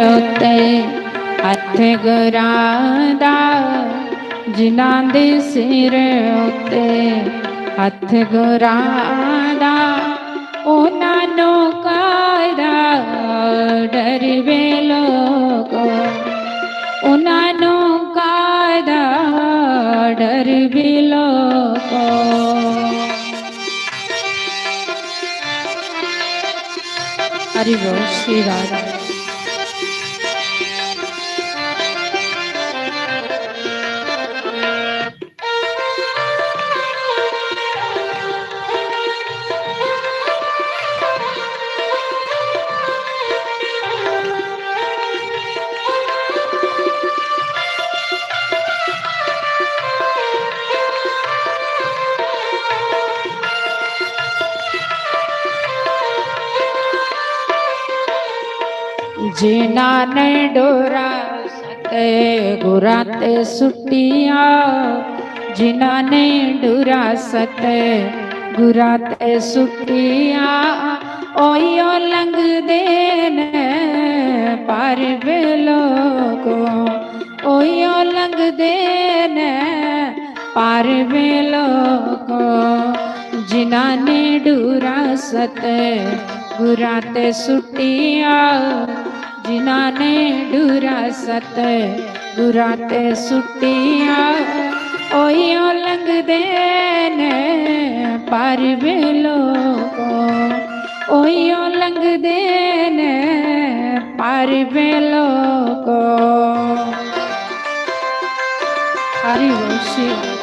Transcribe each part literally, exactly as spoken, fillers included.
ਉੱਤੇ ਹੱਥ ਗੁਰਾਂ ਦਾ, ਜਿਨ੍ਹਾਂ ਦੇ ਸਿਰ ਉੱਤੇ ਹੱਥ ਗੁਰਾਂ ਦਾ, ਉਹਨਾਂ ਨੂੰ ਕਾਹਦਾ ਡਰ ਵੇ ਲੋਕੋ, ਉਹਨਾਂ ਨੂੰ ਕਾਹਦਾ ਡਰ ਵੇ ਲੋਕੋ। हरि बोल श्री राधे। जिन्हां ने डोरा सतगुरां ते सुटिया, जिन्हां ने डोरा सतगुरां ते सुटिया, ओहियो लंघदे न पार वे लोको, ओहियो लंघदे न पार वे लोको। जिन्हां ने डोरा सतगुरां ते सुटिया, जिन्हां ने डोरा सतगुरां ते सुटिया, ओहियो लंघदे न पार वे लोको, ओहियो लंघदे न पार वे लोको। हरि बोल श्री।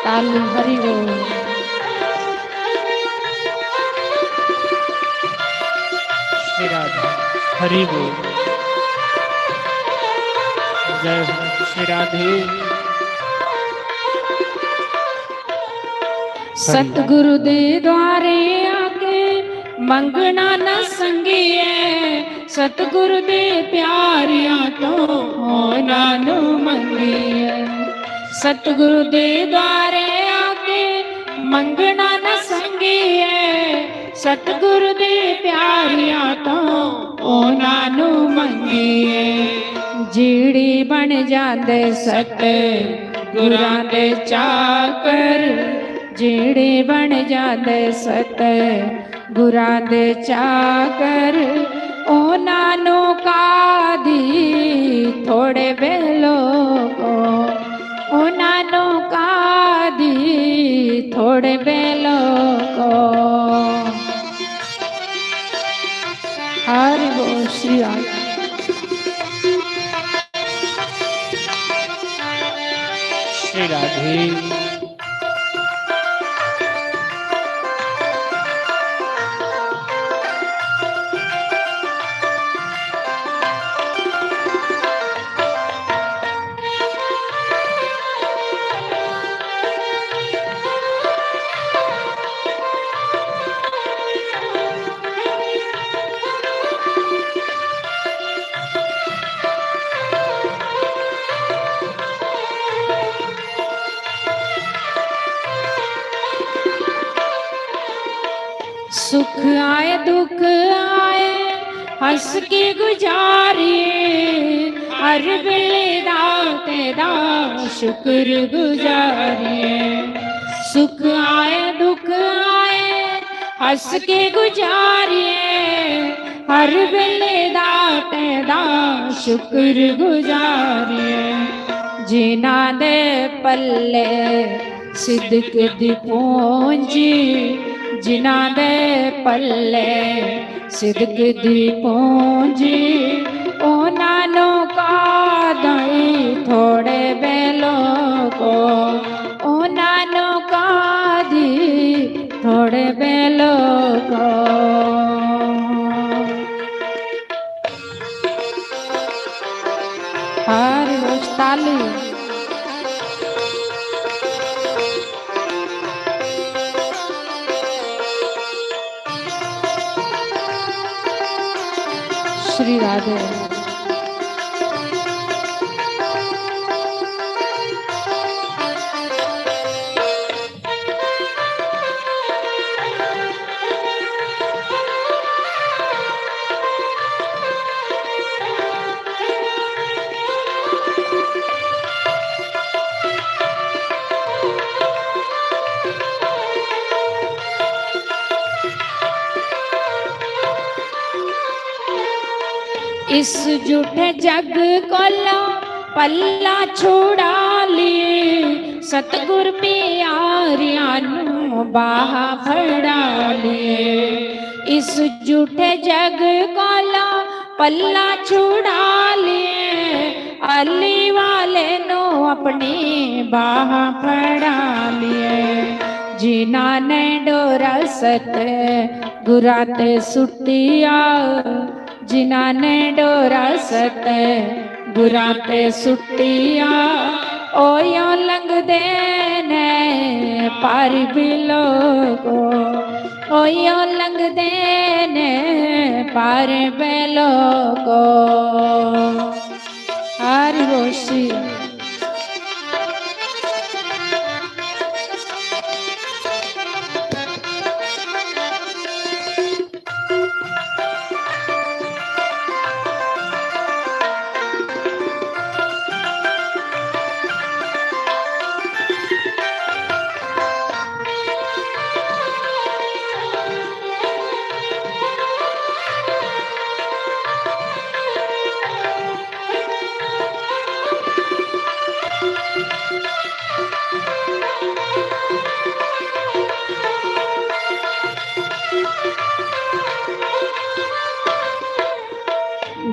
ताली। हरि बोल। श्री राधे। हरि बोल। जय हो श्री राधे। सतगुरु दे द्वारे आके मंगना न संगिए, सतगुरु दे प्यारियां तो होना नु मंगिए। सतगुरु दे द्वारे आके मंगना न संगिए, सतगुरु दे प्यारियां तो होना नु मंगिए। जीड़ी बन जांदे सतगुरां दे चाकर, जीड़ी बन जांदे सतगुरां दे चाकर, ਉਹਨਾਂ ਨੂੰ ਕਾਹਦੀ ਥੋੜ ਵੇ ਲੋਕੋ, ਉਹਨਾਂ ਨੂੰ ਕਾਹਦੀ ਥੋੜ ਵੇ ਲੋਕੋ। हरि बोल श्री राधे। श्री राधे। सुख आए दुख आए हंस के गुजारिए, हर वेले दाते दा शुक्र गुजारिए। सुख आए दुख आए हंस के गुजारिए, हर वेले दाते दा शुक्र गुजारिए। जिन्हां दे पल्ले सिदक दी पूंजी, जिन्हां दे पल्ले सिदक दी पूंजी, ਉਹਨਾਂ ਨੂੰ ਕਾਹਦੀ ਥੋੜ ਵੇ ਲੋਕੋ, ਉਹਨਾਂ ਨੂੰ ਕਾਹਦੀ ਥੋੜ ਵੇ ਲੋਕੋ। हरि बोल। ताली। श्री राधे। इस झूठे जग कोला पल्ला छुड़ा लिए, सतगुर प्यारियां नू बाह फड़ा लिए। इस झूठे जग कोला पल्ला छुड़ा लिए, अली वाले नू अपनी बाह फड़ा लिए। जिन्हां ने डोरा सत गुरां ते सुटिया, जिन्हां ने डोरा सत गुरां ते सुटिया, ओयो लंघदे ने पार भी लोगो, ओयो लंघदे ने पार भी लोगो। हरि बोल श्री।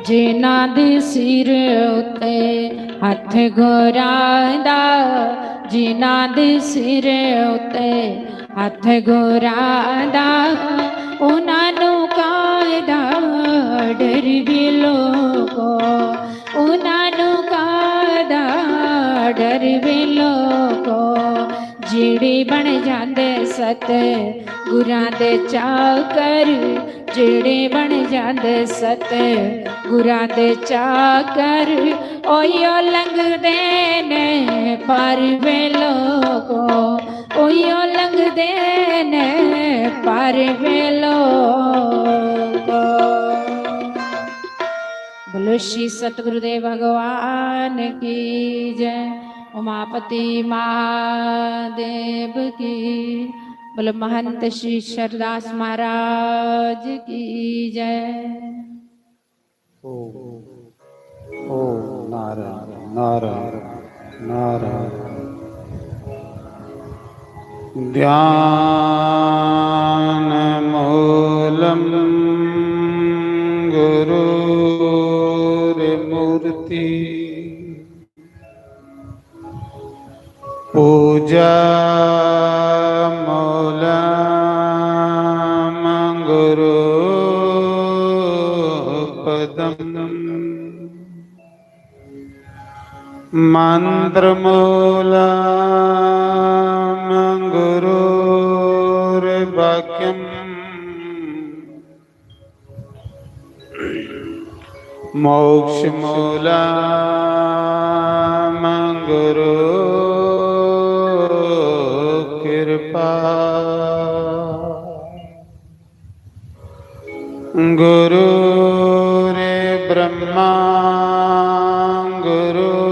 जिन्हां दे सिर उत्ते हत्थ गुरां दा, जिन्हां दे सिर उत्ते हत्थ गुरां दा, उन्हां नू कायदा डर भी लोगो, उन्हां नू कायदा डर भी लोगो। जेड़े बन जांदे सत गुरां दे चाकर, जेड़े बन जांदे सत गुरां दे चाकर, ओयो लंघदे ने पार वे लोगो, ओयो लंघदे ने पार वे लोगो। बोलो श्री सतगुरुदेव भगवान की जय, उमापति महादेव की, बोलो महंत श्री शरदास महाराज की जय। ओम, ओम नारायण, नारायण, नारायण। ध्यानमूलं गुरोर्मूर्ति। पूजामूलं गुरोः पदम्। मन्त्रमूलं गुरोर्वाक्यम्। मोक्षमूलं गुरोः कृपा। गुरुर्ब्रह्मा गुरुर्विष्णु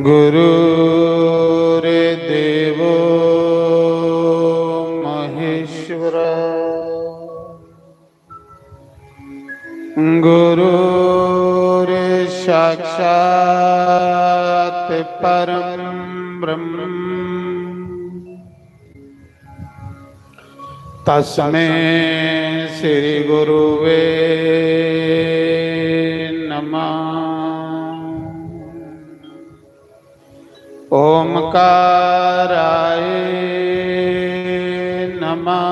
गुरुर्देवो महेश्वर। गुरुर्साक्षात् परं ब्रह्म। तस्मै श्री गुरुवे नमः। ओमकाराय नमः।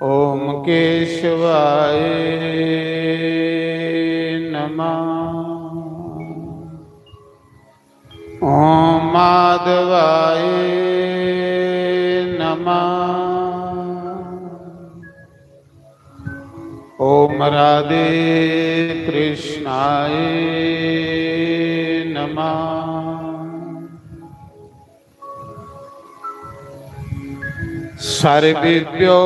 ओम केशवाय नमः। ओम माधवाय राधे कृष्णाय नमः। सर्वेभ्यो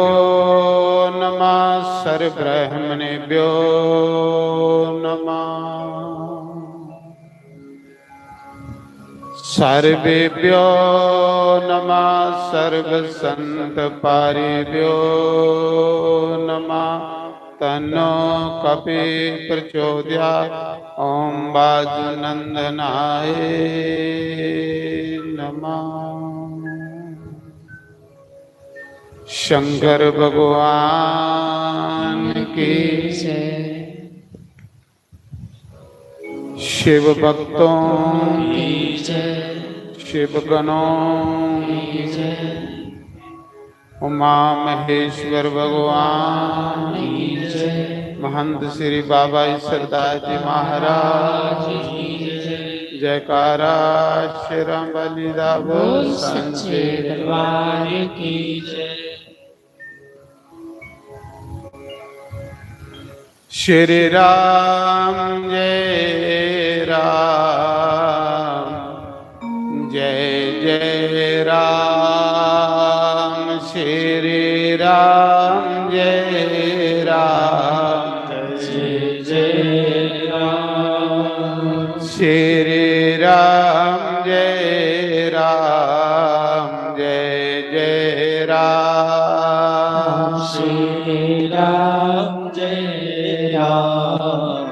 नमः, सर्वब्रह्मणेभ्यो नमः। सर्वेभ्यो नमः, सर्वसंतपारेभ्यो नमः। तन्नो कपि प्रचोदयात्। ओम वाजुनंदनाय नमः। शंकर भगवान की जय। शिव भक्तों की जय। शिव गणों की जय। उमा महेश्वर भगवान की जय। महंत श्री बाबा ईश्वरदास जी महाराज की जय। जयकारा शेरां वाली दा बोल सच्चे दरबार की जय। श्री राम जय राम, जय जय राम। श्री राम जय राम, जय जय राम। श्री राम जय राम, जय जय राम। श्री राम जय राम,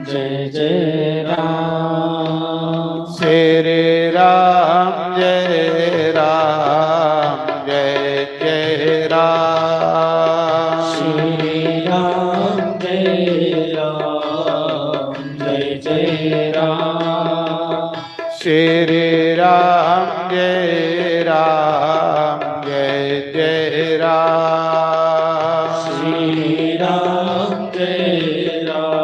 जय जय राम। श्री राम जय राम, जय जय राम। श्री राम जय राम, जय जय राम। श्री राम जय राम, जय जय राम। श्री राम जय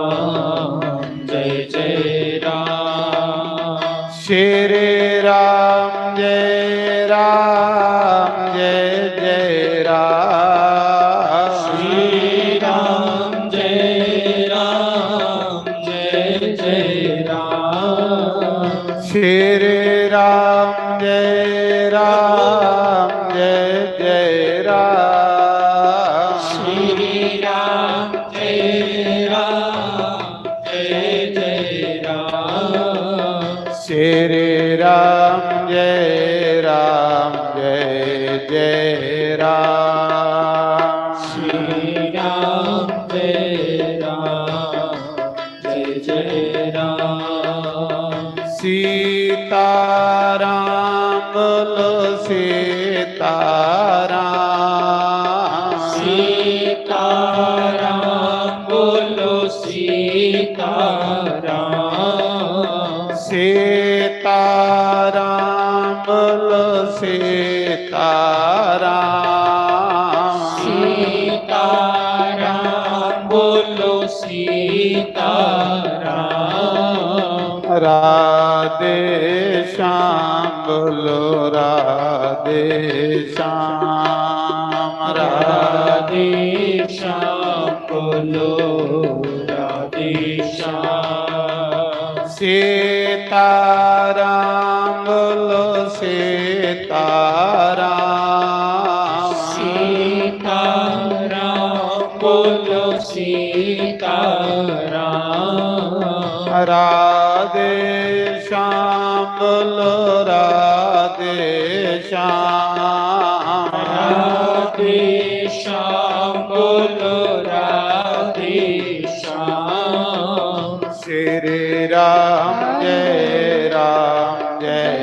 राम, जय जय राम। श्री राम जय राम, जय जय राम। श्री राम जय राम, जय जय राम। श्री राम जय राम, जय जय राम। श्री राम जय राम, जय जय राम। श्री राम जय राम, जय जय राम। श्री राम जय राम, जय जय राम। सीताराम बोलो सीताराम। सीताराम बोलो सीताराम। सीताराम बोलो सीताराम। सीताराम बोलो सीताराम। राधे श्याम बोलो राधे श्याम। राधे श्याम बोलो राधे श्याम। सीताराम बोलो सीताराम। सीताराम बोलो सीताराम। राधे श्याम बोलो राधे श्याम। राधे श्याम बोलो राधे श्याम। श्री राम जय राम, जय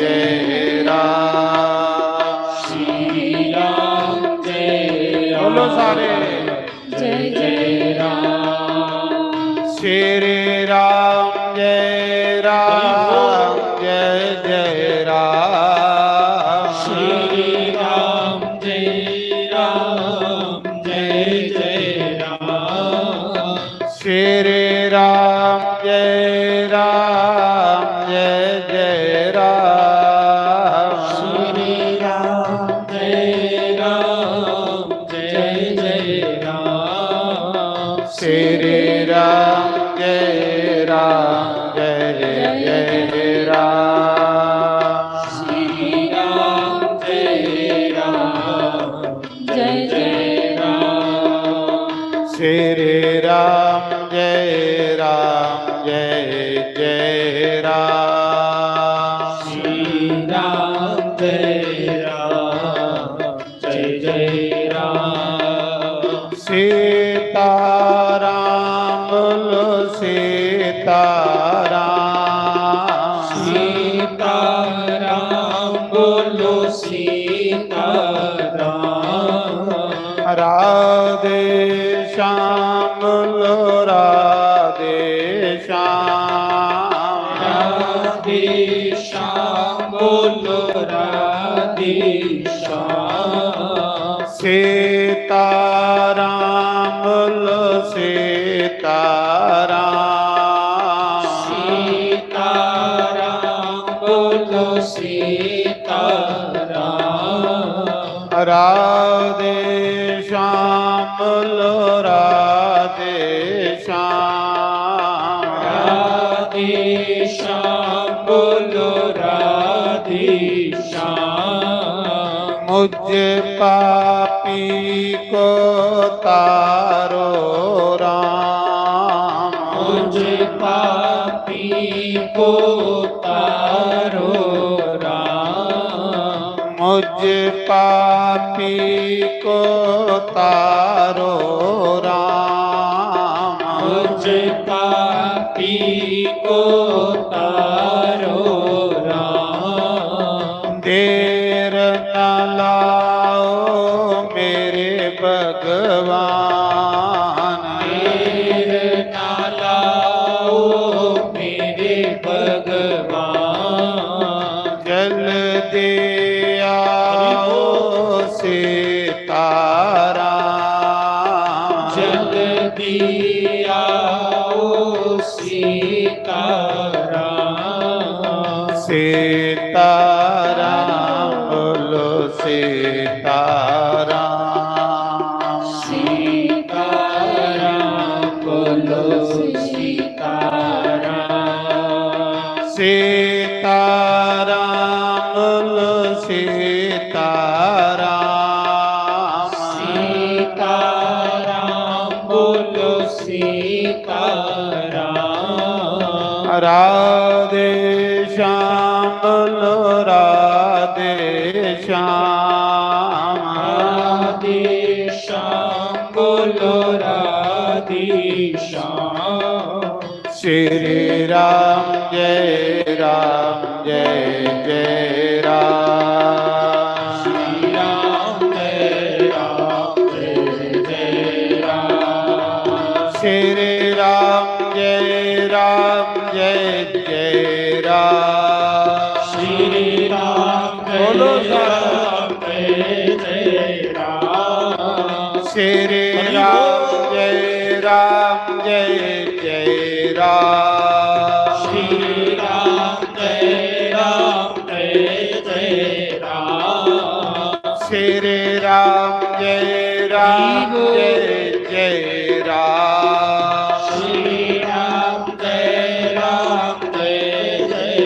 जय राम। श्री राम जय राम, बोलो सारे। जय जय राम। श्री राम जय राम, जय जय राम। श्री राम जय राम, जय जय राम। श्री राम जय राम, जय जय राम। श्री राम जय राम, जय जय राम। श्री सीताराम। सीताराम बोलो सीताराम। राधे श्याम बोलो राधे श्याम। राधे श्याम बोलो राधे श्याम। सीताराम बोलो सीताराम। सीताराम बोलो सीताराम। राधे श्याम बोलो राधे श्याम। राधे श्याम बोलो राधे श्याम। मुझ पापी को तारो राम। मुझ पापी को तारो राम। मुझ पापी को तारो राम। मुझ पापी को तारो राम। देर न लाओ मेरे भगवान। देर न लाओ मेरे भगवान। जल्दी आओ सीताराम। जल्दी आओ सीताराम। सीताराम बोलो सीताराम। सीताराम बोलो सीताराम। सीताराम बोलो सीताराम। सीताराम बोलो सीताराम। राधे श्याम बोलो राधे श्याम। राधे श्याम बोलो राधे श्याम। श्री राम जय राम जय जय राम। श्री राम जय राम जय जय राम। श्री राम जय राम जय जय राम। श्री राम जय बोलो राम जय जय राम। श्री राम जय राम जय जय राम। श्री राम जय राम जय जय राम। श्री राम जय राम जय जय राम। श्री राम जय राम जय जय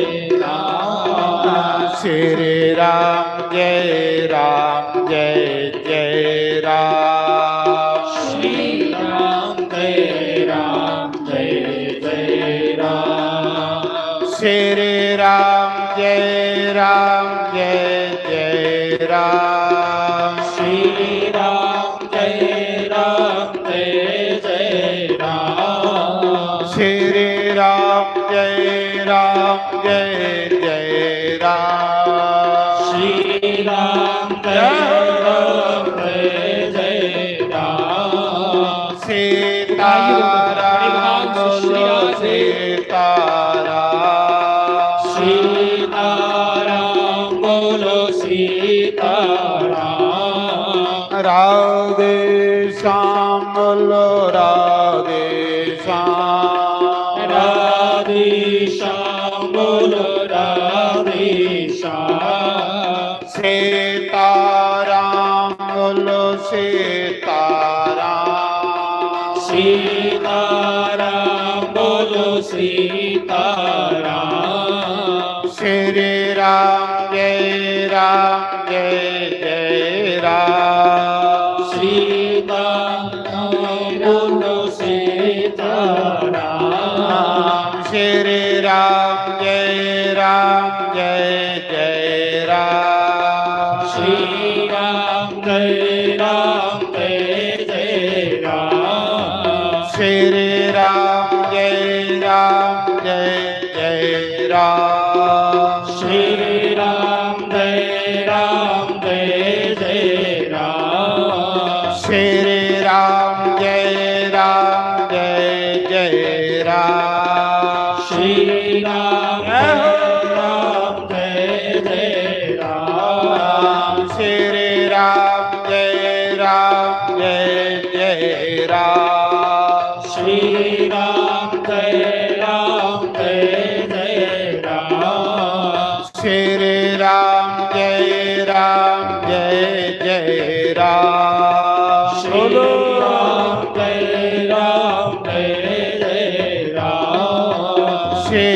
राम। श्री राम जय राम जय जय राम। श्री राम जय राम जय जय राम। श्री राम जय राम जय जय राम। श्री राम जय राम जय जय राम। श्री राम जय राम जय जय राम। श्री राम जय राम जय जय राम। सीताराम बोलो सीताराम। सीताराम बोलो सीताराम। राधे श्याम बोलो राधे श्याम। राधे श्याम बोलो राधे श्याम। सीताराम बोलो सीताराम। सीताराम बोलो सीताराम। श्री राम जय राम जय जय राम। सीताराम बोलो सीताराम। श्री राम जय राम जय जय राम। श्री राम जय राम जय जय राम। श्री राम जय जय राम। श्री राम जय राम जय जय राम। श्री राम जय राम जय जय राम। श्री राम जय राम जय जय राम। श्री राम जय राम जय जय राम। श्री राम जय राम जय जय राम। श्री राम जय राम जय जय राम। श्री राम जय राम जय जय राम। श्री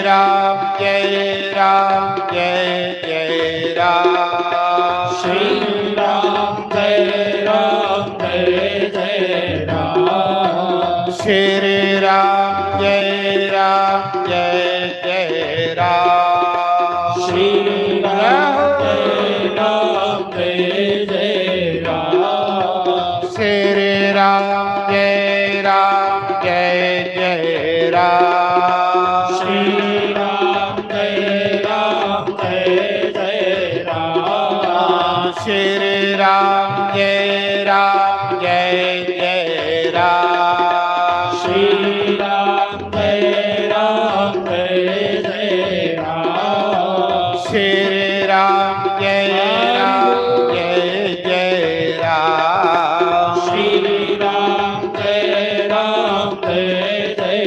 राम जय राम जय जय राम। श्री राम जय राम जय जय राम। श्री राम जय राम जय जय राम। श्री राम जय राम जय जय राम। श्री राम जय राम जय जय राम। श्री राम जय राम जय जय राम। श्री राम जय राम जय जय राम। श्री राम जय राम जय जय राम। श्री राम जय राम जय जय राम। श्री राम जय राम जय जय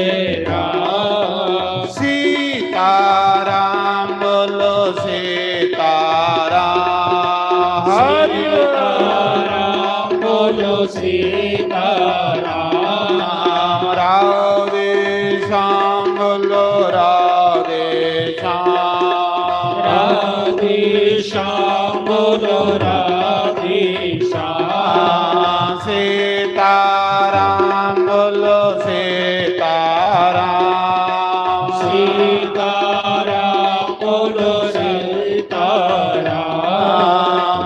राम। सीताराम बोलो सीताराम। हरि सीताराम बोलो सीताराम। राधे श्याम बोलो राधे श्याम। राधे श्याम बोलो राधे श्याम। सीताराम बोलो सीताराम। सीताराम बोलो सीताराम।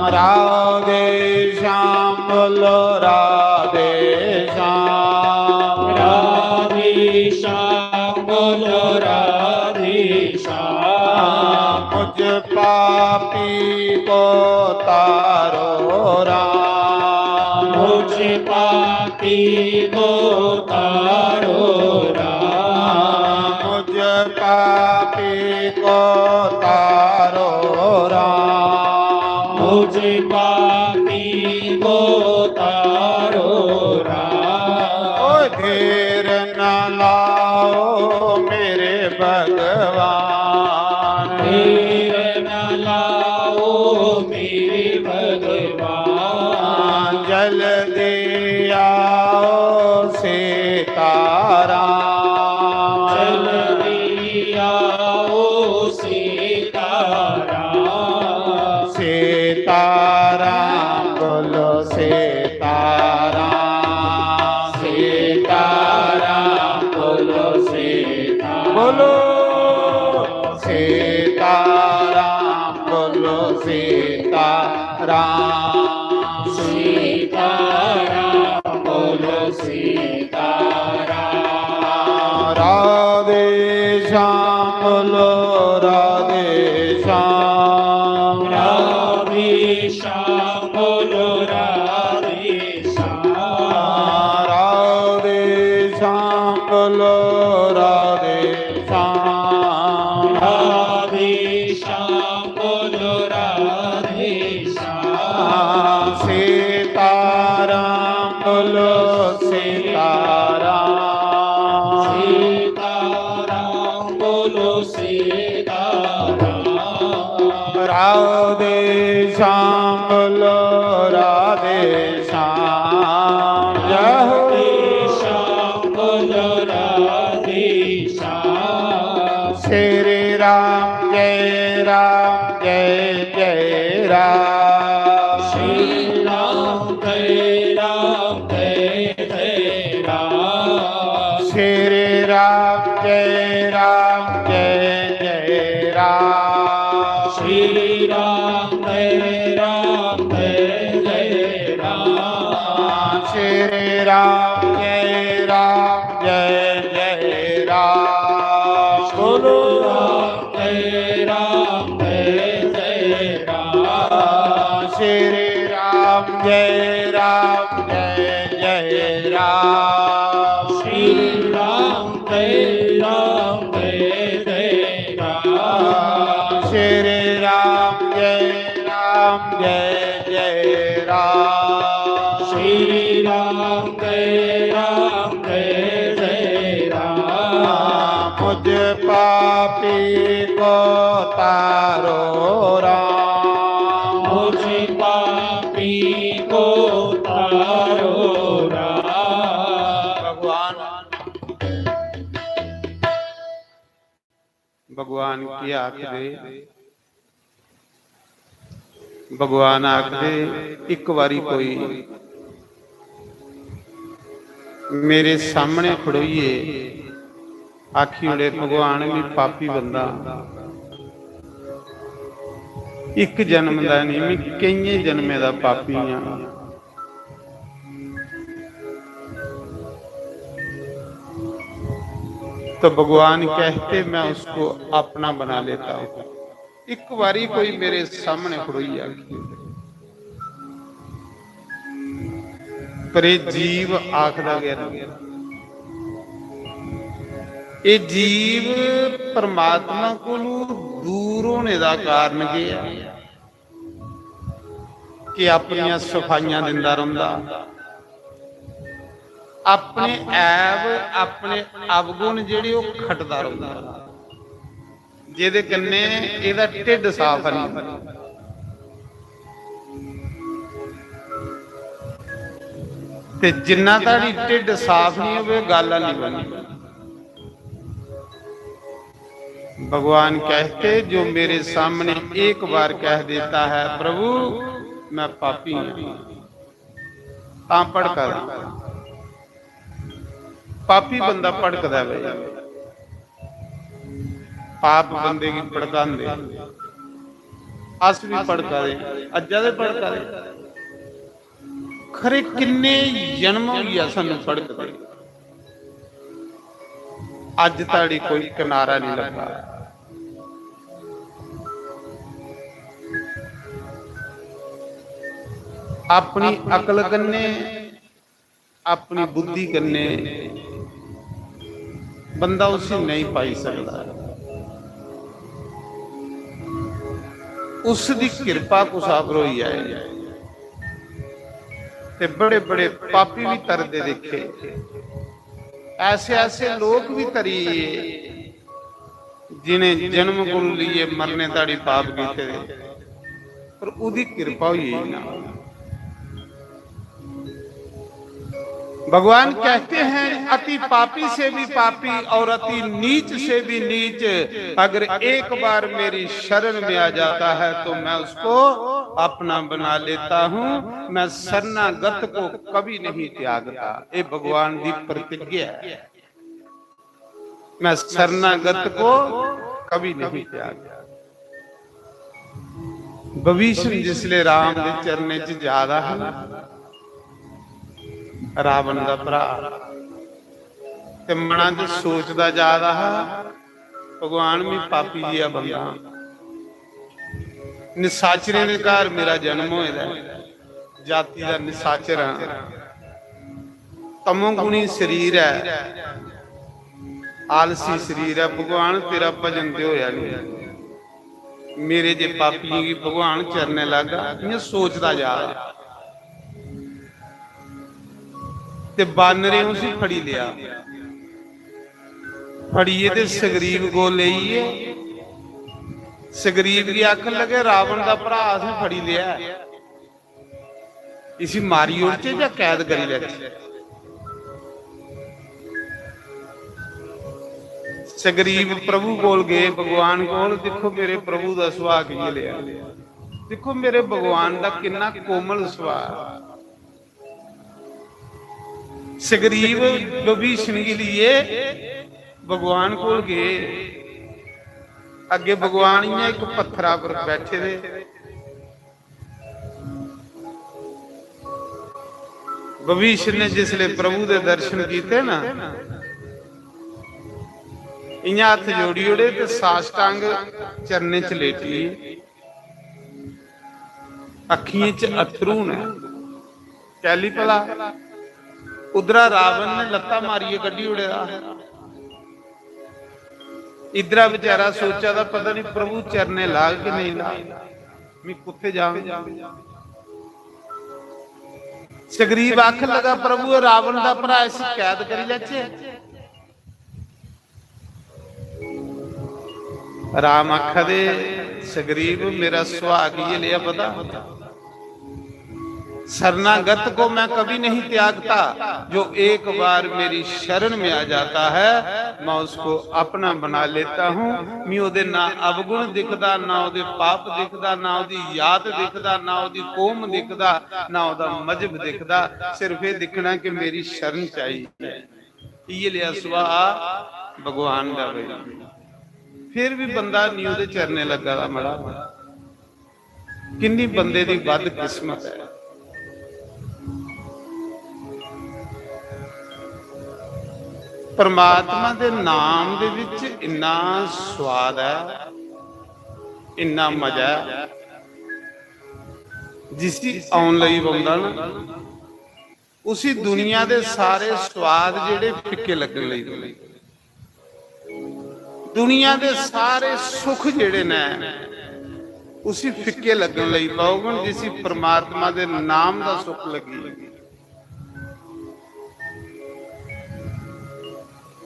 राधे श्याम बोलो राधे श्याम। राधे श्याम बोलो राधे श्याम। मुझ पापी को तारो राम। मुझ पापी को तारो राम। मुझ पापी को तारो राम। मुझ पापी को तारो राम। ओ धीर न लाओ मेरे भगवान। धीर न लाओ मेरे भगवान। जल्दी आओ सीताराम। जल्दी आओ सीताराम। सीताराम बोलो सीताराम। सीताराम बोलो सीताराम। बोलो सीताराम बोलो सीताराम। सीताराम बोलो सीताराम। राधे श्याम बोलो राधे श्याम। राधे श्याम बोलो राधे श्याम। राधे श्याम बोलो राधे श्याम। राधे श्याम बोलो राधे श्याम। सीताराम बोलो सीताराम। सीताराम बोलो सीताराम। राधे श्याम बोलो राधे श्याम। जय हो। राधे श्याम बोलो राधे श्याम। श्री राम जय राम जय जय राम। श्री राम जय राम जय जय राम। श्री राम जय राम जय जय राम। श्री राम जय राम जय जय राम। श्री राम जय राम जय जय राम। जय राम, जय जय राम। श्री राम, जय राम, जय जय राम। श्री राम, जय राम, जय जय राम। मुझ पापी को तारो राम। मुझ पापी को तारो राम। भगवान, भगवान की आखदे, भगवान आखदे, एक बारी कोई मेरे सामने खड़ोइयै आखी ओड़े, "भगवान, मैं पापी बंदा, इक जन्म दा नहीं, मैं केइयें जन्में दा पापी हां।" तो भगवान कहते, "मैं उसको अपना बना लेता हूं।" एक बारी कोई मेरे सामने खड़ोई आखी, पर ये जीव आखदा गै नहीं। ये जीव परमात्मा कोलू दूर होने का कारण केह् ऐ? कि अपनियां सफाइयां दिंदा रौंह्दा, अपने ऐब, अपने अवगुण जेह्ड़े ओह् खटदा रौंह्दा, जेह्दे कन्नै एह्दा ढिड्ड साफ निं होंदा। ते जिन्ना धड़ी ढिड्ड साफ नहीं होवे, गल्ल नहीं बननी। भगवान कहते, "जो मेरे सामने एक बार कह देता है, 'प्रभु, मैं पापी हूं,'" तां भड़कदा। पापी बंदा भड़कदा ऐ भाई। पाप बंदे गी भड़कांदे। अस भी भड़का दे, अज्जा दे भड़का दे। खरे किन्ने जन्म होई गे सानू भड़कदे, अज्ज धड़ी कोई किनारा नहीं लब्भा। अपनी अकल कन्नै, अपनी बुद्धि कन्नै बंदा उसी नहीं पाई सकदा। उसदी किरपा कुसा पर होई जाए ते बड़े बड़े पापी भी तरदे दिक्खे, ऐसे ऐसे लोक भी तरिये जिनें जन्म कोलू लेइयै मरने धड़ी पाप कीते दे, पर ओह्दी किरपा होई गेई ना। भगवान कहते हैं, "अति पापी से भी पापी और अति नीच से भी नीच अगर एक बार मेरी शरण में आ जाता है तो मैं उसको अपना बना लेता हूं, मैं शरणागत को कभी नहीं त्यागता।" ये भगवान की प्रतिज्ञा है। मैं शरणागत को कभी नहीं त्याग। विभीषण जिसले राम दे चरणें च जा दा हा ना, रावण दा भरा, ते मना च सोचदा जा दा हा, "भगवान, मैं पापी जेहा बंदा हां, निसाचरें दे घर मेरा जन्म होए दा ऐ।" जाति दा निसाचर आं, तमोगुणी शरीर ऐ, आलसी शरीर ऐ। भगवान, तेरा भजन ते होया नहीं, मेरे जे पापियें गी भगवान चरने लागा। इयां सोचदा जा, ते बानरें उसी फड़ी लिया। फड़ियै ते सुग्रीव कोल लेइयै, सुग्रीव गी आखन लगे, "रावण दा भरा असें फड़ी लिया ऐ, इसी मारी ओड़चे जां कैद करी लैचे?" सुग्रीव प्रभु कोल गए, भगवान कोल, "दिक्खो मेरे प्रभु दा सुभाऽ कि'यां लेआ, दिक्खो मेरे भगवान दा किन्ना कोमल सुभाऽ।" सुग्रीव विभीषण गी लेइयै भगवान कोल गए। अग्गे भगवान इ'यां इक पत्थरा पर बैठे दे। विभीषण ने जिसले प्रभु दे दर्शन कीते ना, इ'यां हत्थ जोड़ी ओड़े ते साष्टांग चरणें च लेटी गे। अक्खियें च अत्थरू न। कैली भला? उद्धरा रावण ने लत्ता मारियै कड्ढी ओड़े दा। इद्धरा बेचारा सोचा दा, पता नहीं प्रभु चरने लाग कि नहीं लाग, मैं कुत्थे जांग। सुग्रीव आखन लगा, प्रभु, रावण दा भरा, इसी कैद करी लैचे। राम आखा दे, सुग्रीव, मेरा सुभाऽ की लिया पता, शरणागत को मैं कभी नहीं त्यागता। जो एक बार मेरी शरण में आ जाता है, मैं उसको अपना बना लेता हूँ। मी ओदे ना अवगुण दिखदा, ना ओदे पाप दिखदा, ना ओदी जात दिखदा, ना ओदी कौम दिखदा, ना ओदा मजहब दिखदा। सिर्फ ये दिखना कि मेरी शरण चाहिए। इयै लिया सुभाऽ भगवान दा भाई। फिर भी बंदा नियो दे चरने लग्गा दा मड़ा। किन्नी बंदे दी बदकिस्मत है। परमात्मा दे नाम दे विच इन्ना स्वाद है, इन्ना मजा है, जिसी औन लगी पौंदा ना, उसी दुनिया दे सारे स्वाद जेह्ड़े फिक्के लग्गन लगी पौंदे। दुनिया दे सारे सुख जेह्ड़े ने, उसी फिक्के लग्गन लगी पौगन, जिसी परमात्मा दे नाम दा सुख लग्गी।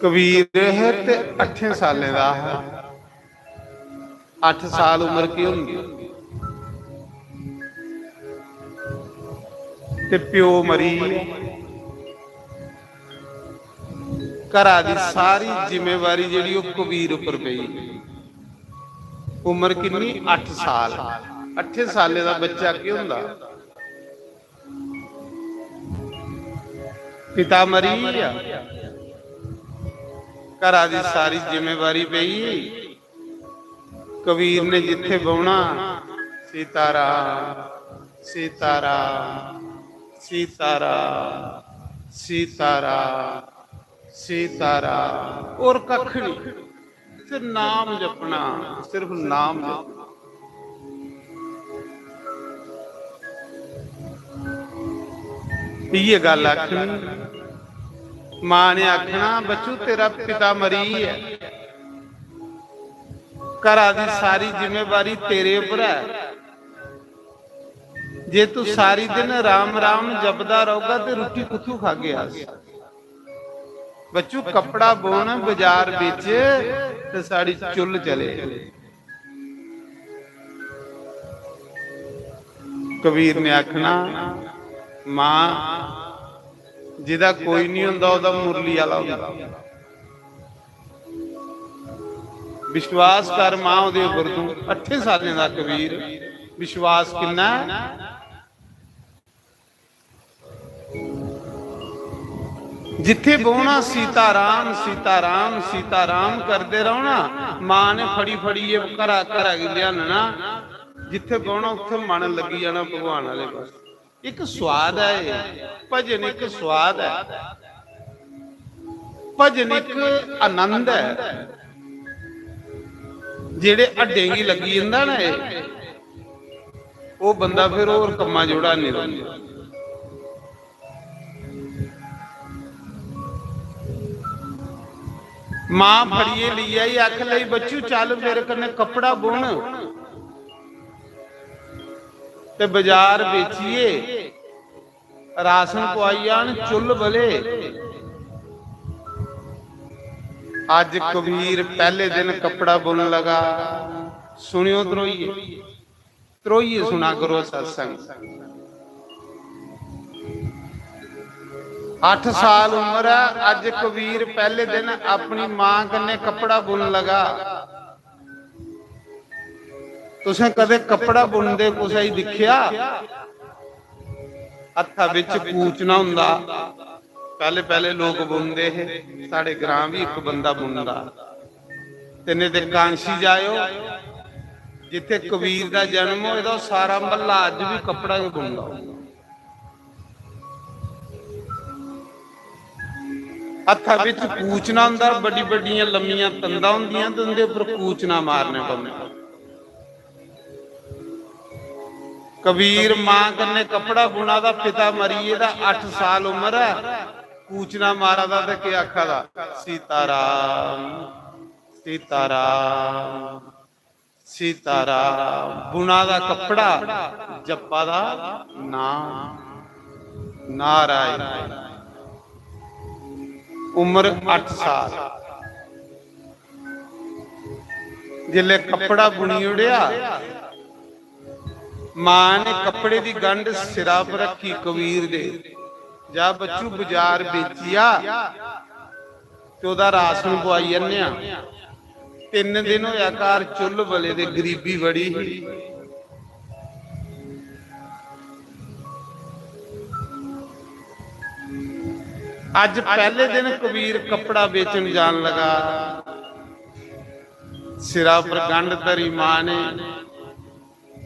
कबीर है ते अठें सालें दा है। अठ साल उम्र की होंदी ते प्यो मरी गेआ। घरा दी सारी जिम्मेवारी जेह्ड़ी ओह् कबीर उप्पर पेई। उम्र किन्नी? अठ साल। अठें सालें दा बच्चा केह् होंदा? पिता मरी गेआ, घरा दी सारी जिम्मेवारी पेई। कबीर ने जित्थे बौहना, सीताराम, सीताराम, सीताराम, सीताराम, सीताराम, और कख नहीं। सिर्फ नाम जपना, सिर्फ नाम जपना। इयै गल्ल आखनी। मां ने आखना, "बच्चू, तेरा पिता मरी गेआ।" घरा दी सारी जिम्मेवारी तेरे उप्पर है। जे तू सारी दिन राम राम जपदा रौहगा ते रुट्टी कुत्थू खागे अस? बच्चू, कपड़ा बुन, बाजार बेच ते साढ़ी चुल्ल चले। कबीर ने आखना, "मां, जिदा कोई नहीं होंदा, ओदा मुरली आला होंदा।" विश्वास कर मां, ओदे उप्पर तू। अठें सालें दा कबीर, विश्वास किन्ना है? जित्थे बौहना सीताराम, सीताराम, सीताराम करदे रौहना। मां ने फड़ी फड़ियै घरा, घरा गी लेआनना। जित्थे बौहना उत्थे मन लग्गी जाना भगवान आह्ले पासै। इक स्वाद ऐ एह्, भजन इक स्वाद ऐ, भजन इक आनंद ऐ। जेह्ड़े हड्डें गी लग्गी जंदा ना एह्, ओह् बंदा फिर होर कम्मा जोड़ा नेईं रौंह्दा। मां फड़ियै लेई आई, आखन लगी, "बच्चू, चल मेरे कन्नै कपड़ा बुन ते बाजार बेचियै राशन पुआई आन, चुल्ल बले।" अज्ज कबीर पैह्ले दिन कपड़ा बुनन लगा। सुनेओ ध्रोइये, ध्रोइये सुना करो सत्संग। अट्ठ साल उम्र ऐ, अज्ज कबीर पैह्ले दिन अपनी मां कन्नै कपड़ा बुनन लगा। तुसें कदें कपड़ा बुनदे कुसै गी दिक्खेआ? हत्था बिच कूचना होंदा। पैह्ले पैह्ले लोक बुनदे हे, साढ़े ग्रां बी इक बंदा बुनदा। ते नेईं ते कांशी जाएओ, जित्थे कबीर दा जन्म होए दा, ओह् सारा म्हल्ला अज्ज बी कपड़ा गै बुनदा। हत्था बिच कूचना होंदा, बड्डी बड्डियां लम्मियां तंदां होंदियां ते उंदे उप्पर कूचना मारने पौंदे। कबीर मां कन्नै कपड़ा बुना दा, पिता मरी गेदा, अट्ठ साल उम्र ऐ, कूचना मारा दा ते केह् आखा दा, "सीताराम, सीताराम, सीताराम। बुना दा कपड़ा, जप्पा दा नाम। नारायण। उम्र अट्ठ साल। जिसलै कपड़ा बुनी ओड़ेआ, मां ने कपड़े दी गंढ सिरा पर रखी कबीर दे, "जा बच्चू, बाजार बेचिया ते ओह्दा राशन पुआई आनेआ।" तिन्न दिन होया घर चुल्ल बले दे, गरीबी बड़ी ही। अज्ज पैह्ले दिन कबीर कपड़ा बेचन जान लगा। सिरा पर गंढ धरी मां ने,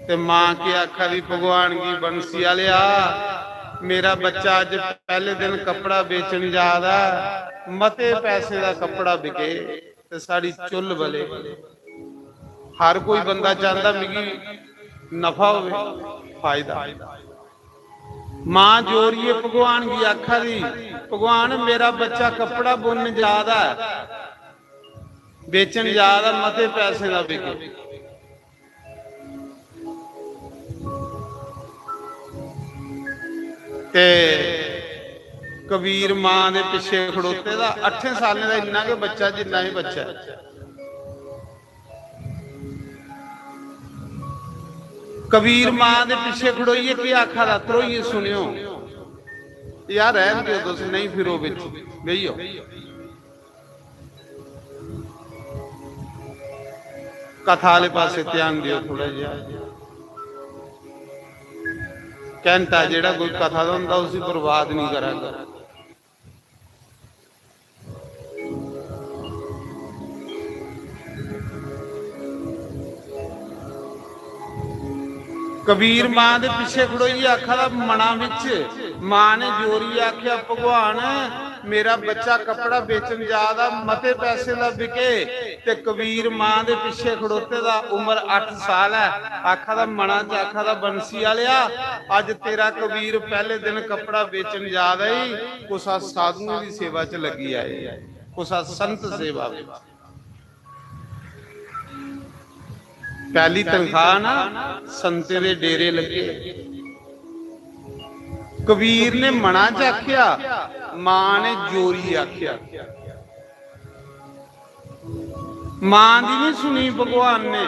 ते मां के आखा दी, "भगवान गी, बंसी आलेआ, मेरा बच्चा अज्ज पैह्ले दिन कपड़ा बेचन जा दा, मते पैसे दा कपड़ा बिके ते साढ़ी चुल्ल बले।" हर कोई बंदा चांह्दा मिगी नफा होवे, फायदा। मां जोरियै भगवान गी आखा दी, "भगवान, मेरा बच्चा कपड़ा बुनन जा दा ऐ, बेचन जा दा, मते पैसे दा बिके।" ते कबीर मां दे पिच्छे खड़ोते दा, अट्ठें सालें दा इन्ना गै बच्चा, जिन्ना ही बच्चा ऐ। कबीर मां दे पिच्छे खड़ोइयै केह् आखा दा, ध्रोइयै सुनेओ। यार, रैह्न देओ, तुस नेईं फिरो बिच, बेही जाओ। कथा आह्ले पासै ध्यान देओ थोह्ड़ा जेहा। घैंटा जेह्ड़ा कोई कथा दा होंदा, उसी बर्बाद निं करा करो। कबीर मां दे पिच्छे खड़ोइयै आखा दा, मना बिच मां ने जोरियै आखेआ, "भगवान, मेरा बच्चा कपड़ा बेचन जा दा, मते पैसे दा बिके।" ते कबीर मां दे पिच्छे खड़ोते दा, उम्र अट्ठ साल ऐ, आखा दा, मना च आखा दा, "बंसी आलेआ, अज्ज तेरा कबीर पैह्ले दिन कपड़ा बेचन जा दा ई, कुसा साधुएं दी सेवा च लग्गी जाए, कुसा संत सेवा बिच।" पैह्ली तनखाह ना, संतें दे डेरे लग्गे। कबीर ने मना च आखेआ, मां ने जोरी आखेआ। मां दी नहीं सुनी भगवान ने,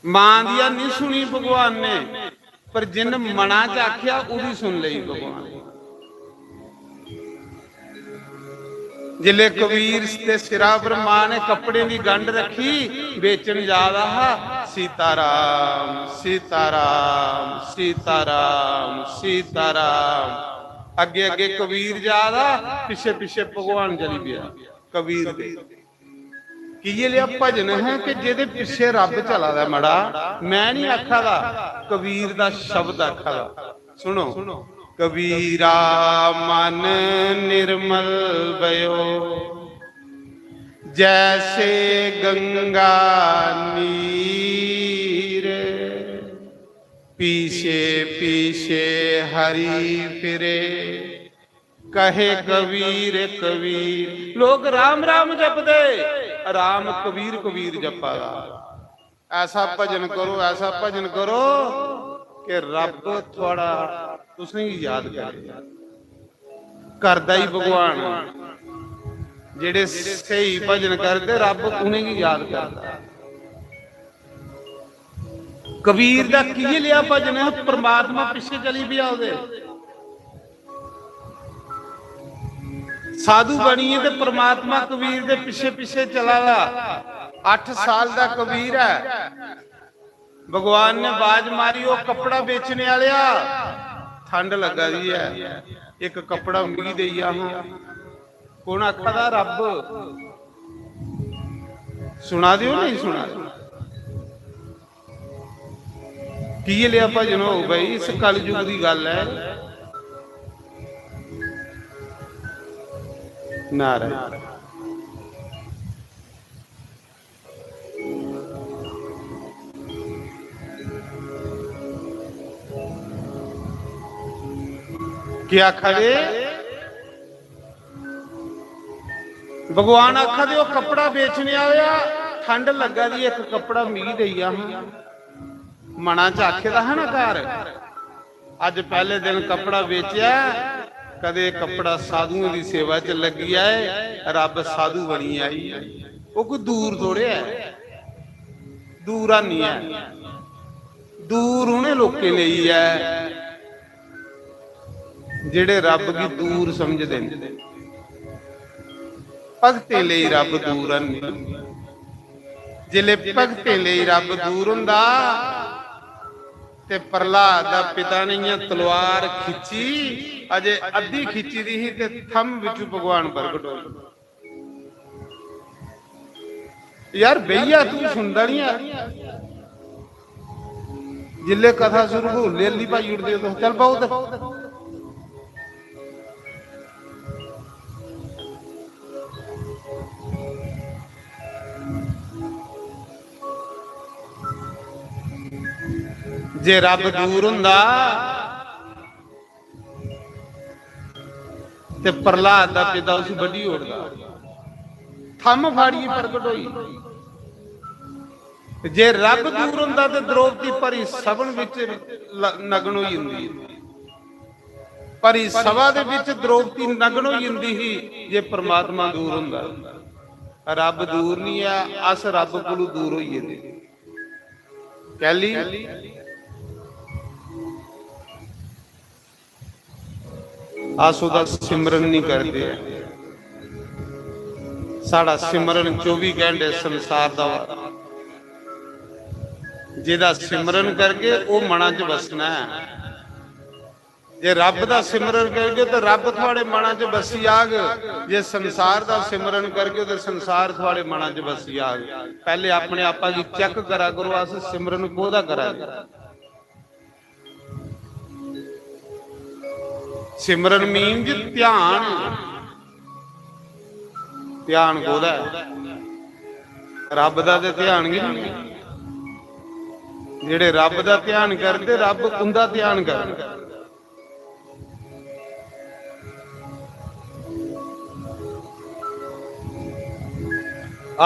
मां दी नहीं सुनी भगवान ने, पर जिन मना च आखेआ, ओह्दी सुन लेई भगवान। जिसले कबीर दे सिरा पर मां ने कपड़े दी गंढ रखी, बेचन जा दा हा, "सीताराम, सीताराम, सीताराम, सीताराम।" अग्गे अग्गे कबीर जा दा, पिच्छे पिच्छे भगवान चली पेआ कबीर दे। कि ये लिया भजन है कि जेदे पिच्छे रब चला दा मड़ा, मैं नहीं आखा दा, कबीर दा शब्द आखा दा। सुनो, "कबीरा मन निर्मल भयो, जैसे गंगा नीर, पीछे पीछे हरि फिरे, कहे कबीर कबीर।" लोग राम राम जपदे, राम कबीर कबीर जपा दा। ऐसा भजन करो, ऐसा भजन करो कि रब थुआड़ा, तुसेंगी याद करे। करदा ही भगवान। जेड़े स्हेई भजन करदे, रब उनेंगी याद करदा। कबीर दा किये लिया भजन है, परमात्मा पिछे चली पेआ ओदे। साधु बनियै ते परमात्मा कबीर दे पिछे पिछे चला दा। अठ साल दा कबीर है। भगवान ने बाज मारी, "ओ कपड़ा बेचने आलेआ, ठंड लगा दी है, एक कपड़ा मिगी देई जा हां।" कौन आखा दा? रब। सुना दे ओ, नहीं सुना दे? किये लिया भजन हो भाई, इस कलयुग दी गल्ल है। नारायण। क्या आखा दे? भगवान आखा दे, "ओह् कपड़ा बेचने आया, ठंड लग्गा दी, इक कपड़ा मिगी देई जा हां।" मना च आखे दा हा ना घर, अज्ज पैह्ले दिन कपड़ा बेचेआ, कदे कपड़ा साधुएं दी सेवा च लग्गी जाए, रब साधु बनी आई। ओह् कोई दूर थोड़े ऐ, दूर हानी ऐ। दूर उ'नें लोकें लेई ऐ जेह्ड़े रब गी दूर समझदे न। भगतें लेई रब दूर हन्नी। जिसले भगतें लेई रब दूर हुंदा ते प्रहलाद दा पिता ने इ'यां तलवार खिच्ची, अजे अद्धी खिच्ची दी ही ते थंब बिचू भगवान प्रगट होई। यार बेहिया तू सुनदा नहीं है। जिल्ले कथा शुरू हो, लेली पाई उड़दे हो, चल पाओ उधर। जे रब दूर हुंदा ते प्रहलाद दा पिता उसी बड्ढी ओड़दा। थम्म फाड़ियै प्रगट होई। जे रब दूर हुंदा ते द्रौपदी भरी सभन बिच ल-, नग्न होई जंदी। भरी सभा दे बिच द्रौपदी नग्न होई जंदी ही। जे परमात्मा दूर हुंदा, रब दूर नहीं ऐ, अस रब कोलू दूर होई गेदे। कैली? अस ओह्दा सिमरन नहीं करदे। साढ़ा सिमरन चौबी घैंटे संसार दा होआ। जेह्दा सिमरन करगे, ओह् मना च बसना ऐ। जे रब दा सिमरन करगे, ते रब थुआड़े मना च बसी जाग। जे संसार दा सिमरन करगे, ते संसार थुआड़े मना च बसी जाग। पैह्ले अपने आपा गी चेक करा करो, अस सिमरन कोह्दा करा दे? सिमरन मीन जी ध्यान। ध्यान कोह्दा ऐ? रब दा ते ध्यान गै नहीं। जेह्ड़े रब दा ध्यान करदे, रब उंदा ध्यान करदा।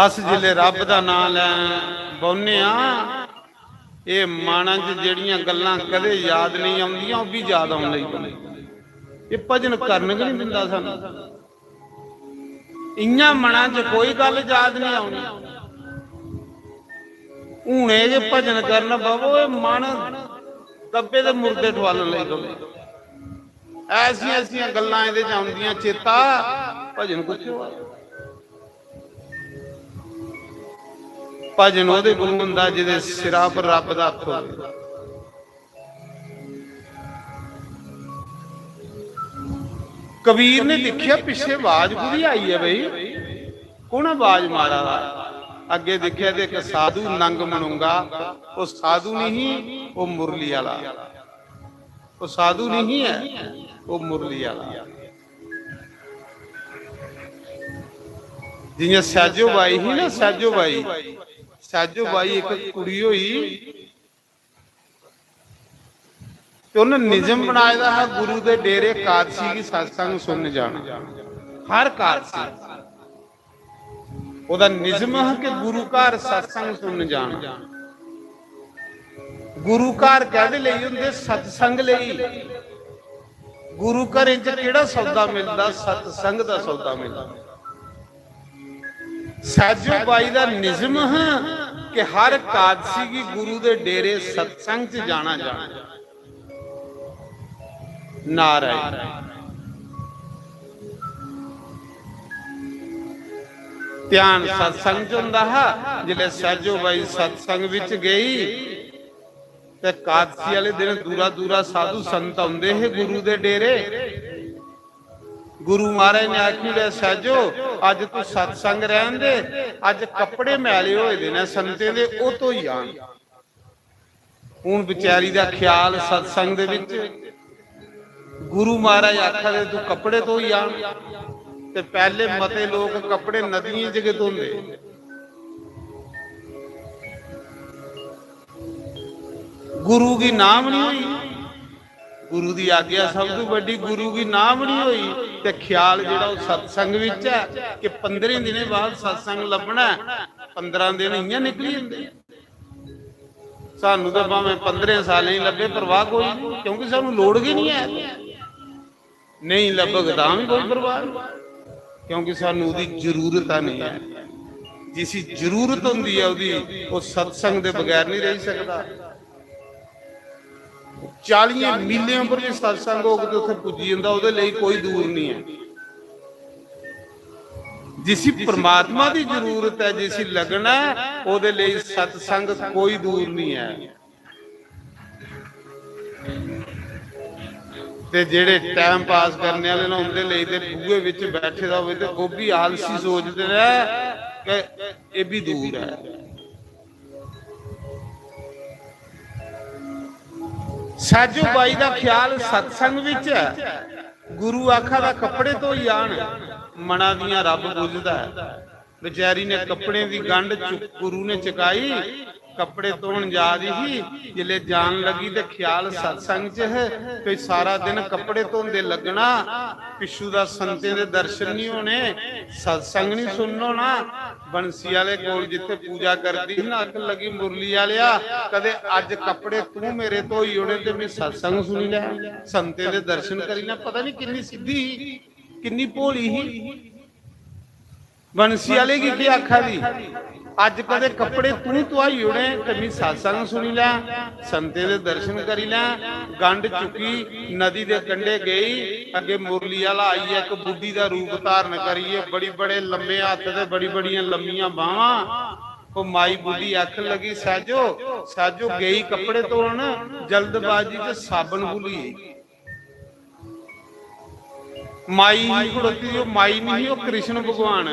अस जिसले रब दा नां लैन बौह्ने आं, एह् मना च जेह्ड़ियां गल्लां कदें याद नेईं औंदियां, ओह् बी याद औन लगी पौंदियां। एह् भजन करन गै निं दिंदा सानूं। इ'यां मना च कोई गल्ल याद निं औनी। हून एह् जे भजन करन बवो, एह् मन दब्बे दे मुर्दे ठुआलन लगी पौंदे। ऐसियां ऐसियां गल्लां एह्दे च औंदियां चेता, भजन कुत्थै होआ? भजन ओह्दे कोल होंदा जेह्दे सिरा पर रब दा हत्थ होवे। कबीर ने दिक्खेआ पिच्छे आवाज कुदी आई ऐ बई, कु'न आवाज मारा दा? अग्गे दिक्खेआ ते इक साधु नंग मनुंगा, ओह् साधु नहीं, ओह् मुरली आह्ला। ओह् साधु नहीं ऐ, ओह् मुरली आह्ला। जियां सैजो बाई ही ना, सैजो बाई, सैजो बाई इक कुड़ी होई ते उन्नै निजम बनाए दा हा गुरु दे डेरे कादसी गी सत्संग सुनन जाना। हर कादसी ओह्दा निजम हा कि गुरु घर सत्संग सुनन जाना। गुरु घर कैह्दे लेई होंदे? सत्संग लेई। गुरु घरें च केह्ड़ा सौदा मिलदा? सत्संग दा सौदा मिलदा। सैजो बाई दा निजम हा कि हर कादसी गी गुरु दे डेरे सत्संग च जाना जाना। नारायण ध्यान सत्संग च होंदा हा। जिसलै सैजो बाई सत्संग बिच गई ते कादसी आह्ले दिन दूरा दूरा साधु संत औंदे हे गुरु दे डेरे। गुरु महाराज ने आखी ओड़ेआ, "सैजो, अज्ज तू सत्संग रैह्न दे, अज्ज कपड़े मैले होए दे न संतें दे, ओह् धोई आन।" हून बेचारी दा ख्याल सत्संग दे बिच, गुरु महाराज आखा दे, "तू कपड़े धोई आन।" ते पैह्ले मते लोक कपड़े नदियें च गै धोंदे। गुरु गी नाम नहीं होई, गुरु दी आज्ञा सब तू बड्डी, गुरु गी नाम नहीं होई। ते ख्याल जेह्ड़ा ओह् सत्संग विच ऐ कि पंदरें दिनें बाद सत्संग लब्भना ऐ, पंदरां दिन इ'यां निकली जंदे। सानू तां भामें पंदरें सालें च लब्भे, परवाह कोई नहीं, क्योंकि सानू लोड़ गै नहीं ऐ। नहीं लब्भग तां भी कोई परवाह नहीं, क्योंकि सानू ओह्दी जरूरत ऐ नहीं ऐ। जिसी जरूरत होंदी ऐ ओह्दी, ओह् सत्संग दे बगैर नहीं रही सकदा। चालियें मीलें उप्पर भी सत्संग होग ते उत्थै पुज्जी जंदा, ओह्दे लेई कोई दूर नहीं ऐ। जिसी परमात्मा दी जरूरत ऐ, जिसी लगन ऐ, ओह्दे लेई सत्संग कोई दूर नहीं ऐ। ते जेह्ड़े टाइम पास करने आह्ले न, उं'दे लेई ते बूहे बिच बैठे दा होवे ते ओह् बी आलसी सोचदे न कि एह् बी दूर ऐ। सैजो बाई दा ख्याल सत्संग विच ऐ। गुरु आखा दा कपड़े धोई आन, मना दियां रब बुझदा ऐ। बेचारी ने कपड़े दी गंढ चुक-, गुरु ने चुकाई, कपड़े धोन जा दी ही, जिसले जान लगी ते ख्याल सत्संग च है, कोई सारा दिन कपड़े धोंदे लगना, पिच्छू दा संतें दे दर्शन नहीं होने, सत्संग नहीं सुनन होना। बंसी आले कोल जित्थे पूजा करदी ही ना, आखन लगी, "मुरली आलेआ, कदे अज कपड़े तू मेरे धोई ओड़े ते मैं सत्संग सुनी लै, संतें दे दर्शन करी लै।" पता नहीं किन्नी सिद्धि ही, किन्नी भोली ही। बंसी आले गी केह् आखा दी, "अज कदे कपड़े तू धोई ओड़े ते मैं सत्संग सुनी लै, संतें दे दर्शन करी लै।" गंढ चुकी, नदी दे कंढे गई, अगे मुरली आला आइया, इक बुड्ढी दा रूप धारण करियै, बड़ी बड़े लम्मे हत्थ ते बड़ी बड़ियां लम्मियां बांहवां। ओह् माई बुड्ढी आखन लगी, "सैजो, सैजो गई कपड़े धोन, जल्दबाजी च साबन भुल्ली गेई।" माई ही खड़ोती दी, ओह् माई नहीं ही, ओह् कृष्ण भगवान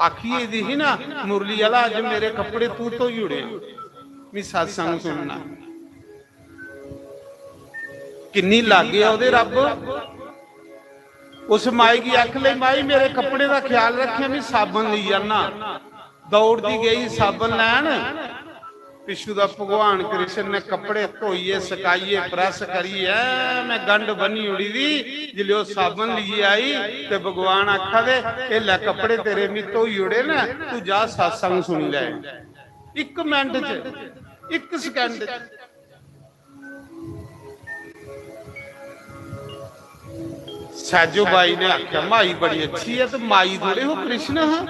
आखी दी ही ना, "मुरली आला, अज मेरे कपड़े तू धोई ओड़े, मैं सत्संग सुनना।" किन्नी लागे आ ओह्दे रब। उस माई गी आख ले, "माई, मेरे कपड़े दा ख्याल रखेआं, मैं साबन लेई आना।" दौड़दी गई साबन लैन। पिच्छू दा भगवान कृष्ण ने कपड़े धोइयै, सकाइयै, प्रैस करियै, मैं गंढ बन्नी ओड़ी दी। जिसलै ओह् साबन लेइयै आई ते भगवान आखा दे, "एह् लै कपड़े तेरे, मैं धोई ओड़े न, तू जा सत्संग सुनी लै।" इक मिंट च, इक सकैंड च। सैजो बाई ने आख्या, "माई बड़ी अच्छी है।" तो माई थोड़े हो कृष्ण हा,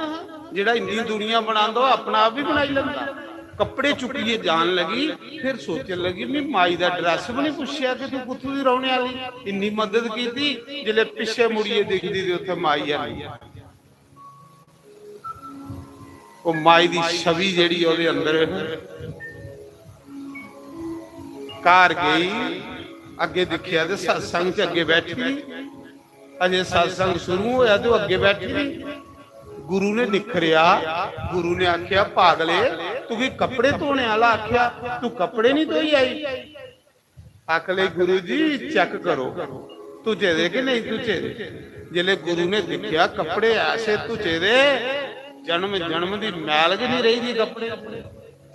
जेड़ा इन्नी दुनिया बनांदा, ओह् अपना आप भी बनाई लैंदा। कपड़े चुक्कियै जान लगी, फिर सोचन लगी, "मैं माई दा ड्रैस भी नहीं पुच्छेआ कि तू कुत्थों दी रौहने आह्ली, इन्नी मदद कीती।" जिसलै पिच्छे मुड़ियै दिखदी ते उत्थै माई है नहीं। ओह् माई दी छवि जेह्ड़ी ओह्दे अंदर घर गेई, अग्गें दिक्खेआ ते सत्संग च अग्गें बैठी दी। अजे सत्संग शुरू होया ते ओह् अग्गें बैठी दी। गुरु ने निखरेआ, गुरु ने आखेआ, "पागले, तुगी कपड़े धोने आह्ला आखेआ, तू कपड़े नहीं धोई आई?" आखले, "गुरु जी, चेक करो, धुचे दे कि नहीं धुचे दे।" जिसले गुरु ने दिखेआ, कपड़े ऐसे धुचे दे, जन्म जन्म दी मैल गै नहीं रेही दी कपड़े।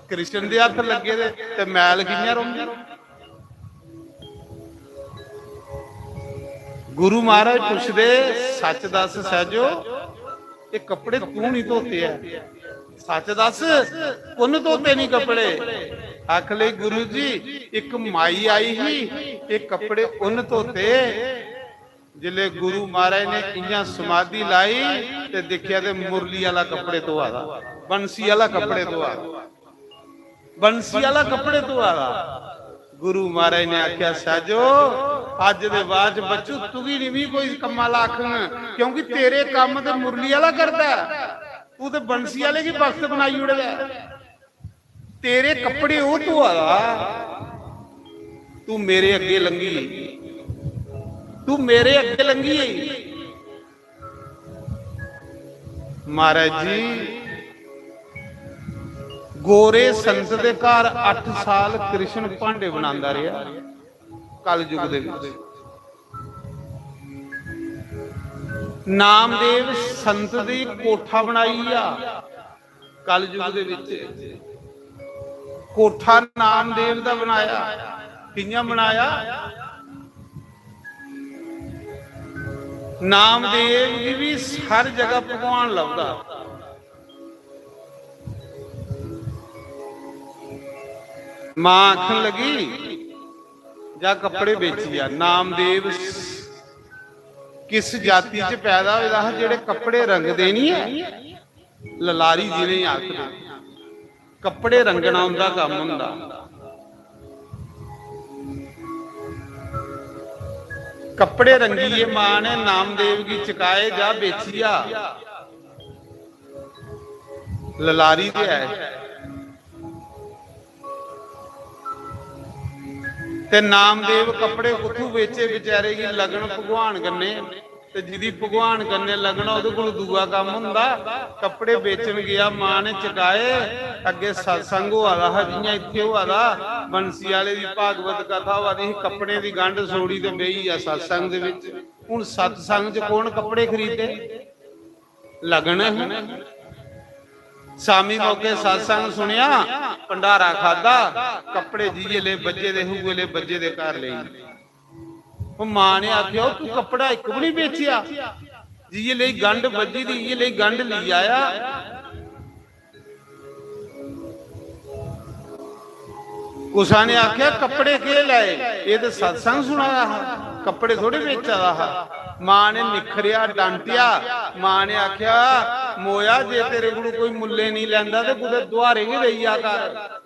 कृष्ण दे हत्थ लग्गे दे ते मैल कि'यां रौंह्दी? गुरु महाराज पुछदे, "सच दस सैजो, एह् कपड़े तूं नहीं धोते ऐ, सच दस, कुन्न धोते नहीं कपड़े?" आखले, "गुरु जी, इक माई आई ही, एह् कपड़े उन्न धोते।" जिसले गुरु महाराज ने इ'यां समाधि लाई ते दिक्खेआ ते मुरली आह्ला कपड़े धोआ दा, बंसी आह्ला कपड़े धोआ दा। बंसी आह्ला कपड़े धोआ दा। गुरु महाराज ने आखेआ, "सैजो, अज्ज दे बाद च बच्चू तुगी निं मी कोई कम्म आह्ला आखङ, क्योंकि तेरे कम्म ते मुरली आह्ला करदा ऐ, तू ते बंसी आह्ले गी भक्त बनाई ओड़े दा ऐ। तेरे कपड़े ओह् धोआ दा, तू मेरे अग्गें लंघी गेई, तू मेरे अग्गें लंघी गेई।" महाराज जी, गोरे संत दे घर अट्ठ साल कृष्ण भांडे बनांदा रेहा कलयुग दे विच। नामदेव संत दी कोठा बनाई आ कलयुग दे विच। कोठा नामदेव दा बनाया। कियां बनाया? नामदेव गी बी हर जगह भगवान लभदा। मां आखन लगी, "जा कपड़े बेची आ।" नामदेव किस जाति च पैदा होए दा हा, जेह्ड़े कपड़े रंगदे निं ऐ, ललारी जि'नेंगी आखदे, कपड़े रंगना उं'दा कम्म होंदा। कपड़े रंगियै मां ने नामदेव गी चकाए, "जा बेची आ।" ललारी ते ऐ। ते नामदेव कपड़े कुत्थू बेचे, बेचारे गी लगन भगवान कन्नै, ते जिदी भगवान कन्नै लगन, ओह्दे कोल दूआ कम्म होंदा। कपड़े बेचन गेआ, मां ने चकाए, अग्गें सत्संग होआ दा हा, जि'यां इत्थै होआ दा, बंसी आह्ले दी भागवत कथा होआ दी ही, कपड़े दी गंढ सोड़ी ते बेही गेआ सत्संग दे बिच। हून सत्संग च कौन कपड़े खरीदे? लगन ही। शामी मौके सत्संग सुनेआ, भंडारा खादा, कपड़े जि'यै ले बज्जे दे, उ'ऐ ले बज्जे दे घर लेई। ओह् मां ने आखेआ, "ओह् तू कपड़ा इक बी निं बेचेआ, जि'यै लेई गंढ बज्जी दी, इ'यै लेई गंढ लेई आया।" कुसा ने आखेआ, "कपड़े केह् लैए? एह् ते सत्संग सुना दा हा, कपड़े थोड़े बेचा दा हा।" मां ने निक्खरेआ, डांटेआ। मां ने आखेआ, "मोया, जे तेरे कोलू कोई मुल्लें निं लैंदा ते कुतै दुहारे गै देई जा कर।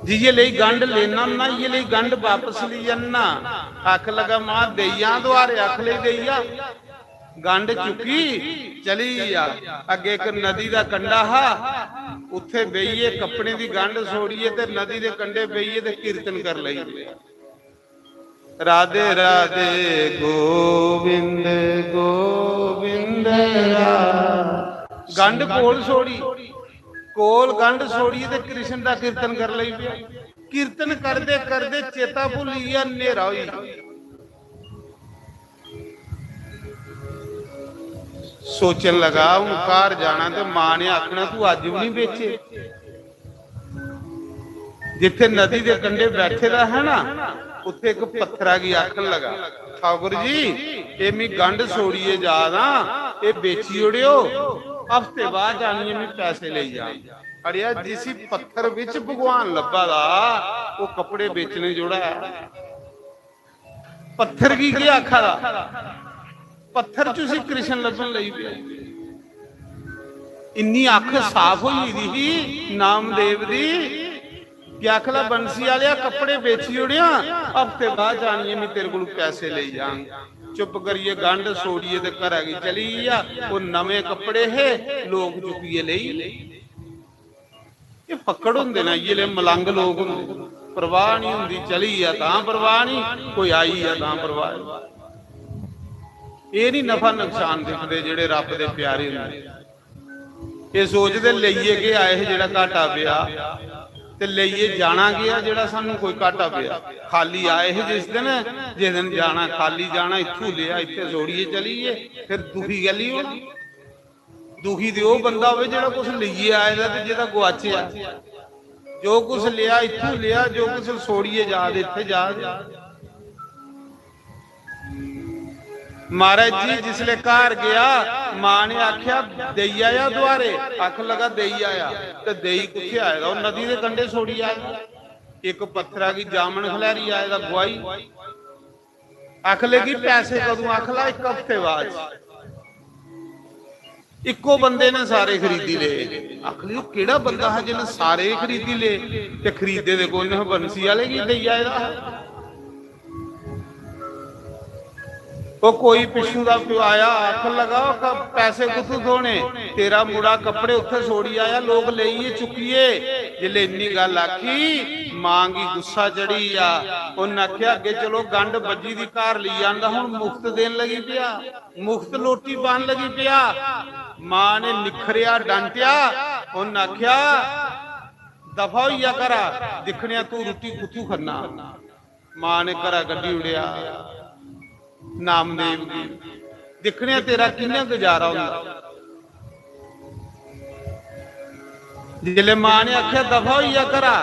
जि'यै लेई गंढ लेना ना, इ'यै लेई गंढ बापस लेई जाना।" आख लगा, "मां, देई जा दुहारे।" आख लेई, "देई जा।" गंढ चुक्की, चली गेआ। अग्गें इक नदी दा कंढा हा, उत्थे बेहियै कपड़े दी गंढ सोड़ियै ते नदी दे कंढे बेहियै ते कीर्तन कर लेई। "राधे राधे गोविंद गोविंद राधे।" गंढ कोल सोड़ी, कोल गंढ सोड़ियै ते कृष्ण दा कीर्तन कर लेई पेआ। कीर्तन करदे करदे चेता भुल्ली गेआ, न्हेरा होई गेआ। सोचन लगा, "हून घर जाना ते मां ने आखना, 'तू अज्ज बी निं बेचे।'" जित्थे नदी दे कंढे बैठे दा हा ना, उत्थे इक पत्थरा गी आखन लगा, "ठाकुर जी, एह् मी गंढ सोड़ियै जा दा, एह् बेची ओड़ेओ, हफ्ते बाद आनियै मी पैसे लेई जा।" अड़ेआ, जिसी पत्थर बिच भगवान लब्भा दा, ओह् कपड़े बेचने जोड़ा ऐ? पत्थर गी केह् आखा दा? पत्थर च उसी कृष्ण लब्भन लगी पेआ। इन्नी अक्ख साफ होई दी ही नामदेव दी कि आखला, "बंसी आह्लेआ, कपड़े बेची ओड़ेआ, हफ्ते बाद जानियै में तेरे कोल पैसे लेई जांग।" चुप करियै गंढ सोड़ियै ते घरा गी चली गेआ। ओह् नमें कपड़े हे, लोक चुक्कियै लेई। एह् फक्कड़ होंदे न, इ'यै ले मलंग लोक होंदे। परवाह निं होंदी, चली गेआ तां परवाह निं, कोई आई गेआ तां परवाह निं। एह् निं नफा नकसान दिखदे जेह्ड़े रब्ब दे प्यारे होंदे। एह् सोचदे, "लेइयै केह् आए हे जेह्ड़ा घाटा पेआ, ते लेइयै जाना केह् ऐ जेह्ड़ा सानूं कोई घाटा पेआ?" खाली आए हे जिस दिन, जिस दिन जाना, खाली जाना, इत्थूं लेआ, इत्थै छोड़ियै चली गे, फिर दुखी कैल्ली होना? दुखी ते ओह् बंदा होवे जेह्ड़ा कुछ लेइयै आए दा ते जेह्ड़ा गुआचेआ। जो कुछ लेआ इत्थूं लेआ, जो कुछ छोड़ियै जा दे इत्थै जा दे। महाराज जी जिसले घर गेआ, मां ने आखेआ, "देई आया दुआरे?" आखन लगा, "देई आया।" ते देई कुत्थै आए दा? ओह् नदी दे कंढे छोड़ी आए दा। इक पत्थरा गी जामन खलैरी आए दा, गुआई। आख लगी, "पैसे कदूं?" आख ला, "इक हफ्ते बाद।" इक्को बंदे ने सारे खरीदी ले। आख लगी, "ओह् केह्ड़ा बंदा हा जिन्ने सारे खरीदी ले ते खरीदे दे कु'न हा? बंसी आह्ले गी देई आए दा हा।" ओह् कोई पिच्छू दा प्यो आया, आखन लगा, "ओह् क-, पैसे कुत्थूं थ्होने? तेरा मुड़ा कपड़े उत्थै छोड़ी आया, लोक लेइयै चुक्कियै।" जिसलै इन्नी गल्ल आखी, मां गी गुस्सा चढ़ी गेआ। उन्न आखेआ, "अग्गें चलो, गंढ बज्जी दी, घर लेई आंदा, हुन मुफ्त देन लगी पेआ, मुफ्त लोटी पान लगी पेआ।" मां ने निक्खरेआ, डांटेआ। उन्न आखेआ, "दफा होई जा घरा, दिक्खने आं तूं रुट्टी कुत्थूं खन्ना।" मां ने घरा कड्ढी ओड़ेआ नामदेव गी। "दिक्खने आं तेरा कि'यां गुजारा होंदा।" जिसलै मां ने आखेआ, "दफा होई जा घरा,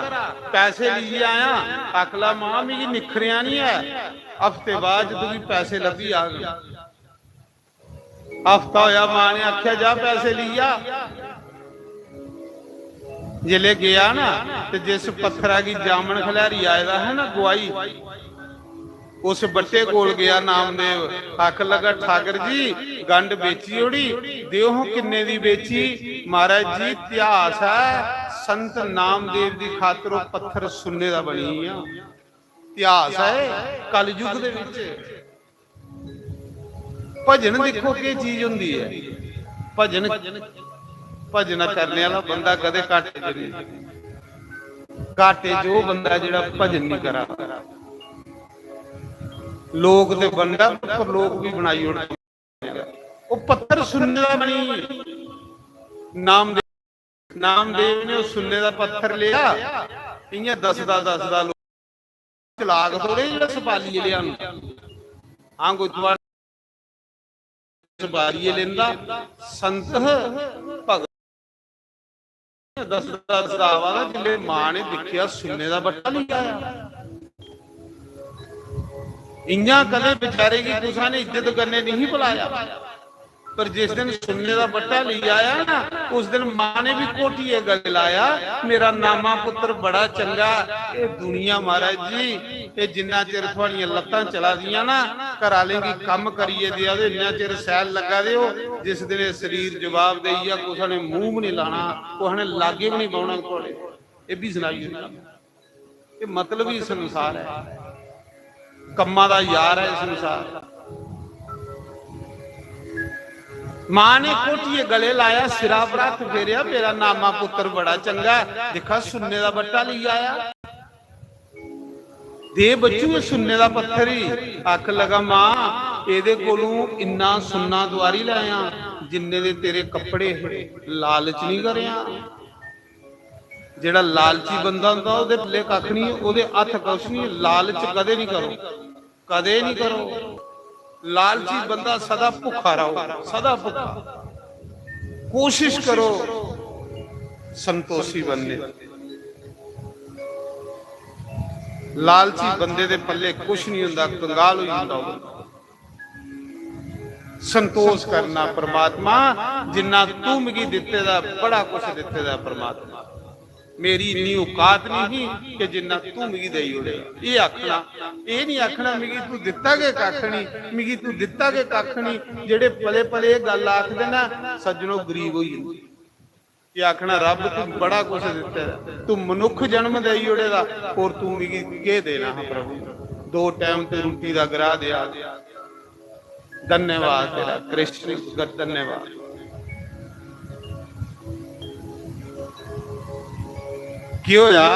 पैसे लेइयै आया।" आखला, "मां, मिगी निखरेआ निं ऐ, हफ्ते बाद तुगी पैसे लब्भी जाङन।" हफ्ता होया, मां ने आखेआ, "जा, पैसे लेई आ।" जिसलै गेआ ना, ते जिस पत्थरा गी जामन खलैरी आए दा हा ना, गुआही, उस बट्टे कोल गेआ नामदेव, आखन लगा, "ठाकर जी, गंढ बेची ओड़ी, देओ हां किन्ने दी बेची?" महाराज जी, इतिहास ऐ, संत नामदेव दी खातर ओह् पत्थर सुन्ने दा बनी गेआ। इतिहास ऐ कलयुग दे विच। भजन दिक्खो केह् चीज होंदी ऐ। भजन, भजन करने आह्ला बंदा कदें घाटे च नेईं। घाटे च ओह् बंदा जेह्ड़ा भजन निं करा। लोक ते बंदा, पर लोक भी बनाई ओड़दे। ओह् पत्थर सुन्ने दा बनी। नामदेव, नामदेव ने ओह् सुन्ने दा पत्थर लेआ, इ'यां दसदा दसदा लोक चलाक थोड़े जेह्ड़ा सपालियै लेआन। हां, कोई थुआढ़े सपालियै लेंदा, संत ह, भगत दसदा दसदा आवा दा, जिसलै मां ने दिक्खेआ, सुन्ने दा बट्टा लेई आया। इ'यां कदें बेचारे गी कुसै ने इज्जत कन्नै नहीं बुलाया, पर जिस दिन सुन्ने दा बट्टा लेई आया ना, उस दिन मां ने भी घोटियै गले लाया, "मेरा नामा पुत्र बड़ा चंगा।" एह् दुनिया, महाराज जी, एह् जिन्ना चिर थुआड़ियां लत्तां चला दियां ना, घर आह्लें गी कम्म करियै देआ दे, इन्ना चिर सैल लग्गा दे ओ। जिस दिन एह् शरीर जवाब देई गेआ, कुसै ने मूंह बी निं लाना, कुसै ने लाग्गे बी निं बौह्ना थुआड़े। एह् बी सनाई ओड़ना। एह् मतलब ही संसार ऐ, कम्मा दा यार ऐ संसार। मां ने घोटियै गले लाया, सिरा पर हत्थ फेरेआ, "मेरा नामा पुत्र बड़ा चंगा ऐ, दिक्खा सुन्ने दा बट्टा लेई आया।" दे बच्चू, एह् सुन्ने दा पत्थर ही। आख लगा, "मां, एह्दे कोलू इन्ना सुन्ना दुआरी लैया, जिन्ने दे तेरे कपड़े हे, लालच नहीं करेआ।" जेह्ड़ा लालची बंदा होंदा, ओह्दे पल्ले कक्ख नहीं, ओह्दे हत्थ कुछ नहीं, लालच कदे नहीं करो। कदे नहीं करो। लालची बंदा सदा भुखा रहो, सदा भुखा। कोशिश करो संतोषी बनने। लालची बंदे दे पल्ले कुछ नहीं होंदा, कंगाल होई जंदा ओह्। संतोष करना, "परमात्मा, जिन्ना तू मिगी दित्ते दा, बड़ा कुछ दित्ते दा परमात्मा।" मेरी इन्नी औकात नहीं ही कि जिन्ना तू मिगी देई ओड़ेगा। एह् आखना, एह् नहीं आखना, "मिगी तू दित्ता गै कक्ख नहीं, मिगी तू दित्ता गै कक्ख नहीं।" जेह्ड़े पले पले एह् गल्ल आखदे ना, सज्जनो, गरीब होई जंदे। एह् आखना, "रब, तू बड़ा कुछ दित्ते दा, तू मनुक्ख जन्म देई ओड़े दा, और तू मिगी केह् देना हा प्रभु? दो टैम ते रुट्टी दा ग्राह देआ।" धन्यवाद तेरा कृष्ण, धन्यवाद। केह् होया?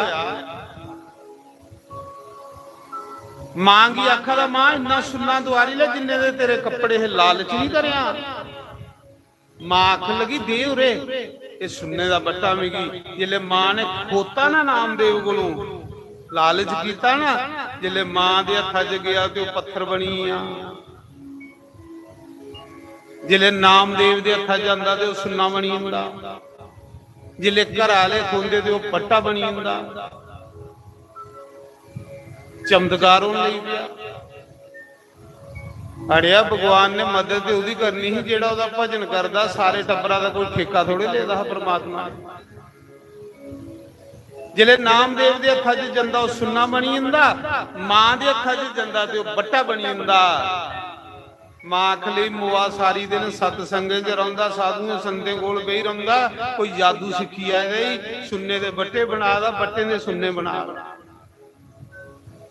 मां गी आखा दा, "मां, इन्ना सुन्ना दुआरी लै, जिन्ने दे तेरे कपड़े हे, लालच नहीं करेआ।" मां आखन लगी, "दे उरे, एह् सुन्ने दा बट्टा मिगी।" जिसलै मां ने खोता ना नामदेव कोलों, लालच कीता ना, जिसलै मां दे हत्था च गेआ ते ओह् पत्थर बनी गेआ। जिसलै नामदेव दे हत्था च जंदा ते ओह् सुन्ना बनी जंदा। जिसलै घरा आह्ले खोंदे ते ओह् बट्टा बनी जंदा। चमत्कार होन लगी पेआ। अड़ेआ, भगवान ने मदद ते ओह्दी करनी ही, जेह्ड़ा ओह्दा भजन करदा। सारे टब्बरा दा कोई ठेका थोड़े लेदा हा परमात्मा ने। जिसलै नामदेव दे हत्था च जंदा, ओह् सुन्ना बनी जंदा, मां दे हत्था च जंदा ते ओह् बट्टा बनी जंदा। मां आखन लगी, "मोआ सारी दिन सत्संगें च रौंह्दा, साधुएं संतें कोल बेही रौंह्दा, कोई जादू सिक्खी आए दा ई, सुन्ने दे बट्टे बना दा, बट्टें दे सुन्ने बना दा।"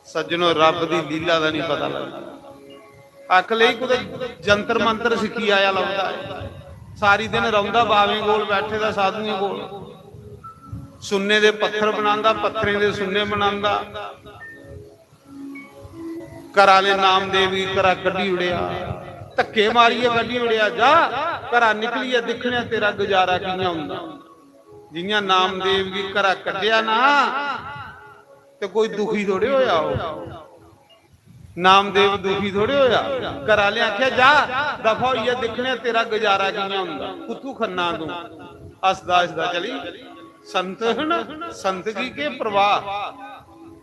सज्जनो, रब दी लीला दा नहीं पता लगदा। आख लेई कुतै जंतर मंतर सिक्खी आया लगदा है। सारी दिन रौंह्दा बावें कोल, बैठे दा साधुएं कोल। सुन्ने दे पत्थर बनांदा, पत्थरें दे सुन्ने बनांदा। घर आह्ले नामदेव गी घरा कड्ढी ओड़ेआ, धक्के मारियै कड्ढी ओड़ेआ, "जा, घरा निकलियै दिक्खने आं तेरा गुजारा कि'यां होंदा।" जि'यां नामदेव गी घरा कड्ढेआ ना, ते कोई दुखी थोड़े होया हो। नामदेव दुखी थोड़े होया। घर आह्लें आखेआ, "जा, दफा होइयै दिक्खने आं तेरा गुजारा कि'यां होंदा, कुत्थू खन्ना तूं?" हसदा हसदा चली। संत है ना, संत गी केह् परवाह?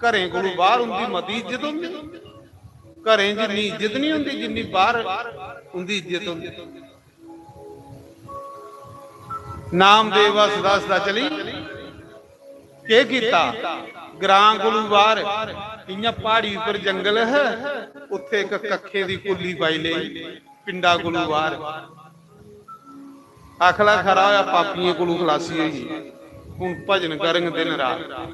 घरें कोलू बाहर उंदी मती इज्जत होंदी। घरें जिन्नी इज्जत नहीं होंदी, जिन्नी बाहर उंदी इज्जत होंदी। नामदेव हसदा हसदा चली केह् कीता? ग्रां कोलू बाहर इयां प्हाड़ी उप्पर जंगल है, उत्थे एक कक्खे दी कुल्ली पाई लेई, पिंडा कोलू बाहर। आखला खरा होया, पापियें कोलू खलासी होई, हुन भजन करंग दिन रात।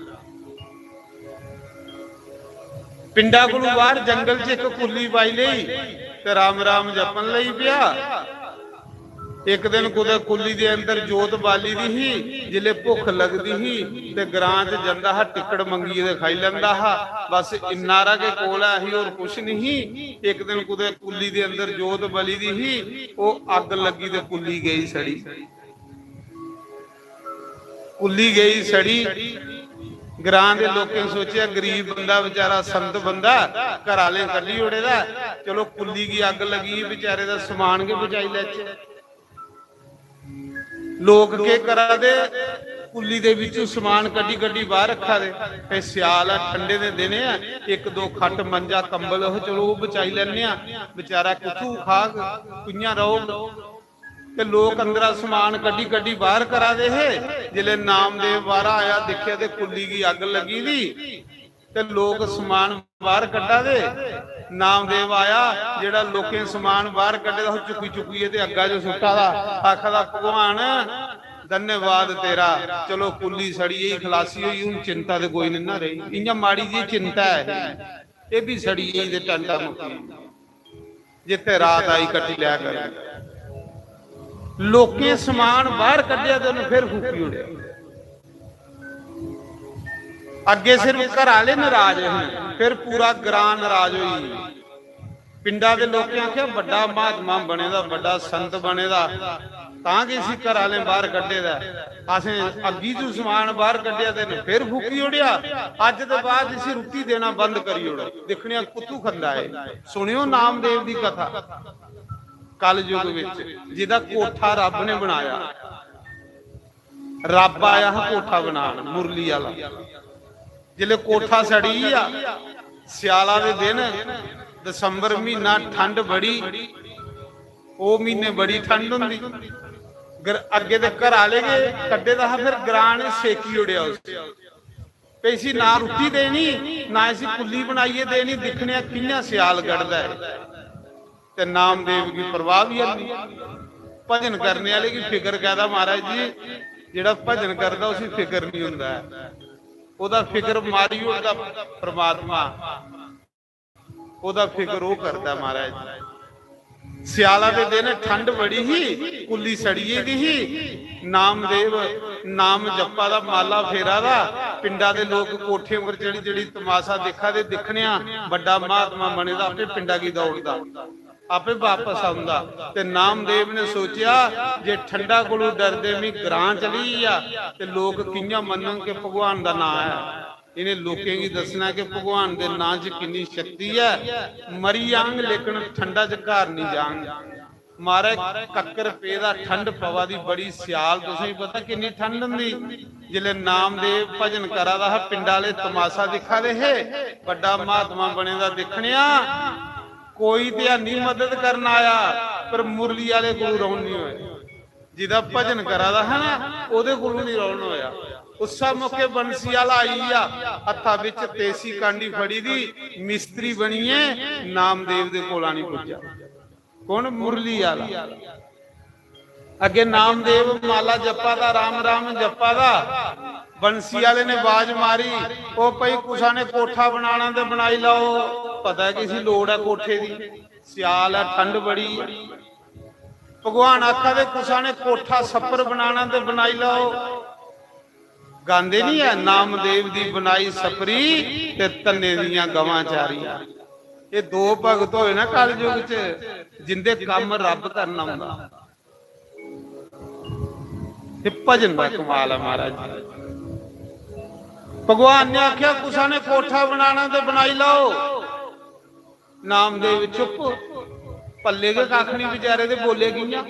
पिंडा कोलू बाहर जंगल च इक कुल्ली पाई लेई ते राम राम जपन लगी पेआ। इक दिन कुतै कुल्ली दे अंदर जोत बाली दी ही, जिसलै भुक्ख लगदी ही ते ग्रां च जंदा हा, टिक्कड़ मंगियै ते खाई लैंदा हा। बस इन्ना हारा गै कोल ऐ ही, होर कुछ नहीं। इक दिन कुतै कुल्ली दे अंदर जोत बली दी ही, ओह् अग्ग लग्गी ते कुल्ली गेई सड़ी। कुल्ली गेई सड़ी। ग्रां दे लोकें सोचेआ, गरीब बंदा बेचारा, संत बंदा, घर आह्लें कड्ढी ओड़े दा, चलो कुल्ली गी अग्ग लग्गी, बेचारे दा समान गै बचाई लैचे। लोक केह् करा दे, कुल्ली दे बिच्चों समान कड्ढी कड्ढी बाहर रखा दे। ते स्याल ऐ, ठंडे दे दिन ऐ, इक दो खट्ट मंजा कंबल, ओह् चलो ओह् बचाई लैने आं। बेचारा कुत्थू खाग, कि'यां रौह्ग? ते लोक अंदरा समान कड्ढी कड्ढी बाहर करा दे हे। जिसलै नामदेव बाहरा आया, दिक्खेआ ते कुल्ली गी अग्ग लग्गी दी, ते लोक समान बाहर कड्ढा दे। नामदेव आया, जेह्ड़ा लोकें समान बाहर कड्ढे दा, ओह् चुक्की चुक्कियै ते अग्गा च सुट्टा दा, आखा दा, "भगवान, धन्यवाद तेरा, चलो कुल्ली सड़ी गेई, खलासी होई, हून चिंता ते कोई निं ना रेही।" इ'यां माड़ी जी चिंता ऐ, एह् बी सड़ी गेई ते टंटा मुक्की गेई। जित्थे रात आई, कट्टी लै कर। लोकें समान बाहर कड्ढेआ ते उन्हें फिर फूकी ओड़ेआ। अग्गे सिर्फ घर आह्ले नाराज हे, फिर पूरा ग्रां नाराज होई। पिंडा दे लोकें आखेआ, "बड्डा महात्मा बने दा, बड्डा संत बने दा, तां गै इसी घर आह्लें बाहर कड्ढे दा ऐ। असें अग्गी चू समान बाहर कड्ढेआ ते इन्हें फिर फूकी ओड़ेआ। अज्ज दे बाद इसी रुट्टी देना बंद करी ओड़ो, दिक्खने आं कुत्थू खंदा ऐ।" सुनेओ नामदेव दी कथा। कलयुग विच जिदा कोठा रब ने बनाया, रब आया हा कोठा बनान, मुरली आह्ला। जिसलै कोठा सड़ी गेआ, स्याला दे दिन, दसंबर म्हीना, ठंड बड़ी, ओह् म्हीने बड़ी ठंड होंदी। गर-, अग्गे ते घर आह्ले गै कड्ढे दा हा, फिर ग्रां ने सेकी ओड़ेआ उसी। ते इसी ना रुट्टी देनी, ना इसी कुल्ली बनाइयै देनी, दिक्खने आं कि'यां स्याल कढदा ऐ। ते नामदेव गी परवाह बी हैनी। भजन करने आह्ले गी फिकर कैदा, महाराज जी? जेह्ड़ा भजन करदा उसी फिकर निं होंदा ऐ। ओह्दा फिकर मारी ओड़दा परमात्मा, ओह्दा फिकर ओह् करदा, महाराज। स्याला दे दिन ठंड बड़ी ही, कुल्ली सड़ी गेदी ही। नामदेव नाम जप्पा दा, माला फेरा दा। पिंडा दे लोक कोठे उप्पर चढ़ी चढ़ी तमाशा दिक्खा दे, दिक्खने आं, बड्डा महात्मा बने दा, आपे पिंडा गी दौड़दा, आपे वापस औंदा। ते नामदेव ने सोचेआ जे ठंडा कोलू डरदे मी ग्रां चली गेआ ते लोक कि'यां मन्नन कि भगवान दा नांऽ ऐ। इ'नें लोकें गी दस्सना कि भगवान दे नांऽ च किन्नी शक्ति ऐ। मरी जांग लेकिन ठंडा च घर निं जांग। महाराज, कक्कर पेदा, ठंड पवा दी बड़ी, स्याल तुसें गी पता किन्नी ठंड होंदी। जिसलै नामदेव भजन करा दा हा, पिंड आह्ले तमाशा दिक्खा दे हे, बड्डा महात्मा बने दा दिक्खने आं, कोई ते हैनी मदद करन आया, पर मुरली आह्ले कोलू रौह्न निं होए। जिदा भजन करा दा हा ना, ओह्दे कोलू निं रौह्न होया। उस्सै मौके बंसी आह्ला आई गेआ, हत्था बिच तेसी कांडी फड़ी दी, मिस्त्री बनियै नामदेव दे कोल आनी पुज्जा। कौन? मुरली आह्ला। अग्गे नामदेव माला जप्पा दा, राम राम जप्पा दा। बंसी आह्ले ने बाज मारी, "ओ भाई, कुसा ने कोठा बनाना ते बनाई लैओ।" पता ऐ किसी लोड़ ऐ कोठे दी, स्याल ऐ, ठंड बड़ी ऐ। भगवान आखा दे, "कुसा ने कोठा छप्पर बनाना ते बनाई लैओ।" गांदे नहीं है, "नामदेव दी बनाई छपरी ते धन्ने दियां गवां चारियां।" ये दो भगत होए ना कलयुग च, जिंदे कम्म रब करना होंदा। ये भजन दा कमाल है महाराज जी। भगवान ने आख्या, "कुसा ने कोठा बनाना ते बनाई लैओ।" नामदेव चुप, पल्ले गै कक्ख नहीं बेचारे दे, बोले कियां?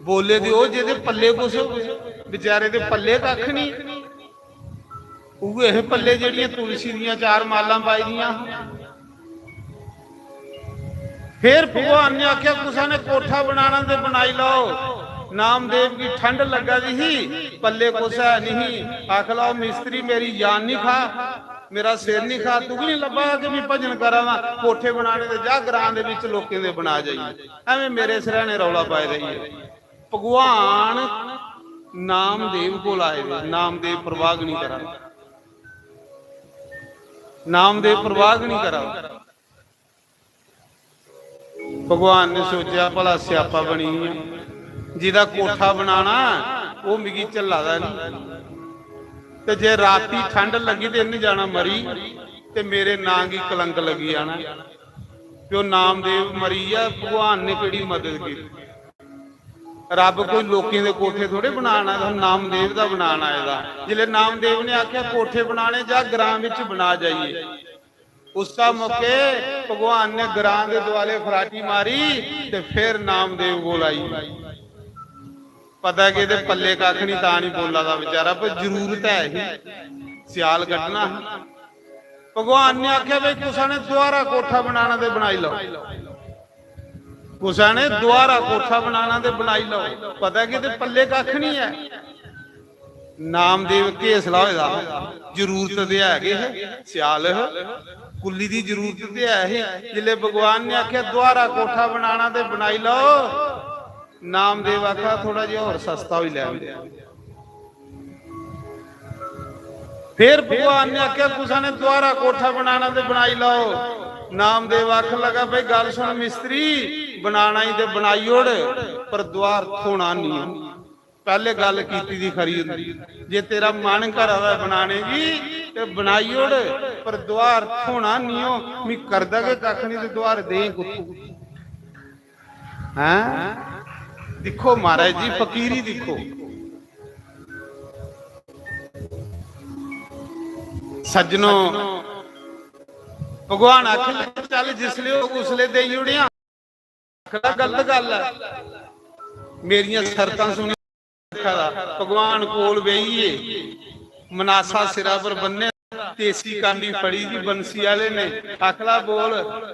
बोले दे ओह् जेह्दे पल्ले कुछ होवे। बेचारे दे पल्ले कक्ख नहीं। उ'ऐ हे पल्ले जेह्ड़ियां तुलसी दियां चार मालां पाई दियां हां। फिर भगवान ने आखेआ, "कुसै ने कोठा बनाना ते बनाई लैओ।" नामदेव गी ठंड लग्गा दी ही, पल्ले कुसै है नहीं। आख लैओ, "मिस्त्री, मेरी जान नहीं खा, मेरा सिर नहीं खा, तुगी नहीं लब्भा कि मैं भजन करा दा? कोठे बनाने ते जा, ग्रां दे विच लोकें दे बना जाइए, एवें मेरे सिरहाने रौला पाए रहिए।" भगवान नामदेव कोल आए दे, नामदेव प्रवाह नहीं करा, नामदेव प्रवाह नहीं करा। भगवान ने सोचेआ, "भला स्यापा बनी गेआ, जिदा कोठा बनाना, ओह मिगी झल्ला दा नहीं। ते जे राती ठंड लगी ते इन्न जाना मरी, ते मेरे नां गी कलंक लगी जाना।" ते ओह नामदेव मरी गेआ, भगवान ने केड़ी मदद की? रब कोई लोकें दे कोठे थोड़े बनाना आए दा, नामदेव दा बनाना आए दा। जिसले नामदेव ने आख्या, "कोठे बनाने जा, ग्रां विच बना जाइए।" उस्सै मौके भगवान ने ग्रां दे दुआले फराटी मारी ते फिर नामदेव कोल आई। पता कि एह्दे पल्ले कक्ख निं, तां निं बोला दा बेचारा, पर जरूरत है ही, स्याल कड्ढना हा। भगवान ने आखेआ, "भाई, कुसै ने दोबारा कोठा बनाना ते बनाई लैओ, कुसै ने दोबारा कोठा बनाना ते बनाई लैओ।" पता कि एह्दे पल्ले कक्ख निं ऐ। नामदेव घेसला होए दा हा, जरूरत ते है गै हे, स्याल हे, कुल्ली दी जरूरत ते है ही। जिसलै भगवान ने आखेआ, "दोबारा कोठा बनाना ते बनाई लैओ," नामदेव आखा, "थोड़ा जिहा होर सस्ता होई लैन दे।" फिर भगवान ने आखेआ, "कुसै ने दोबारा कोठा बनाना ते बनाई लैओ।" नामदेव आखन लगा, "भाई, गल्ल सुन मिस्त्री, बनाना ही ते बनाई ओड़, पर द्वार थ्होना निं।" पैह्ले गल्ल कीती दी खरी होंदी, जे तेरा मन करा दा बनाने गी ते बनाई ओड़, पर द्वार थ्होना निं ओ। मी करदा गै कक्ख निं ते द्वार दें कुत्थूं? हैं? दिक्खो महाराज जी, फकीरी दिक्खो। सज्जनो, भगवान आखन लगे, "चल, जिसले होग उसले देई ओड़ेआं।" आखदा, "गलत गल्ल ऐ, मेरियां शर्तां सुनी।" आखा दा, भगवान कोल बेहियै, मनासा सिरा पर बन्ने, देसी कांडी फड़ी दी बंसी आह्ले ने। आखला, "बोल।"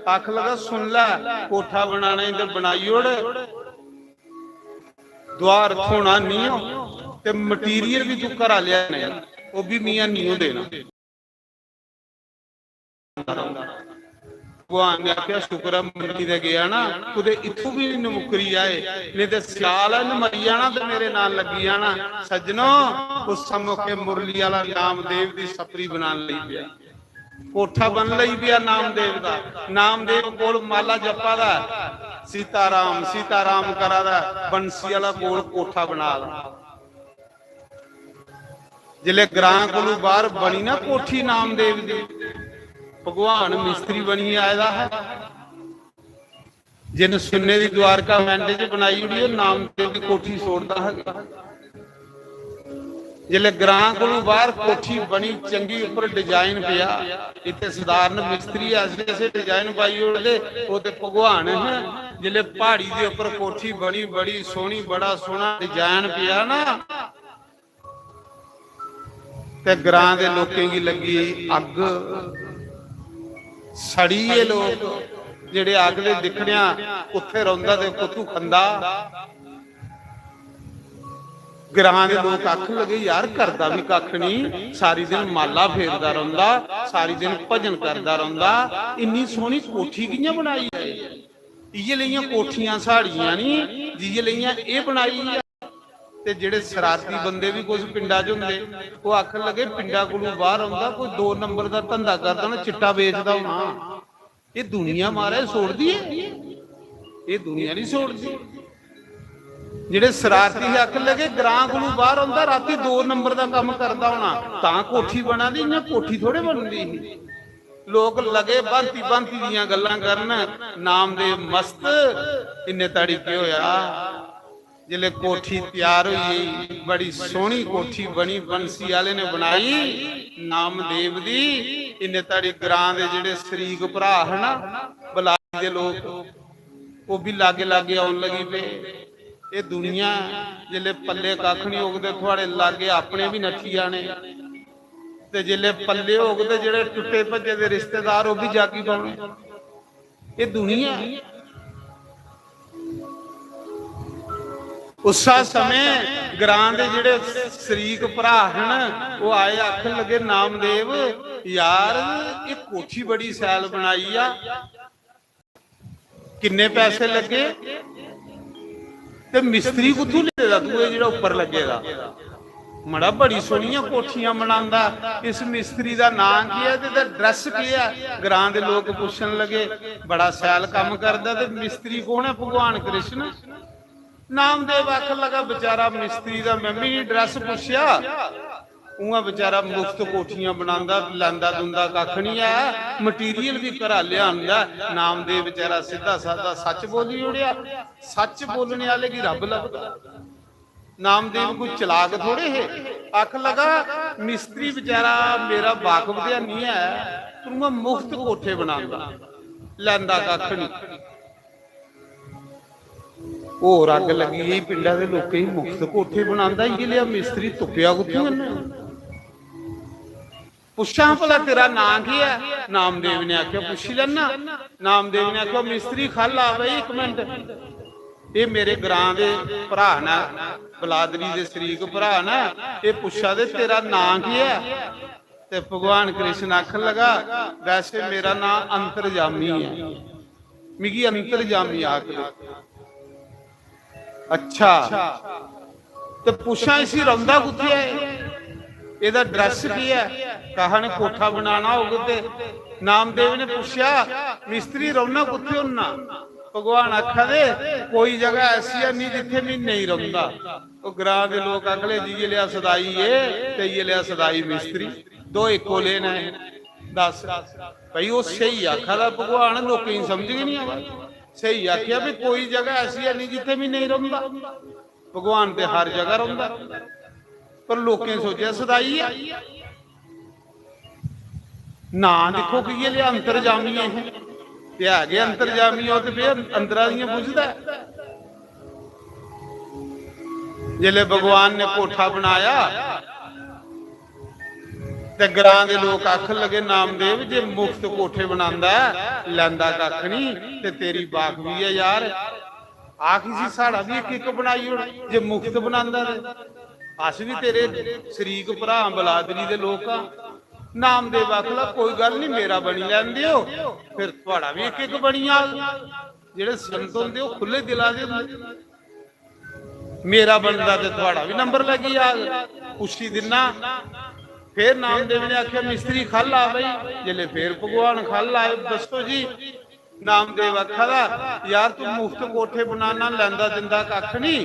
आख लगा, "सुन लै, कोठा बनाना ई ते बनाई ओड़, द्वार थ्होना निं ओ, ते मटीरियल बी तू घरा लेआ नहीं, ओह् बी मियां निं ओ देना।" भगवान ने आखेआ, "शुक्र ऐ मन्नी ते गेआ ना, कुतै इत्थूं बी निं मुक्करी आए, नेईं ते स्याल ऐ, इन्न मरी जाना ते मेरे नाल लग्गी जाना।" सज्जनो, उस मौके मुरली आह्ला नामदेव दी सप्परी बनान लगी पेआ, कोठा बन लगी पेआ नामदेव दा। नामदेव कोल माला जप्पा दा, "सीताराम, सीताराम" करा दा, बंसी आह्ला कोल कोठा बना दा। जिसलै ग्रां कोलू बाहर बनी ना कोठी नामदेव दी, भगवान मिस्त्री बनियै आए दा हा। जिन सुन्ने दी द्वारका मैंडे च बनाई ओड़ी, ओह् नामदेव दी कोठी छोड़दा हा। जिसलै ग्रां कोलू बाहर कोठी बनी, चंगी उप्पर डिजाइन पेआ, इत्थे सधारण मिस्त्री ऐसे ऐसे डिजाइन पाई ओड़दे, ओह् ते भगवान हे। जिसलै प्हाड़ी दे उप्पर कोठी बनी, बड़ी सोहनी, बड़ा सोहना डिजाइन पेआ ना, ते ग्रां दे लोकें गी लग्गी अग्ग, सड़ी गे लोक। जेह्ड़े आखदे, "दिक्खने आं कुत्थै रौंह्दा ते कुत्थू खंदा।" ग्रां दे लोक आखन लगे, "यार, करदा बी कक्ख निं, सारी दिन माला फेरदा रौंह्दा, सारी दिन भजन करदा रौंह्दा, इन्नी सोह्नी कोठी कि'यां बनाई ऐ?" इ'यै लेइयां कोठियां साढ़ियां निं, जि'यै लेइयां एह् बनाई ऐ। ते जेह्ड़े शरारती बंदे बी कुछ पिंडा च होंदे, ओह् आखन लगे, "पिंडा कोलू बाहर औंदा, कोई दो नंबर दा धंधा करदा होना, चिट्टा बेचदा होना।" एह् दुनिया, महाराज, छोड़दी ऐ? एह् दुनिया निं छोड़दी। जेह्ड़े शरारती हे, आखन लगे, "ग्रां कोलू बाहर औंदा, राती दो नंबर दा कम्म करदा होना, तां कोठी बना दी, इ'यां कोठी थोड़े बनदी ही।" लोक लगे भांति भांति दियां गल्लां करन। नामदेव मस्त, इन्ने ताड़ी केह् होया? जिसलै कोठी त्यार होई गेई, बड़ी सोहनी कोठी बनी, बंसी आह्ले ने बनाई नामदेव दी। इन्ने ताड़ी ग्रां दे जेह्ड़े शरीक भ्राऽ हे ना, बलाई दे लोक, ओह् बी लागे लागे औन लगी पे। एह् दुनिया ऐ, जिसलै पल्ले कक्ख निं होग ते थुआढ़े लागै अपने बी नट्ठी जाने, ते जिसलै पल्ले होग ते जेह्ड़े टुट्टे भज्जे दे रिश्तेदार, ओह् बी जागी पौने। एह् दुनिया ऐ। उस्सै समें ग्रां दे जेह्ड़े शरीक भ्राऽ हे न, ओह् आए, आखन लगे, "नामदेव, यार, एह् कोठी बड़ी शैल बनाई आ, किन्ने पैसे लग्गे ते मिस्त्री कुत्थूं लेदा तूं, एह् जेह्ड़ा उप्पर लग्गे दा?" "मड़ा, बड़ी सोह्नियां कोठियां बनांदा, इस मिस्त्री दा नांऽ केह् ऐ ते एह्दा ड्रैस केह् ऐ?" ग्रां दे लोक पुच्छन लगे। "बड़ा शैल कम्म करदा, ते मिस्त्री कौन ऐ?" "भगवान कृष्ण।" नामदेव आखन लगा, "बेचारा मिस्त्री दा में बी निं ड्रैस पुच्छेआ, उ'आं बेचारा मुफ्त कोठियां बनांदा, लैंदा दुंदा कक्ख निं ऐ, मटीरियल बी घरा लेआंदा।" नामदेव बेचारा सिद्धा सादा सच्च बोली ओड़ेआ। सच्च बोलने आह्ले गी रब्ब लभदा। नामदेव कोई चलाक थोड़े हे। आखन लगा, "मिस्त्री बेचारा मेरा वाकफ ते निं ऐ, पर उ'आं मुफ्त कोठे बनांदा, लैंदा कक्ख निं।" होर अग्ग लग्गी गेई, "पिंडा दे लोकें गी मुफ्त कोठे बनांदा, इ'यै लेआ मिस्त्री तुप्पेआ कुत्थूं इ'न्नै? पुच्छां भला तेरा नांऽ केह् ऐ?" नामदेव ने आखेआ, "पुच्छी लैना।" नामदेव ने आखेआ, "मिस्त्री, ख'ल्ल आ भाई इक मिंट, एह् मेरे ग्रां दे भ्राऽ न, बलादरी दे शरीक भ्राऽ न, एह् पुच्छा दे तेरा नांऽ केह् ऐ?" ते भगवान कृष्ण आखन लगा, "वैसे मेरा नांऽ अंतर्जामी ऐ, मिगी अंतर्जामी आखदे।" "अच्छा, ते पुच्छां इसी रौंह्दा कुत्थै ऐ, एह्दा ड्रैस केह् ऐ?" कहा ने कोठा बनाना होग ते नामदेव ने पुच्छेआ, "मिस्त्री, रौह्ना कुत्थै होन्ना?" भगवान आखा दे, "कोई जगह ऐसी है नहीं जित्थै में नेईं रौंह्दा।" ओह् ग्रां दे लोक आखले, "जी, इ'यै लेआ सदाई एह् ते इ'यै लेआ सदाई मिस्त्री, दो इक्को ले न।" दस भाई, ओह् स्हेई आखा दा भगवान, लोकें गी समझ गै निं आवा। स्हेई आखेआ भी कोई जगह ऐसी है नहीं जित्थै में नेईं रौंह्दा। भगवान ते हर जगह रौंह्दा, पर लोकें सोचेआ सदाई ऐ। नां दिक्खो कि इ'यै लेआ अंतर्जामी ऐ, ते है गै अंतर्जामी, ओह् ते फिर अंदरा दियां बुझदा ऐ। जिसलै भगवान ने कोठा बनाया ते ग्रां दे लोक आखन लगे, "नामदेव जे मुफ्त कोठे बनांदा ऐ, लैंदा कक्ख निं, ते तेरी बाकफी ऐ यार, आख इसी साढ़ा बी इक इक बनाई ओड़, जे मुफ्त बनांदा ते अस बी तेरे शरीक भ्राऽ बलादरी दे लोक आं।" नामदेव आखला, "कोई गल्ल निं, मेरा बनी लैन देओ, फिर थुआढ़ा बी इक इक बनी जाग।" जेह्ड़े संत होंदे, ओह् खु'ल्ले दिला दे होंदे। "मेरा बनदा ते थुआढ़ा बी नंबर लग्गी जाग, पुच्छी दिन्ना।" फिर नामदेव ने आखेआ, "मिस्त्री, ख'ल्ल आ भाई।" जिसलै फिर भगवान ख'ल्ल आए, "दस्सो जी।" नामदेव आखा दा, "यार, तूं मुफ्त कोठे बनाना, लैंदा दिंदा कक्ख निं,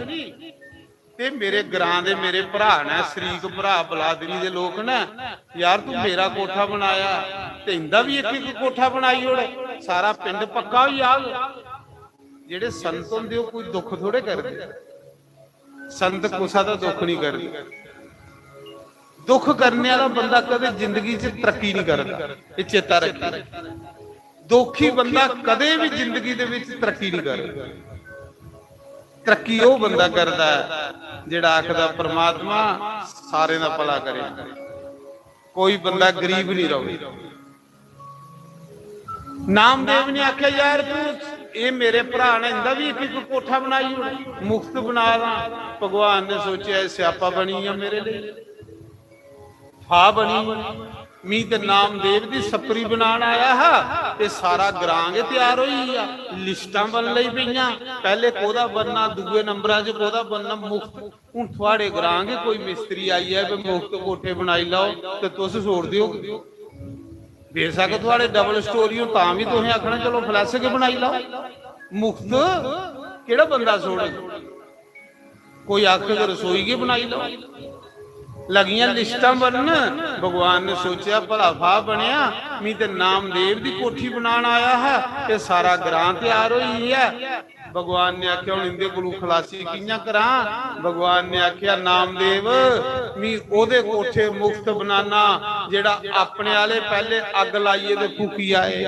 ते मेरे ग्रां दे मेरे भ्राऽ न, शरीक भ्राऽ बलादरी दे लोक न, यार, तूं मेरा कोठा बनाया ते इंदा बी इक इक कोठा बनाई ओड़, सारा पिंड पक्का होई जाग।" जेह्ड़े संत होंदे, ओह् कोई दुख थोड़े करदे। संत कुसा दा दुख निं करदे। दुख करने आह्ला बंदा कदें जिंदगी च तरक्की निं करदा, एह् चेता रक्खी। दुखी बंदा कदें बी जिंदगी दे विच तरक्की निं करदा। तरक्की ओह् बंदा करदा ऐ जेह्ड़ा आखदा, "परमात्मा, सारें दा भला करे, कोई बंदा गरीब निं र'वै।" नामदेव ने आखेआ, "यार, तू, एह् मेरे भ्राऽ ने, इंदा बी इक इक कोठा बनाई ओड़, मुफ्त बना दा।" भगवान ने सोचेआ, "एह् स्यापा बनी गेआ मेरे लेई, फाह् बनी गेआ। मी ते नामदेव दी सप्परी बनान आया हा, ते सारा ग्रां गै त्यार होई गेआ, लिस्टां बन लगी पेइयां, पैह्ले कोह्दा बनना, दूए नंबरा च कोह्दा बनना, मुफ्त।" हून थुआढ़े ग्रां गै कोई मिस्त्री आई जाए, "भाई, मुफ्त कोठे बनाई लैओ," ते तुस छोड़ देओ। बेशक थुआढ़े डबल स्टोरी हो, तां बी तुसें आखना, "चलो, फ्लैश गै बनाई लैओ।" मुफ्त केह्ड़ा बंदा छोड़ग? कोई आखग, "रसोई गै बनाई लैओ।" लगियां लिस्टां बनन। भगवान ने सोचेआ, "भला फाह् बनेआ, मी ते नामदेव दी कोठी बनान आया हा, ते सारा ग्रां त्यार होई गेआ।" भगवान ने आखेआ, "हून इंदे कोलू खलासी कि'यां करां?" भगवान ने आखेआ, "नामदेव, मी ओह्दे कोठे मुफ्त बनाना, जेह्ड़ा अपने आह्ले पैह्ले अग्ग लाइयै ते फूकी आए।"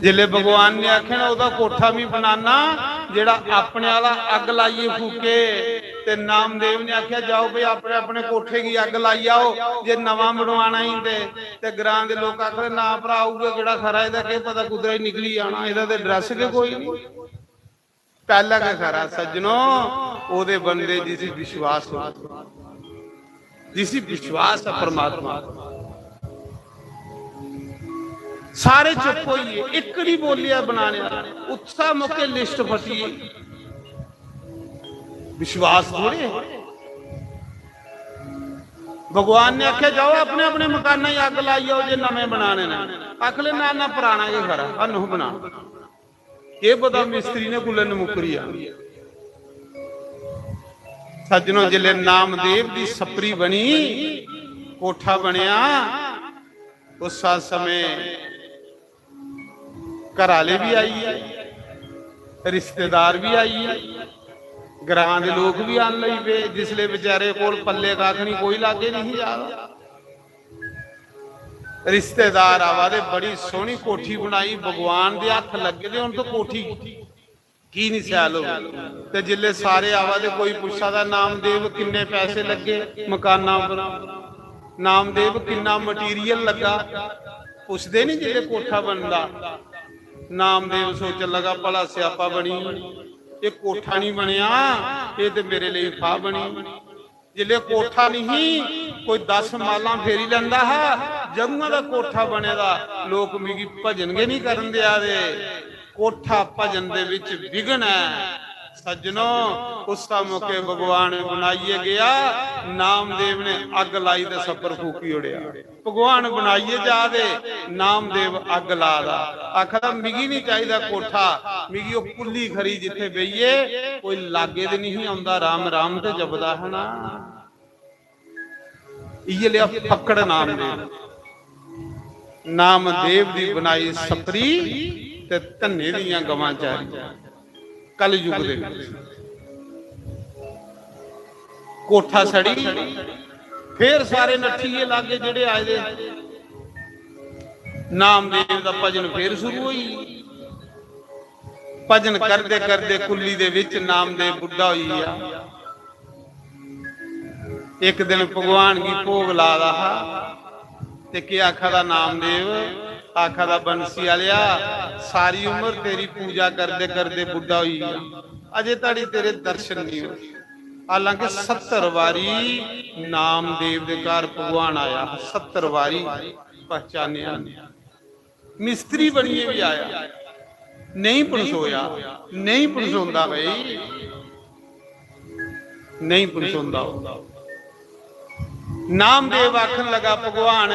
जिसले भगवान ने आखेआ ना, "ओह्दा कोठा में बनाना जेह्ड़ा अपने आह्ला अग्ग लाइयै फूके," ते नामदेव ने आखेआ, "जाओ भाई, अपने अपने कोठे गी अग्ग लाई आओ, जे नमां बनवाना ही ते।" ते ग्रां दे लोक आखदे, "ना भ्रा, उ'ऐ केह्ड़ा खरा, एह्दा केह् पता कुद्धरा ही निकली जाना, एह्दा ते ड्रैस गै कोई निं।" पैह्ला गै खरा सज्जनो, ओह्दे बनदे जिसी विश्वास हो, जिसी विश्वास है परमात्मा। सारे चुप होइए, इक नहीं बोलिया बनाने आह्ला। उत्साह मौके लिस्ट फटी। विश्वास थोड़े। भगवान ने आखेआ, "जाओ, अपने अपने मकाना गी अग्ग लाई आओ जे नमें बनाने न।" आखले, "ना ना, पराना गै खरा, हन्नू बना।" केह् पता मिस्त्री ने कुल्ले नमुकरी आनी। सज्जनो, जिसले नामदेव दी सप्री बनी, कोठा बनया, उस समय घर आह्ले बी आई गे, रिश्तेदार बी आई गे, ग्रां दे लोक बी आन लगी पे। जिसले बेचारे कोल पल्ले कक्ख निं, कोई लागै निं ही जा दा। रिश्तेदार आवा दे, "बड़ी सोहनी कोठी बनाई, भगवान दे हत्थ लग्गे दे, हून तो कोठी की निं सैल होग?" ते जिसले सारे आवा दे, कोई पुच्छा दा, "नामदेव, किन्ने पैसे लग्गे मकाना पर? नामदेव, किन्ना मटीरियल लग्गा?" पुछदे निं जिसले कोठा बनदा। नामदेव सोचन लगा, "भला स्यापा बनी, एह् कोठा निं बनया, एह् ते मेरे लेई फाह् बनी।" जिसलै कोठा निं ही, कोई दस मालां फेरी लैंदा हा, जदूआं दा कोठा बने दा, लोक मिगी भजन गै निं करन देआ दे। कोठा भजन दे बिच विघ्न ऐ। सज्जनो, उस्सा मौके भगवान बनाइयै गेआ, नामदेव ने अग्ग लाई ते सप्पर फूकी ओड़ेआ। भगवान बनाइयै जा दे, नामदेव अग्ग ला दा। आखदा, "मिगी निं चाहिदा कोठा, मिगी ओह् कुल्ली खरी जित्थै बेहियै कोई लागै ते निं औंदा, राम राम ते जपदा हा ना।" इ'यै लेआ फक्कड़ नामदेव। नामदेव दी बनाई सप्परी ते धन्ने दियां गवां चारी। कलयुग दे बिच कोठा सड़ी, फिर सारे नट्ठी गे, लागे जेह्ड़े आए दे। नामदेव दा भजन फिर शुरू होई। भजन करदे करदे कुल्ली दे बिच नामदेव बुड्ढा होई गेआ। इक दिन भगवान गी भोग ला दा हा, ते केह् आखा दा नामदेव? आखा दा, "बंसी आलेआ, सारी उम्र तेरी पूजा करदे करदे बुड्ढा होई गेआ, अजे धड़ी तेरे दर्शन नहीं होए।" हालांकि सत्तर बारी नामदेव दे घर भगवान आया हा, सत्तर बारी पहचानेआ नेईं। मिस्त्री बनियै बी आया, नेईं पनसोया, नेईं पनसोंदा भाई, नेईं पनसोंदा ओह्। नामदेव आखन लगा, "भगवान,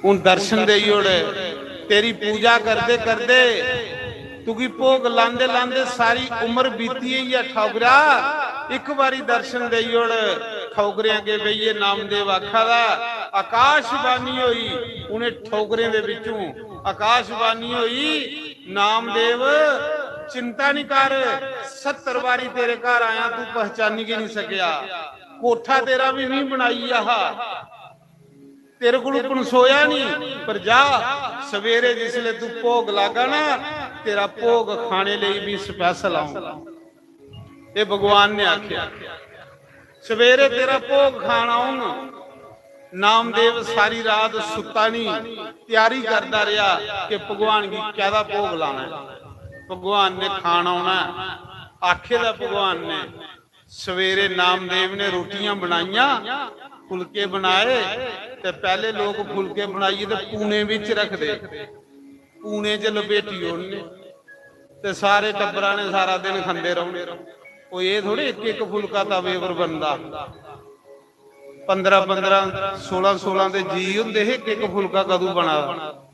हून दर्शन देई ओड़, तेरी पूजा करदे करदे, तुगी भोग लांदे लांदे सारी उम्र बीती गेई ऐ ठौगरा, इक बारी दर्शन देई ओड़।" ठौगरें अग्गें बेहियै नामदेव आखा दा, आकाशवाणी होई, उ'नें ठौगरें दे बिच्चों आकाशवाणी होई, "नामदेव, चिंता निं कर, सत्तर बारी तेरे घर आया, तू पहचानी गै निं सकेआ। कोठा तेरा बी में बनाई गेआ हा, तेरे कोलू पनसोया निं, पर जा, सवेरे जिसलै तू भोग लागा ना, तेरा भोग खाने लेई में स्पैशल आऊंगा।" एह् भगवान ने आखेआ। सवेरे तेरा भोग खान औंग। नामदेव सारी रात सुत्ता निं, त्यारी करदा रेहा कि भगवान गी कैह्दा भोग लाना ऐ, भगवान ने खान औना ऐ। आखे दा भगवान ने, सवेरे नामदेव ने रोटियां बनाइयां, फुलके बनाए, ते पैह्ले लोक फुलके बनाइयै ते पूने बिच रखदे, पूने च लपेटी ओड़ने, ते सारे टब्बरा ने सारा दिन खंदे रौह्ने। कोई एह् थोड़े इक इक फुलका तवे पर बनदा। पंदरां पंदरां, सोलां सोलां दे जी होंदे हे, इक इक फुलका कदूं बना दा?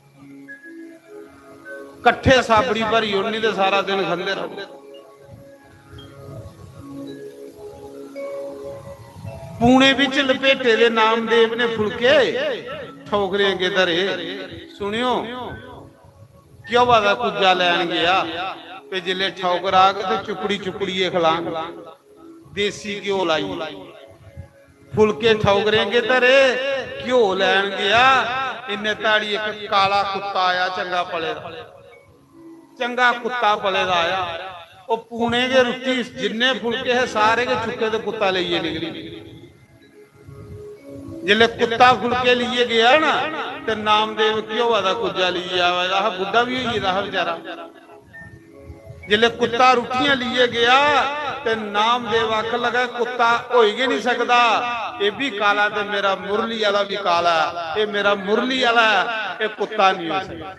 कट्ठे साबड़ी भरी ओड़नी ते सारा दिन खंदे रौह्ने। पूने बिच लपेटे दे नामदेव ने फुलके ठौकरें अग्गें धरे। सुनेओ, घ्योआ दा कुज्जा लैन गेआ ते जिसलै ठौकर आग ते चुपड़ी चुपड़ियै खलांग। देसी घ्यो लाइयै फुलके ठौकरें अग्गें धरे। घ्यो लैन गया, इन्ने ताड़ी इक काला कुत्ता आया, चंगा पले दा, चंगा कुत्ता पले दा आया। ओह् पूने गै रुट्टी, जिन्ने फुलके हे सारे गै चुक्के ते कुत्ता लेइयै निकली। जिसलै कुत्ता फुलके लेइयै गया ना, ते नामदेव घ्योआ दा कुज्जा लेइयै आवा दा हा, बुड्ढा बी होई गेदा हा बेचारा। जिसलै कुत्ता रुट्टियां लेइयै गया, ते नामदेव आखन लगा, "कुत्ता होई गै नहीं सकदा, एह् बी काला ते मेरा मुरली आह्ला बी काला ऐ, एह् मेरा मुरली आह्ला ऐ, एह् कुत्ता नहीं होई सकदा।"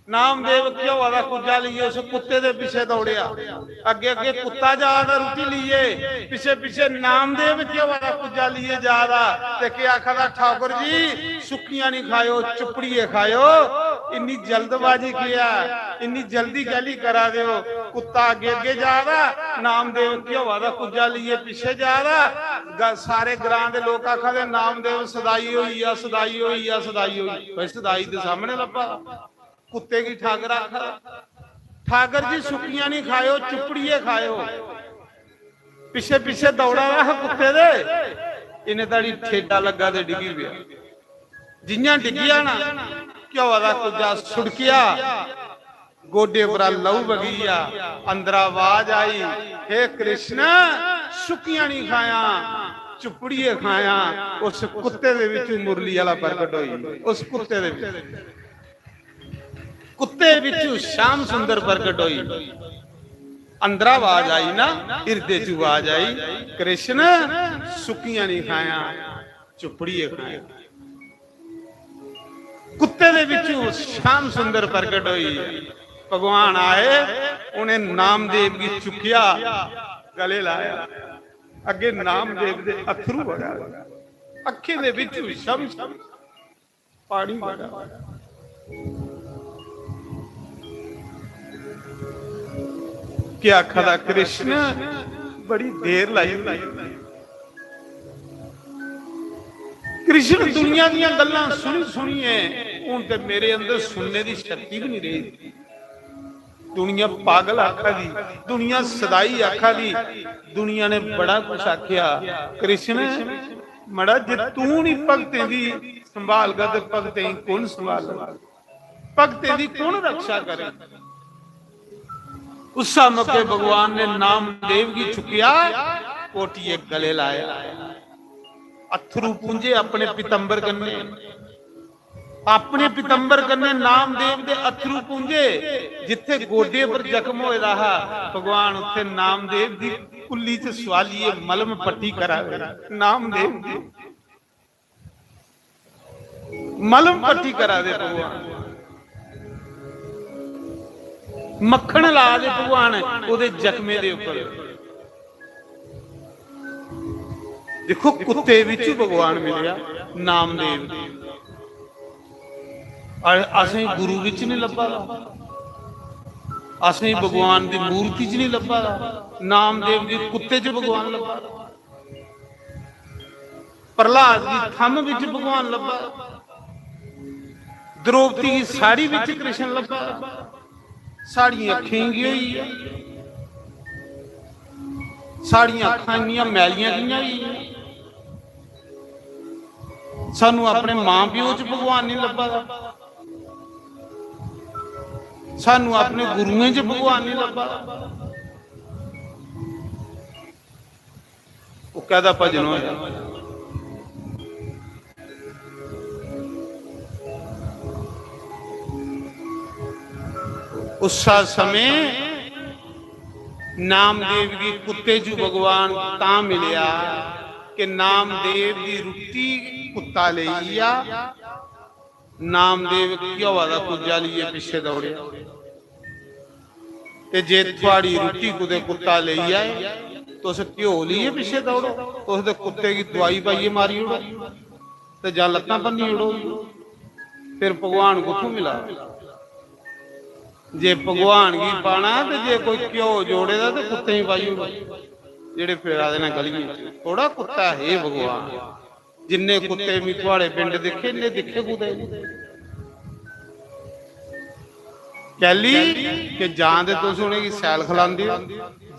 नामदेव घ्योआ दा कुज्जा लेइयै उस कुत्ते दे पिच्छे दौड़ेआ। अग्गे अग्गे कुत्ता जा दा रुट्टी लेइयै, पिच्छे पिच्छे नामदेव घ्योआ दा कुज्जा लेइयै जा दा। ते केह् आखा दा, "ठाकुर जी, सुक्कियां नहीं खायो, चुपड़िए खायो। इन्नी जल्दबाजी केह् ऐ, इन्नी जल्दी कैली करा दे हो?" कुत्ता अग्गे अग्गे जा दा, नामदेव घ्योआ दा कुज्जा लेइयै पिच्छे जा दा। ग-, सारे ग्रां दे लोक आखा दे, "नामदेव सदाई होई गेआ, सदाई होई गेआ, सदाई होई गेआ।" भाई, सदाई दे सामने लब्भा दा। कुत्ते गी ठाकर आखा दा। "ठाकर जी, सुक्कियां नहीं खायो, चुपड़िए खायो।" पिच्छे पिच्छे दौड़ा दा हा कुत्ते दे, इन्ने ताड़ी ठेडा लग्गा ते डिग्गी पेआ। जियां डिग्गिया ना, घ्योआ दा कुज्जा सुड़केआ, गोडे परा लहू बगी गेआ। अंदरा आवाज आई, "हे कृष्ण, सुक्कियां नहीं खाया, चुपड़िए खाया।" उस कुत्ते दे विचों मुरली आह्ला प्रगट होई, उस कुत्ते दे विच, कुत्ते विचों श्याम सुंदर प्रगट होई। अंदरा आवाज आई ना, हिरदे च आवाज आई, "कृष्ण, सुक्कियां नहीं खाया, चुपड़िए खाया।" कुत्ते दे विचों श्याम सुंदर प्रगट होई। भगवान आए, उन्हें नामदेव गी चुक्केआ, गले लाया। अग्गे नामदेव दे अथरू बगा, अक्खें दे विचों शम शम पानी बगा। केह् आखा दा कृष्ण, "बड़ी देर लाई होई।" कृष्ण दुनिया दियां गल्लां सुनी सुनियै हून ते मेरे अंदर सुनने दी शक्ति भी नहीं रेही। दुनिया पागल आखा दी, दुनिया सदाई आखा दी, दुनिया ने बड़ा कुछ आख्या। कृष्ण, मड़ा, जे तू नहीं भगतें दी संभालगा ते भगतें गी कु'न संभालगा? भगतें दी कु'न रक्षा करे? उस मौके भगवान ने नामदेव गी चुक्केआ, कोटिये गले लाया, अथरू पूंजे अपने पीतंबर कन्ने। अपने पीतंबर कन्ने नामदेव दे अथरू पूंजे। जिथे गोडे पर जख्म होए दा हा, भगवान उत्थे नामदेव दी कुल्ली च स्वालिये मलम पट्टी करा दे। नामदेव दी मलम पट्टी करा दे भगवान, मक्खन ला दे भगवान ओदे जख्मे दे उपर। देखो, कुत्ते बिच भगवान मिलेआ, नामदेव। अ-, असें गुरु बिच नहीं लब्भा दा, असें भगवान दी मूर्ति च नहीं लब्भा दा, नामदेव दी कुत्ते च भगवान लब्भा दा, प्रहलाद दी थम बिच भगवान लब्भा दा, द्रौपदी दी साड़ी बिच कृष्ण लब्भा दा। साड़ियां अक्खीं गी होई ऐ, साड़ियां अक्खां इन्नियां मैलियां कि'यां होई गेइयां? सानू अपने मां प्यो च भगवान नहीं लब्भा दा, सानू अपने गुरुएं च भगवान नहीं लब्भा दा। ओह् कैह्दा भजन होया? उस समय नामदेव गी कुत्ते चू भगवान तां मिलेआ कि नामदेव दी रुट्टी कुत्ता लेई गेआ। नामदेव घ्योआ दा कुज्जा लेइयै पिच्छे दौड़ेआ। ते जे थुआड़ी रुट्टी कुतै कुत्ता लेई जाए, तुस घ्यो लेइयै पिच्छे दौड़ो, तुस ते कुत्ते गी दवाई पाइयै मारी ओड़ो ते जां लत्तां भन्नी ओड़ो। फिर भगवान कुत्थों मिला? जे भगवान गी पाना ते जे कोई घ्यो जोड़े दा ते कुत्तें गी पाई ओड़ो, जेह्ड़े फिरा दे न गलियें च। थोड़ा कुत्ता है भगवान। जिन्ने कुत्ते मी थुआड़े पिंड दिक्खे, इन्ने दिक्खे कुतै निं। कैली? कि जां ते तुस उ'नेंगी सैल खलांदे ओ,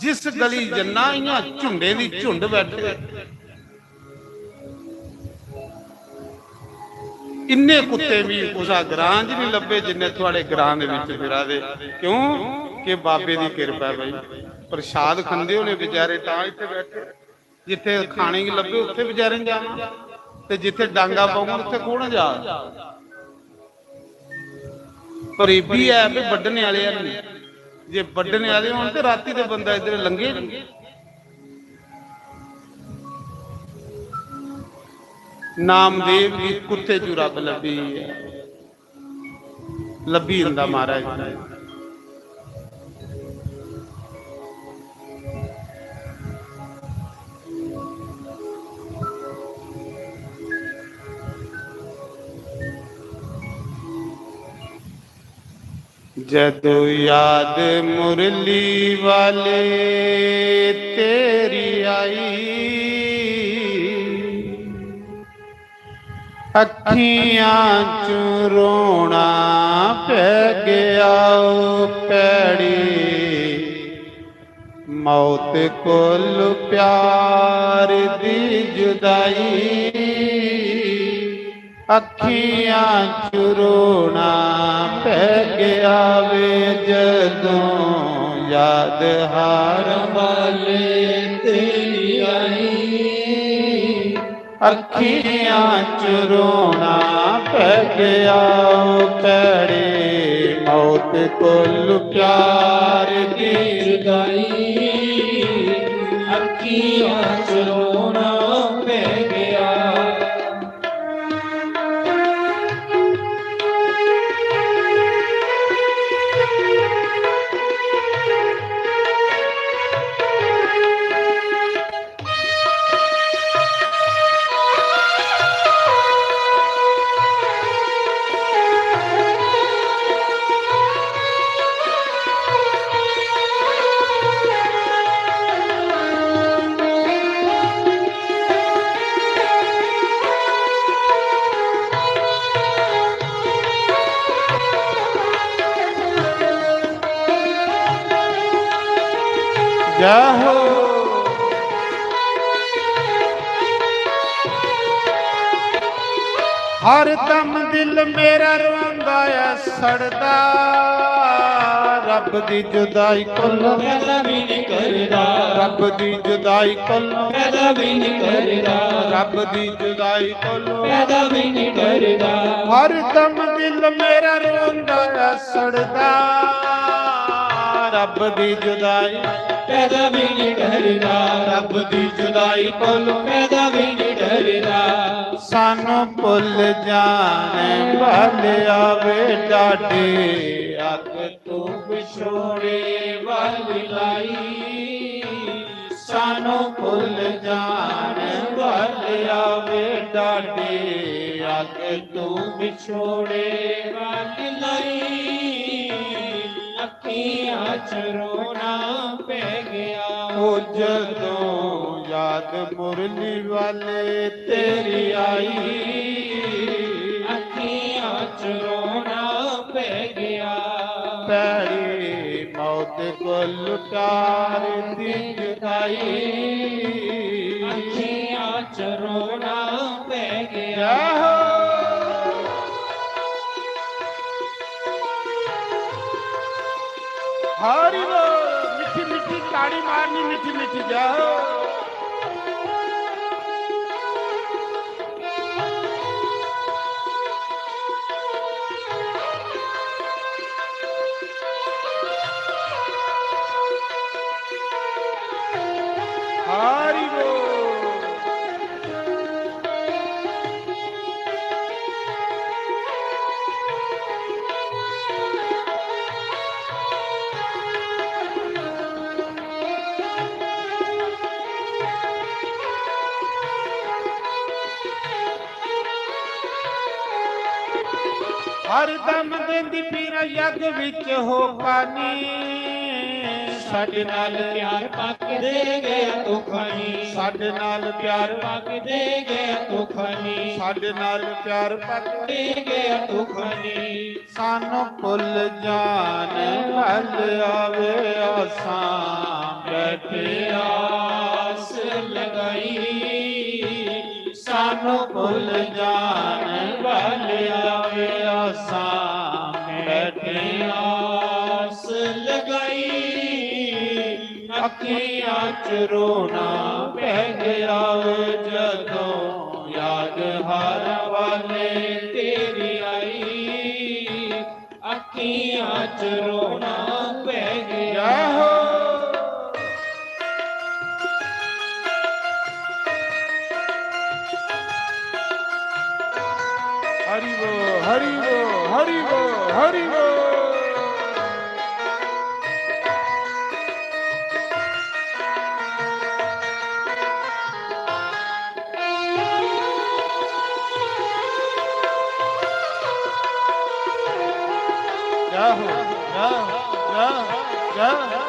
जिस गली जन्ना इ'यां झुंडे दी झुंड बैठे दे। इन्ने कुत्ते भी कुसा ग्रां च नहीं लब्भे जिन्ने थुआड़े ग्रां दे विच फिरा दे। क्यों? कि बाबे दी किरपा है भाई। प्रसाद खंदे होने बेचारे तां इत्थे बैठे। जित्थे खाने गी लब्भे उत्थे बेचारे जाना, ते जित्थे डांगा पौंगन उत्थे कौन जा? पर एह् बी है कि बड्ढने आह्ले हैन। जे बड्ढने आह्ले होन ते रातीं ते बंदा इद्धर लंघे निं। नामदेव गी कुत्ते चू रब्ब लब्भी गेआ। लब्भी जंदा महाराज। जदू याद मुरली वाले तेरी आई, अखियां चों रोना पै गया ओ भैड़ी, मौत कोल प्यार दी जुदाई। अखियां चों रोना पै गया वे जदों याद हार वाले तेरी आई। अखियां चों रोना पै गया ओ भैड़ी, मौत कोल प्यार दी जुदाई। अखियां चों रोना पै गया। जय हो। हर दम दिल मेरा रोंदा ऐ सड़दा, रब दी जुदाई कोलों पैदा भी नहीं करदा। रब दी जुदाई कोलों पैदा भी नहीं करदा। रब दी जुदाई कोलों पैदा भी नहीं करदा। हर दम दिल मेरा रोंदा ऐ सड़दा, रब दी जुदाई पैदा भी नहीं डरदा। रब दी जुदाई कोलों पैदा भी नहीं डरदा। सानू भुल जाने वाले आवे डाडे, अग तू विछोड़े वाली लाई। सानू भुल जाने वाले आवे डाडे, अग तू विछोड़े वाली लाई। अखियां च रोना पै गया। ओ जदों याद मुरली वाले तेरी आई। अखियां च रोना पै गया। भैड़ी मौत कोल प्यार दी जुदाई। अखियां च रोना पै गया। जय हो। हरि बोल। मिठी मिठी ताड़ी मारनी, मिठी मिठी जय हो। हरि बोल। हर दम देंदी पीरा यज्ञ विच होका नी। साडे नाल प्यार पा के दे गया धोखा नी। साडे नाल प्यार पा के दे गया धोखा नी। साडे नाल प्यार पा के दे गया धोखा नी। सानू भुल जान वाले आवे, असां बैठे आस लगाई। सानू भुल जान वाले आवे, आसां बैठे आस लगाई। अखियां च रोना पै गया वे, जदों याद हार वाले तेरी आई। अखियां च रोना पै गया। जय हो। हरि बोल, हरि बोल, हरि बोल, हरि बोल। जय हो, जय हो, जय हो, जय हो।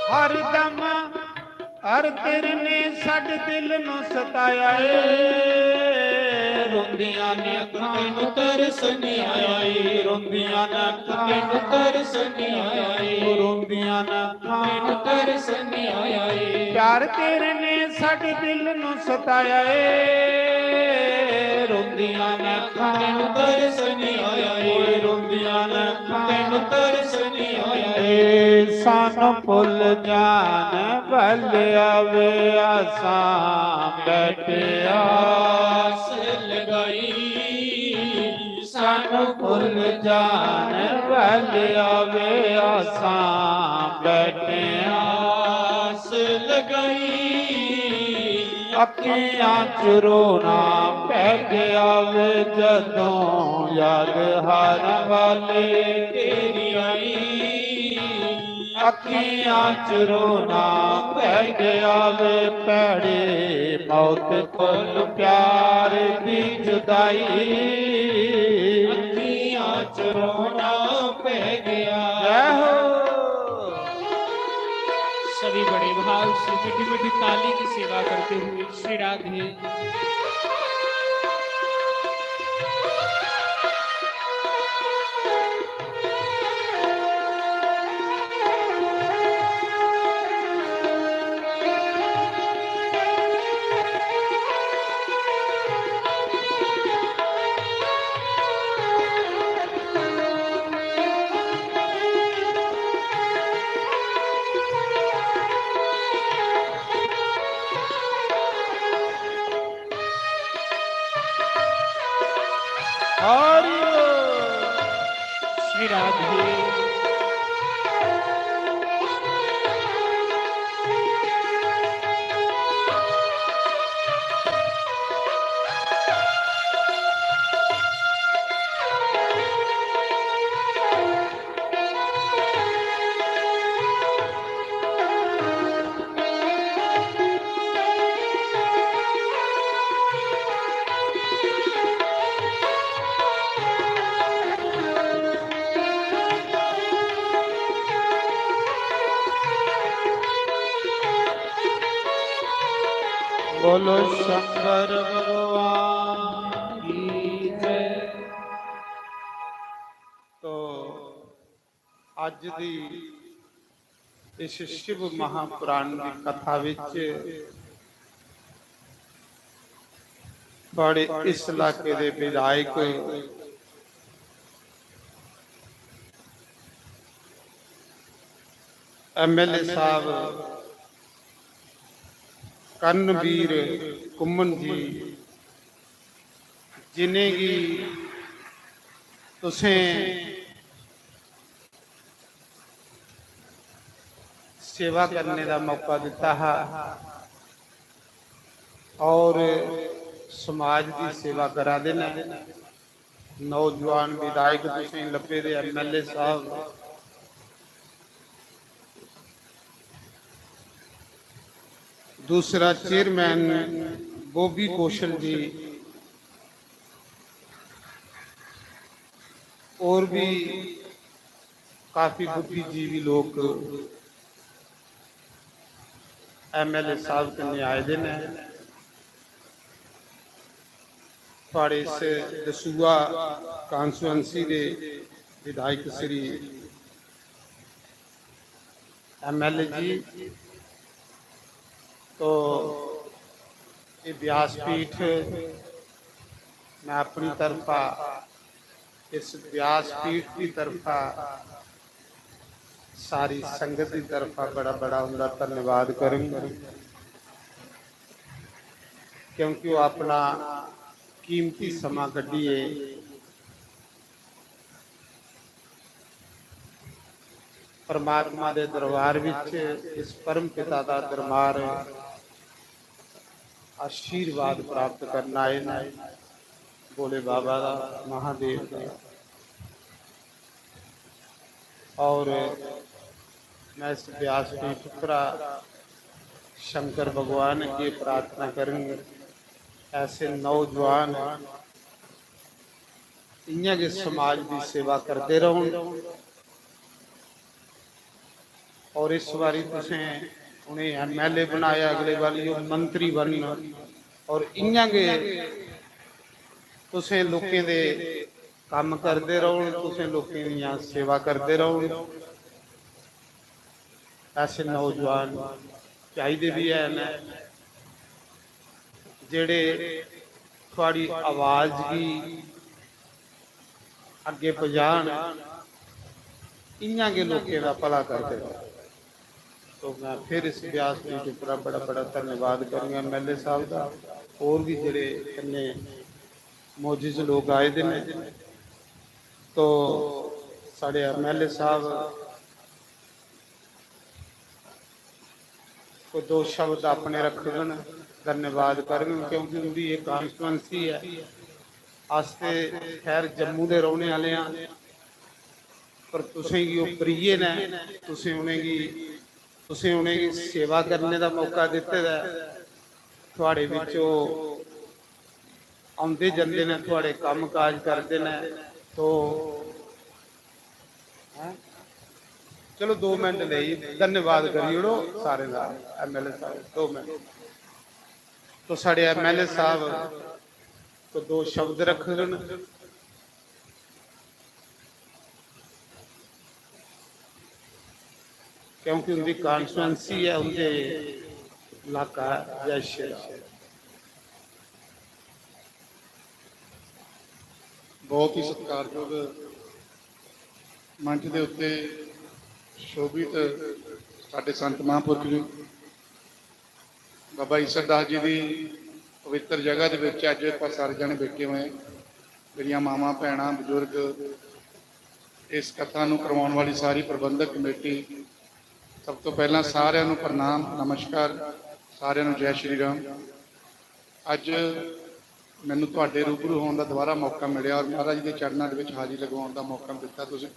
हर दम, हर तेरे ने साडे दिल नू सताया ए। रोंदियां ने अखां नू तरस नहीं आया ए, रोंदियां ने अखां नू तरस नहीं आया ए, रोंदियां ने अखां नू तरस नहीं आया ए। प्यार तेरे ने साडे दिल नू सताया ए। रोंदियां ने अखां नू तरस नहीं आया ए, रोंदियां ने अखां नू तरस नहीं आया ए। सानू भुल जान वाले आवे, आसां बैठे आस लगाई। सानू भुल जान वाले आवे, आसां बैठे आस लगाई। अखियां च रोना पै गया वे, जदों याद हार वाले तेरी आई। अखियां च रोना पै गया वे, भैड़े मौत कोल प्यार दी जुदाई। अखियां च रोना पै गया। जय हो। सभी बड़े भाव से मीठी मीठी ताली की सेवा करते हुए श्री राधे। हरि बोल। श्री राधे। बोलो शंकर भगवान की जय। तो अज दी इस शिव महापुराण दी कथा विच थुआड़े इस इलाके दे विधायक एमएलए साहब कर्णवीर घुम्मन जी, जिनेंगी तुसें सेवा करने का मौका दिता हा और समाज की सेवा करा दे न। नौजवान विधायक तुसें लब्भे दे, एमएलए साहब, दूसरा चेयरमैन बॉबी कौशल जी, और भी काफी बुद्धिजीवी लोग एमएलए साहब कन्नै आए दे न। थुआढ़े इस दसूहा कॉन्स्टिट्यूएंसी दे विधायक श्री एमएलए जी, तो ये व्यासपीठ मैं अपनी तरफा, इस व्यासपीठ की तरफा, सारी संगत की तरफा बड़ा बड़ा उनका धन्यवाद करूंगा, क्योंकि वो अपना कीमती समा कड्ढिए परमात्मा दे दरबार विच, इस परम पिता दा दरबार, आशीर्वाद प्राप्त करन आए न भोले बाबा दा, महादेव दा। और मैं इस व्यासपीठ उप्परा शंकर भगवान अग्गे प्रार्थना करंग, ऐसे नौजवान इ'यां गै समाज दी सेवा करदे रौह्न। और इस बारी तुसें उ'नें एमएलए बनाया, अगले बारी ओह् मंत्री बनन। और इ'यां गै तुसें लोकें दे कम्म करदे रौह्न, तुसें लोकें दियां सेवा करदे रौह्न। ऐसे नौजवान चाहिदे भी हैन, जेह्ड़े थुआढ़ी आवाज गी अग्गें पजान, इ'यां गै लोकें दा भला करदे रौह्न। तो मैं फिर इस व्यासपीठ उप्परा बड़ा बड़ा धन्यवाद करूंगा एमएलए साहब दा, और भी जेह्ड़े कन्नै मोजिज लोग आए दे न। तो साढ़े एमएलए साहब कोई दो शब्द अपने रखगन, धन्यवाद करगन, क्योंकि उंदी एह् कॉन्स्टिट्यूएंसी ऐ। अस ते खैर जम्मू दे रौह्ने आह्ले आं, पर तुसेंगी ओह् प्रिय न, तुसें उ'नेंगी, तुसें उ'नेंगी सेवा करने दा मौका दित्ते दा ऐ। थुआढ़े बिच ओह् औंदे जंदे न, थुआढ़े कम्म काज करदे न। तो हैं? चलो दो मिनट लेई धन्यवाद करी ओड़ो सारें दा, एमएलए साहब दो मिनट। तो साढ़े एमएलए साहब तो दो शब्द रखगन, क्योंकि उंदी कॉन्स्टिट्यूएंसी ऐ, उंदे इलाका ऐ। जय श्री राम। बहुत ही सत्कारयोग मंच दे उत्ते शोभित साडे संत महापुरख जी, बाबा ईसर दास जी दी पवित्र जगह दे विच अज्ज आपां सारे जने बैठे हुए हैं। मेरियां मावां, भैणां, बजुर्ग, इस कथा ਨੂੰ ਕਰਵਾਉਣ ਵਾਲੀ ਸਾਰੀ ਪ੍ਰਬੰਧਕ ਕਮੇਟੀ, ਸਭ ਤੋਂ ਪਹਿਲਾਂ ਸਾਰਿਆਂ ਨੂੰ ਪ੍ਰਣਾਮ, ਨਮਸਕਾਰ, ਸਾਰਿਆਂ ਨੂੰ ਜੈ ਸ਼੍ਰੀ ਰਾਮ। ਅੱਜ ਮੈਨੂੰ ਤੁਹਾਡੇ ਰੂਬਰੂ ਹੋਣ ਦਾ ਦੁਬਾਰਾ ਮੌਕਾ ਮਿਲਿਆ ਔਰ ਮਹਾਰਾਜ ਦੇ ਚਰਨਾਂ ਦੇ ਵਿੱਚ ਹਾਜ਼ਰੀ ਲਗਵਾਉਣ ਦਾ ਮੌਕਾ ਦਿੱਤਾ ਤੁਸੀਂ।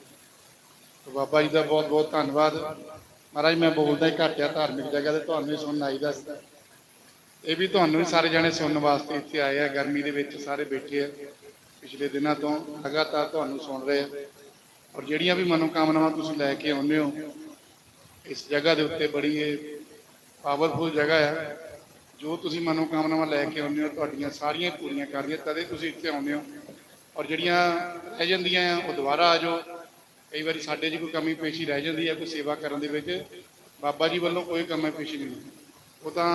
ਤੇ ਬਾਬਾ ਜੀ ਦਾ ਬਹੁਤ ਬਹੁਤ ਧੰਨਵਾਦ। ਮਹਾਰਾਜ, ਮੈਂ ਬੋਲਦਾ ਹੀ ਘੱਟ ਆ, ਧਾਰਮਿਕ ਜਗ੍ਹਾ ਤੇ ਤੁਹਾਨੂੰ ਹੀ ਸੁਣਨ ਆਈਦਾ। ਇਹ ਵੀ ਤੁਹਾਨੂੰ ਵੀ ਸਾਰੇ ਜਣੇ ਸੁਣਨ ਵਾਸਤੇ ਇੱਥੇ ਆਏ ਆ, ਗਰਮੀ ਦੇ ਵਿੱਚ ਸਾਰੇ ਬੈਠੇ ਆ, ਪਿਛਲੇ ਦਿਨਾਂ ਤੋਂ ਲਗਾਤਾਰ ਤੁਹਾਨੂੰ ਸੁਣ ਰਹੇ ਆ। ਔਰ ਜਿਹੜੀਆਂ ਵੀ ਮਨੋਕਾਮਨਾਵਾਂ ਤੁਸੀਂ ਲੈ ਕੇ ਆਉਂਦੇ ਹੋ, ਇਸ ਜਗ੍ਹਾ ਦੇ ਉੱਤੇ ਬੜੀ ਇਹ ਪਾਵਰਫੁਲ ਜਗ੍ਹਾ ਆ। ਜੋ ਤੁਸੀਂ ਮਨੋਕਾਮਨਾਵਾਂ ਲੈ ਕੇ ਆਉਂਦੇ ਹੋ, ਤੁਹਾਡੀਆਂ ਸਾਰੀਆਂ ਪੂਰੀਆਂ ਕਰਦੀਆਂ, ਤਦੇ ਤੁਸੀਂ ਇੱਥੇ ਆਉਂਦੇ ਹੋ। ਔਰ ਜਿਹੜੀਆਂ ਰਹਿ ਜਾਂਦੀਆਂ ਆ, ਉਹ ਦੁਬਾਰਾ ਆ ਜਾਓ। ਕਈ ਵਾਰੀ ਸਾਡੇ 'ਚ ਕੋਈ ਕਮੀ ਪੇਸ਼ੀ ਰਹਿ ਜਾਂਦੀ ਹੈ ਕੋਈ ਸੇਵਾ ਕਰਨ ਦੇ ਵਿੱਚ, ਬਾਬਾ ਜੀ ਵੱਲੋਂ ਕੋਈ ਕਮੀ ਪੇਸ਼ੀ ਨਹੀਂ। ਉਹ ਤਾਂ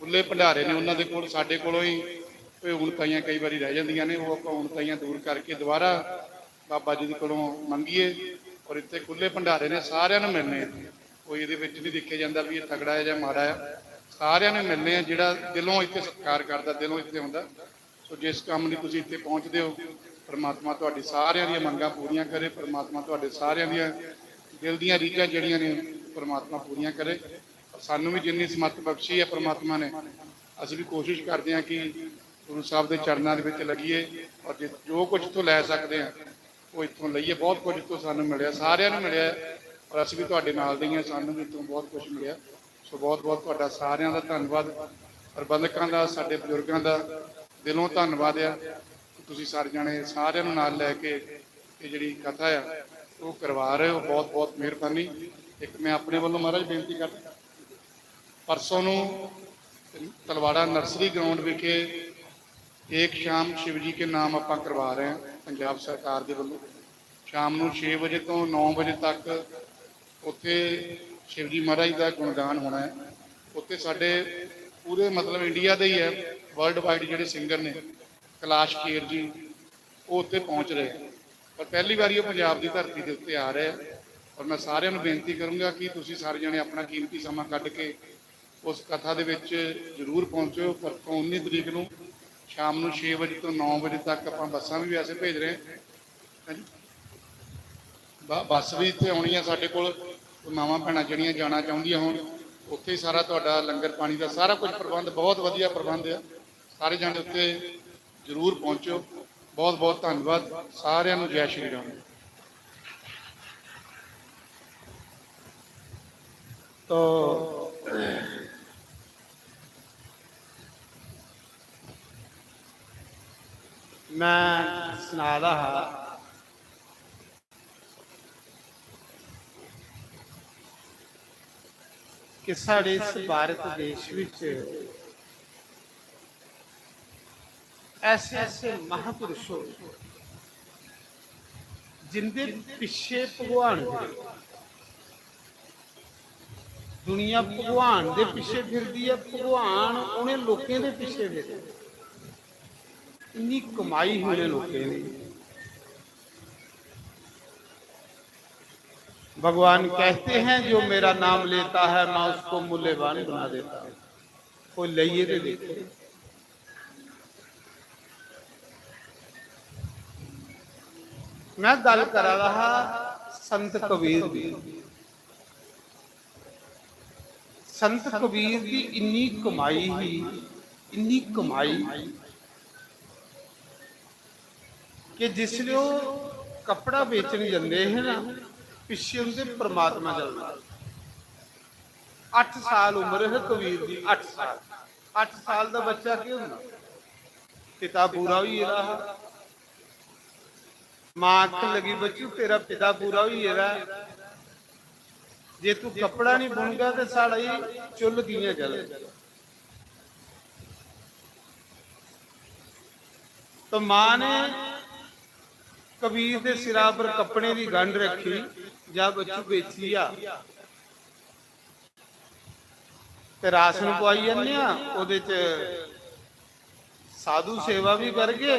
ਖੁੱਲੇ ਭੰਡਾਰੇ ਨੇ ਉਹਨਾਂ ਦੇ ਕੋਲ। ਸਾਡੇ ਕੋਲੋਂ ਹੀ ਕੋਈ ਉਣਤਾਈਆਂ ਕਈ ਵਾਰੀ ਰਹਿ ਜਾਂਦੀਆਂ ਨੇ, ਉਹ ਆਪਾਂ ਉਣਤਾਈਆਂ ਦੂਰ ਕਰਕੇ ਦੁਬਾਰਾ ਬਾਬਾ ਜੀ ਦੇ ਕੋਲੋਂ ਮੰਗੀਏ। ਔਰ ਇੱਥੇ ਖੁੱਲੇ ਭੰਡਾਰੇ ਨੇ, ਸਾਰਿਆਂ ਨੂੰ ਮਿਲਣੇ ਆ। ਕੋਈ ਇਹਦੇ ਵਿੱਚ ਨਹੀਂ ਦੇਖਿਆ ਜਾਂਦਾ ਵੀ ਇਹ ਤਗੜਾ ਹੈ ਜਾਂ ਮਾੜਾ ਹੈ, ਸਾਰਿਆਂ ਨੂੰ ਮਿਲਣੇ ਆ। ਜਿਹੜਾ ਦਿਲੋਂ ਇੱਥੇ ਸਤਿਕਾਰ ਕਰਦਾ, ਦਿਲੋਂ ਇੱਥੇ ਹੁੰਦਾ, ਸੋ ਜਿਸ ਕੰਮ ਲਈ ਤੁਸੀਂ ਇੱਥੇ ਪਹੁੰਚਦੇ ਹੋ, ਪਰਮਾਤਮਾ ਤੁਹਾਡੀ ਸਾਰਿਆਂ ਦੀਆਂ ਮੰਗਾਂ ਪੂਰੀਆਂ ਕਰੇ। ਪਰਮਾਤਮਾ ਤੁਹਾਡੇ ਸਾਰਿਆਂ ਦੀਆਂ ਦਿਲ ਦੀਆਂ ਰੀਝਾਂ ਜਿਹੜੀਆਂ ਨੇ, ਪਰਮਾਤਮਾ ਪੂਰੀਆਂ ਕਰੇ। ਔਰ ਸਾਨੂੰ ਵੀ ਜਿੰਨੀ ਸਮਤ ਬਖਸ਼ੀ ਹੈ ਪਰਮਾਤਮਾ ਨੇ, ਅਸੀਂ ਵੀ ਕੋਸ਼ਿਸ਼ ਕਰਦੇ ਹਾਂ ਕਿ ਗੁਰੂ ਸਾਹਿਬ ਦੇ ਚਰਨਾਂ ਦੇ ਵਿੱਚ ਲੱਗੀਏ ਔਰ ਜਿ- ਜੋ ਕੁਝ ਇੱਥੋਂ ਲੈ ਸਕਦੇ ਹਾਂ, ਉਹ ਇੱਥੋਂ ਲਈਏ। ਬਹੁਤ ਕੁਝ ਇੱਥੋਂ ਸਾਨੂੰ ਮਿਲਿਆ, ਸਾਰਿਆਂ ਨੂੰ ਮਿਲਿਆ, ਔਰ ਅਸੀਂ ਵੀ ਤੁਹਾਡੇ ਨਾਲ ਦੇ ਹੀ ਹਾਂ, ਸਾਨੂੰ ਵੀ ਇੱਥੋਂ ਬਹੁਤ ਕੁਝ ਮਿਲਿਆ। ਸੋ ਬਹੁਤ ਬਹੁਤ ਤੁਹਾਡਾ ਸਾਰਿਆਂ ਦਾ ਧੰਨਵਾਦ, ਪ੍ਰਬੰਧਕਾਂ ਦਾ, ਸਾਡੇ ਬਜ਼ੁਰਗਾਂ ਦਾ ਦਿਲੋਂ ਧੰਨਵਾਦ ਆ। ਤੁਸੀਂ ਸਾਰੇ ਜਣੇ, ਸਾਰਿਆਂ ਨੂੰ ਨਾਲ ਲੈ ਕੇ ਇਹ ਜਿਹੜੀ ਕਥਾ ਆ, ਉਹ ਕਰਵਾ ਰਹੇ ਹੋ। ਬਹੁਤ ਬਹੁਤ ਮਿਹਰਬਾਨੀ। ਇੱਕ ਮੈਂ ਆਪਣੇ ਵੱਲੋਂ, ਮਹਾਰਾਜ, ਬੇਨਤੀ ਕਰਦਾ, ਪਰਸੋਂ ਨੂੰ ਤਲਵਾੜਾ ਨਰਸਰੀ ਗਰਾਊਂਡ ਵਿਖੇ ਏਕ ਸ਼ਾਮ ਸ਼ਿਵ ਜੀ ਕੇ ਨਾਮ ਆਪਾਂ ਕਰਵਾ ਰਹੇ ਹਾਂ ਪੰਜਾਬ ਸਰਕਾਰ ਦੇ ਵੱਲੋਂ। ਸ਼ਾਮ ਨੂੰ ਛੇ ਵਜੇ ਤੋਂ ਨੌ ਵਜੇ ਤੱਕ ਉੱਥੇ ਸ਼ਿਵ ਜੀ ਮਹਾਰਾਜ ਦਾ ਗੁਣਗਾਨ ਹੋਣਾ ਹੈ। ਉੱਥੇ ਸਾਡੇ ਪੂਰੇ, ਮਤਲਬ, ਇੰਡੀਆ ਦੇ ਹੀ ਹੈ, ਵਰਲਡ ਵਾਈਡ ਜਿਹੜੇ ਸਿੰਗਰ ਨੇ, ਕੈਲਾਸ਼ ਖੇਰ ਜੀ, ਉਹ ਉੱਥੇ ਪਹੁੰਚ ਰਹੇ ਆ। ਪਰ ਪਹਿਲੀ ਵਾਰੀ ਉਹ ਪੰਜਾਬ ਦੀ ਧਰਤੀ ਦੇ ਉੱਤੇ ਆ ਰਹੇ ਆ। ਔਰ ਮੈਂ ਸਾਰਿਆਂ ਨੂੰ ਬੇਨਤੀ ਕਰੂੰਗਾ ਕਿ ਤੁਸੀਂ ਸਾਰੇ ਜਣੇ ਆਪਣਾ ਕੀਮਤੀ ਸਮਾਂ ਕੱਢ ਕੇ ਉਸ ਕਥਾ ਦੇ ਵਿੱਚ ਜ਼ਰੂਰ ਪਹੁੰਚੋ। ਪਰਸੋਂ ਉੱਨੀ ਤਰੀਕ ਨੂੰ ਸ਼ਾਮ ਨੂੰ ਛੇ ਵਜੇ ਤੋਂ ਨੌ ਵਜੇ ਤੱਕ ਆਪਾਂ ਬੱਸਾਂ ਵੀ ਵੈਸੇ ਭੇਜ ਰਹੇ ਹਾਂ, ਹਾਂਜੀ। ਬ- ਬੱਸ ਵੀ ਇੱਥੇ ਆਉਣੀ ਆ ਸਾਡੇ ਕੋਲ। ਮਾਵਾਂ ਭੈਣਾਂ ਜਿਹੜੀਆਂ ਜਾਣਾ ਚਾਹੁੰਦੀਆਂ ਹੋਣ, ਉੱਥੇ ਹੀ ਸਾਰਾ ਤੁਹਾਡਾ ਲੰਗਰ ਪਾਣੀ ਦਾ ਸਾਰਾ ਕੁਝ ਪ੍ਰਬੰਧ, ਬਹੁਤ ਵਧੀਆ ਪ੍ਰਬੰਧ ਆ। ਸਾਰੇ ਜਾਣੇ ਉੱਥੇ ਜ਼ਰੂਰ ਪਹੁੰਚੋ। ਬਹੁਤ ਬਹੁਤ ਧੰਨਵਾਦ ਸਾਰਿਆਂ ਨੂੰ। ਜੈ ਸ਼੍ਰੀ ਰਾਮ। तो मैं सना दा हा कि साढ़े इस भारत देश विच ऐसे ऐसे महापुरुष होए जिंदे पिच्छे भगवान फिरे। दुनिया भगवान दे पिच्छे फिरदी ऐ, भगवान उ'नें लोकें दे पिच्छे फिरे। इन्नी कमाई ही उ'नें लोकें दी। भगवान कहते हैं, जो मेरा नाम लेता है, मैं उसको मूल्यवान बना देता हूँ। कोई लेइए तो देखो। मैं गल करा दा हा संत कबीर दी। संत कबीर दी इन्नी कमाई ही, इन्नी कमाई कि जिसलै ओह् कपड़ा बेचन जंदे हे ना, पिच्छे उंदे परमात्मा चलदा। अट्ठ साल उम्र है कबीर दी, अट्ठ साल। अट्ठ साल दा बच्चा केह् होंदा? पिता पूरा होई गेदा हा। मां आखन लगी, "बच्चू, तेरा पिता पूरा होई गेदा ऐ, जे तू कपड़ा नहीं बुनगा ते साढ़ी चुल्ल कि'यां जलग?" तो मां ने कबीर दे सिरा पर कपड़े दी गंढ रखी, "जा बच्चू, बेची आ।" ते राशन पुआई जन्ने आं, ओह्दे च साधु सेवा भी करगे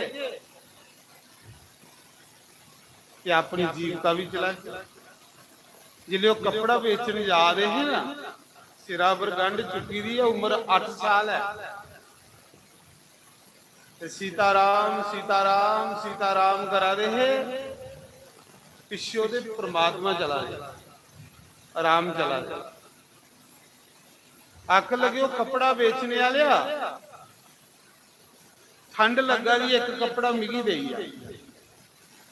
ते अपनी जीविका भी चलागे। जिसलै ओह् कपड़ा बेचन जा दे हे ना, सिरा पर गंढ चुकी दी ऐ, उम्र अट्ठ साल ऐ, ते सीताराम सीताराम सीताराम करा दे हे, पिच्छे ओह्दे परमात्मा चला दे, राम चला दे। आखन लगे, "ओह् कपड़ा बेचने आह्लेआ, ठंड लग्गा दी, इक कपड़ा मिगी देई जा।"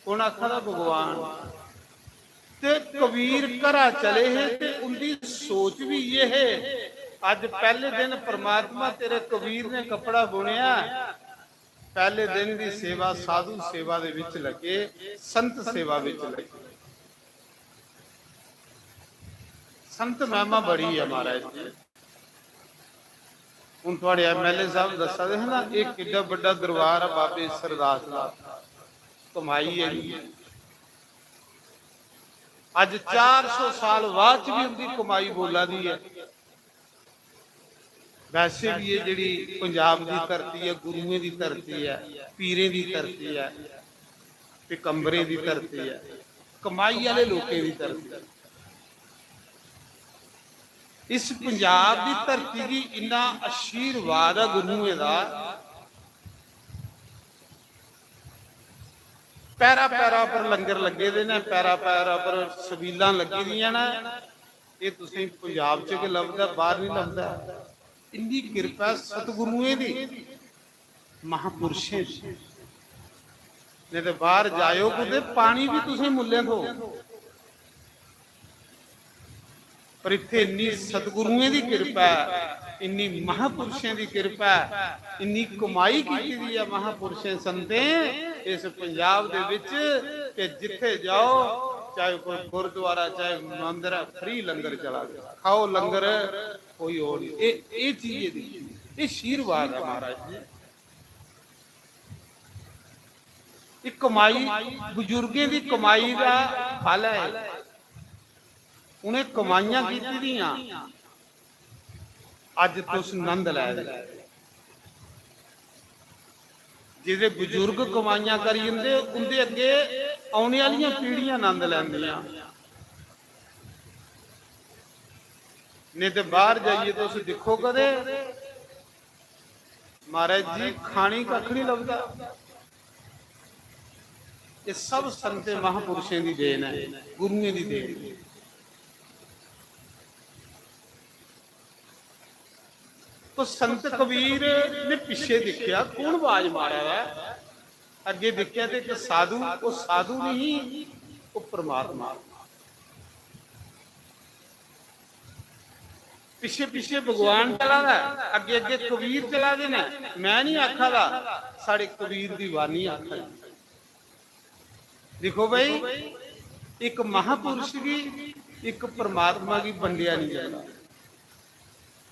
कौन आखा दा? भगवान। ते कबीर घरा चले हे ते उंदी सोच भी इ'यै हे, "अज्ज पैह्ले दिन परमात्मा तेरे कबीर ने कपड़ा बुनेआ, पैह्ले दिन दी सेवा साधु सेवा दे विच लगे, संत सेवा विच लगे।" संत महिमा बड़ी है महाराज जी। हुन थुआढ़े एमएलए साहब दस्सा दे हे ना, एक एड्डा बड्डा दरबार है बाबे सरदास दा, कमाई है जी। अज चार सौ साल बाद च भी उंदी कमाई बोला दी है। वैसे भी ये जेह्ड़ी पंजाब दी धरती है, गुरुएं दी धरती है, पीरें दी धरती है, पिकम्बरें दी धरती है, कमाई आह्ले लोकें दी धरती है। इस पंजाब दी धरती गी इन्ना आशीर्वाद ऐ गुरुएं दा। पैरा पैरा पर लंगर लग्गे दे न, पैरा पैरा पर सबीलां लग्गी दियां न। एह् तुसें पंजाब च गै लभदा, बाहर नहीं लभदा। इन्नी किरपा सतगुरुएं दी, महापुरुषें दी। नहीं तो बाहर जायो कुतै, पानी भी तुसें मुल्लें थो। पर इत्थे इन्नी सतगुरुएं दी किरपा ऐ, इन्नी महापुरुषें दी किरपा ऐ, इन्नी कमाई कीती दी ऐ महापुरुषें संतें इस पंजाब दे विच कि जित्थे जाओ, चाहे कोई गुरुद्वारा, चाहे मंदर ऐ, फ्री लंगर चला दे, खाओ लंगर, कोई ओह् नहीं। एह्, एह् चीज ऐ दी, एह् आशीर्वाद ऐ महाराज जी। एह् कमाई, बुजुर्गें दी कमाई दा फल ऐ। उ'नें कमाइयां कीती दियां, अज्ज तुस नंद लै दे। जेह्दे बुजुर्ग कमाइयां करी जंदे, उं'दे अग्गे औने आह्लियां पीढ़ियां नंद लैंदियां। नेईं ते बाहर जाइयै तुस दिक्खो कदे, महाराज जी, खाने गी कक्ख नहीं लभदा। ये सब संतें महापुरुषें दी देन ऐ, गुरुएं दी देन ऐ। तो संत कबीर ने पिच्छे दिक्खेआ, कौन आवाज मारा दा ऐ? अग्गे दिक्खेआ ते इक साधु, ओह् साधु नहीं, ओह् परमात्मा। पिच्छे पिच्छे भगवान चला दा ऐ, अग्गे अग्गे कबीर चला दे न। मैं नहीं आखा दा, साढ़े कबीर दी वाणी आखा दी। दिक्खो भाई, इक महापुरुष गी, इक परमात्मा गी बंडेआ नहीं जंदा।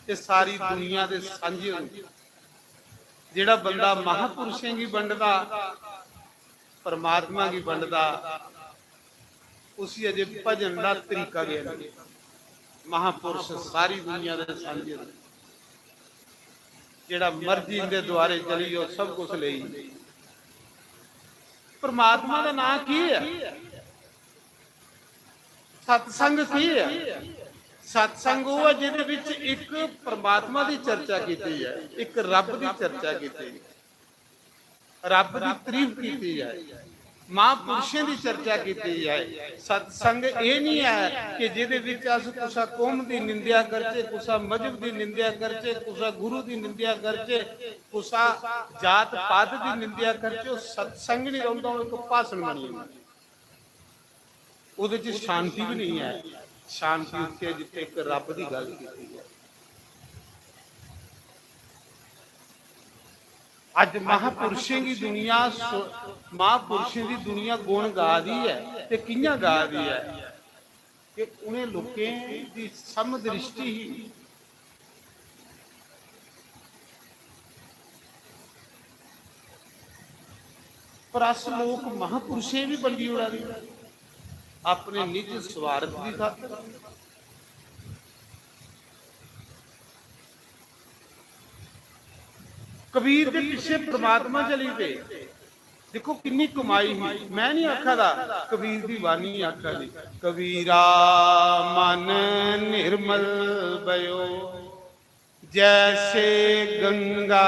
ये सारी दुनिया दे सांझे होंदे। जेड़ा बंदा महापुरुषें गी बंडदा, परमात्मा गी बंडदा, उसी अजे भजन दा तरीका गै नहीं। महापुरुष सारी दुनिया दे सांझे न। जेड़ा मर्जी इंदे द्वारे चली जाओ, सब कुछ लेई। परमात्मा दा नाम की है? सत्संग की है? सत्संग वो है जिहदे विच इक परमात्मा दी चर्चा कीती है, इक रब दी चर्चा कीती है। रब दी तारीफ कीती जाए, महापुरुषें दी चर्चा कीती जाए। सत्संग एह् नहीं है कि जिहदे विच अस कुसा कौम दी निंदेआ करचै, कुसा मजहब दी निंदेआ करचै, कुसा गुरु दी निंदेआ करचै, कुसा जात पात दी निंदेआ करचै, ओह् सत्संग नहीं रौंह्दा, ओह् इक भाशन बनी जंदा। ओह्दे च शांति भी नहीं है। शांति उत्थे ऐ जित्थे इक रब दी गल्ल कीती ऐ। अज्ज महापुरुषें दी दुनिया सु-, महापुरुषें दी दुनिया गुण गा दी ऐ ते कि'यां गा दी ऐ कि उ'नें लोकें दी समदृष्टि ही। पर अस लोक महापुरुषें भी बंडी उड़ा दे अपने निज स्वार्थ की खातर। कबीर के पीछे परमात्मा चली पे। देखो कितनी कमाई ही। मैं नहीं आखा दा, कबीर की वाणी आखा दी, "कबीरा मन निर्मल भयो, जैसे गंगा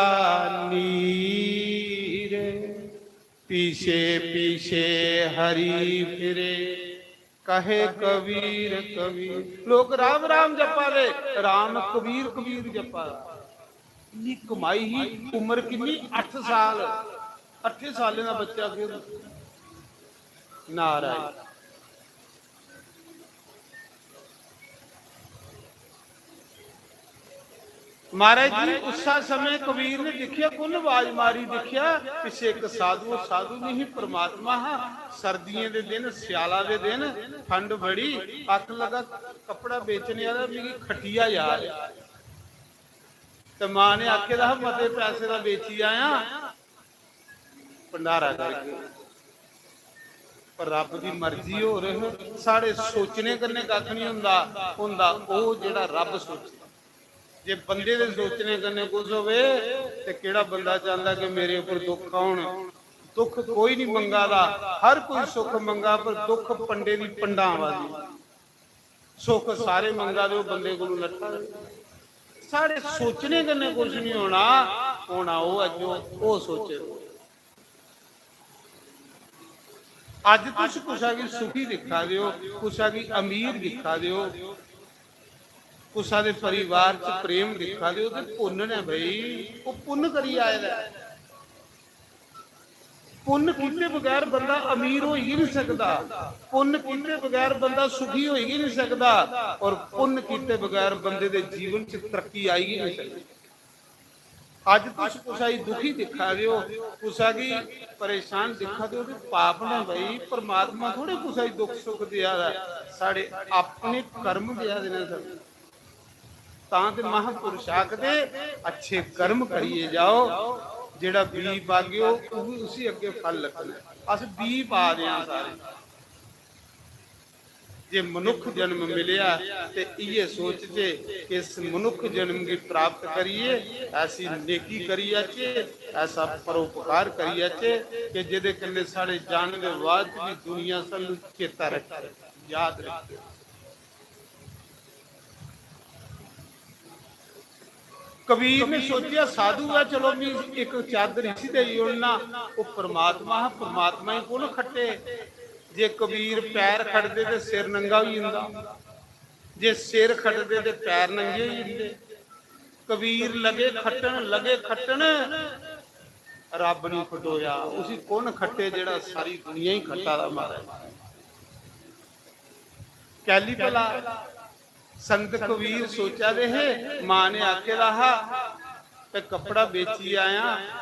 नीर, पीछे पीछे हरि फिरे, कहे कबीर कबीर।" लोग राम राम जपा दे, राम कबीर कबीर जपा दे। इन्नी कमाई ही। उम्र किन्नी? अठ साल। अठे सालें दा बच्चा केह् होंदा? नारायण। महाराज जी, उस्सा समय कबीर ने दिक्खेआ, कु'न आवाज मारी? दिक्खेआ, पिच्छे इक साधु, ओह् साधु नहीं, परमात्मा हा। सर्दियें दे दिन, स्याला दे दिन, ठंड बड़ी, आखन लगा, "कपड़ा बेचने आह्ला, मिगी खट्टिया यार।" ते मां ने आखे दा हा, "मते पैसे दा बेची आया, भंडारा करगे।" पर रब दी मर्जी होर ही। साढ़े सोचने कन्नै कक्ख नहीं होंदा, होंदा ओह् जेह्ड़ा रब सोचे। जे बंदे दे सोचने कन्नै कुछ होवे ते केह्ड़ा बंदा चांहदा कि मेरे उप्पर दुख औन? दुख कोई नहीं मंगा दा, हर कोई सुख मंगा, पर दुख पंडे दी पंडां आवा दी। सुख सारे मंगा दे, ओह् बंदे कोलों नट्ठा दे। साढ़े सोचने कन्नै कुछ नहीं होना, होना ओह् ऐ जो ओह् सोचे। अज्ज तुस कुसा गी सुखी दिक्खा दे ओ, कुसा गी अमीर दिक्खा दे ओ, कुसा दे परिवार च प्रेम दिक्खा दे ओ ते पुन्न ने भाई, ओह् पुन्न करी आए दा ऐ। पुन्न कीते बगैर बंदा अमीर होई गै नहीं सकदा, पुन्न कीते बगैर बंदा सुखी होई गै नहीं सकदा, और पुन्न कीते बगैर बंदे दे जीवन च तरक्की आई गै नहीं सकदी। अज तुस कुसा गी दुखी दिक्खा दे ओ, कुसा गी परेशान दिक्खा दे ओ, ते पाप ने भाई। परमात्मा थोड़े कुसा गी दुख सुख देआ दा, साढ़े अपने कर्म देआ दे ने। तां ते महापुरुष आखदे, अच्छे कर्म करियै जाओ, जेह्ड़ा बीऽ बागेओ, उसी अग्गें फल लग्गना। अस बीऽ पा दे आं सारे। जे मनुक्ख जन्म मिलेआ ते इयै सोचचे कि इस मनुक्ख जन्म गी प्राप्त करियै ऐसी नेकी करी जाचे, ऐसा परोपकार करी जाचे कि जेह्दे कन्नै साढ़े जाने दे बाद भी दुनिया सानू चेता रखे, याद रखे। कबीर ने सोचेआ, साधु ऐ, चलो, मी इक चादर इसी देई ओड़ना। ओह् परमात्मा हा, परमात्मा गी कु'न खट्टे? जे कबीर पैर खटदे ते सिर नंगा होई जंदा, जे सिर खटदे ते पैर नंगे होई जंदे। कबीर लगे खट्टन, लगे खट्टन, रब नहीं खटोया। उसी कु'न खट्टे जेह्ड़ा सारी दुनिया ही खट्टा दा, महाराज? कैली भला? संत कबीर सोचा दे हे, मां ने आखे दा हा, "ते कपड़ा बेची आया,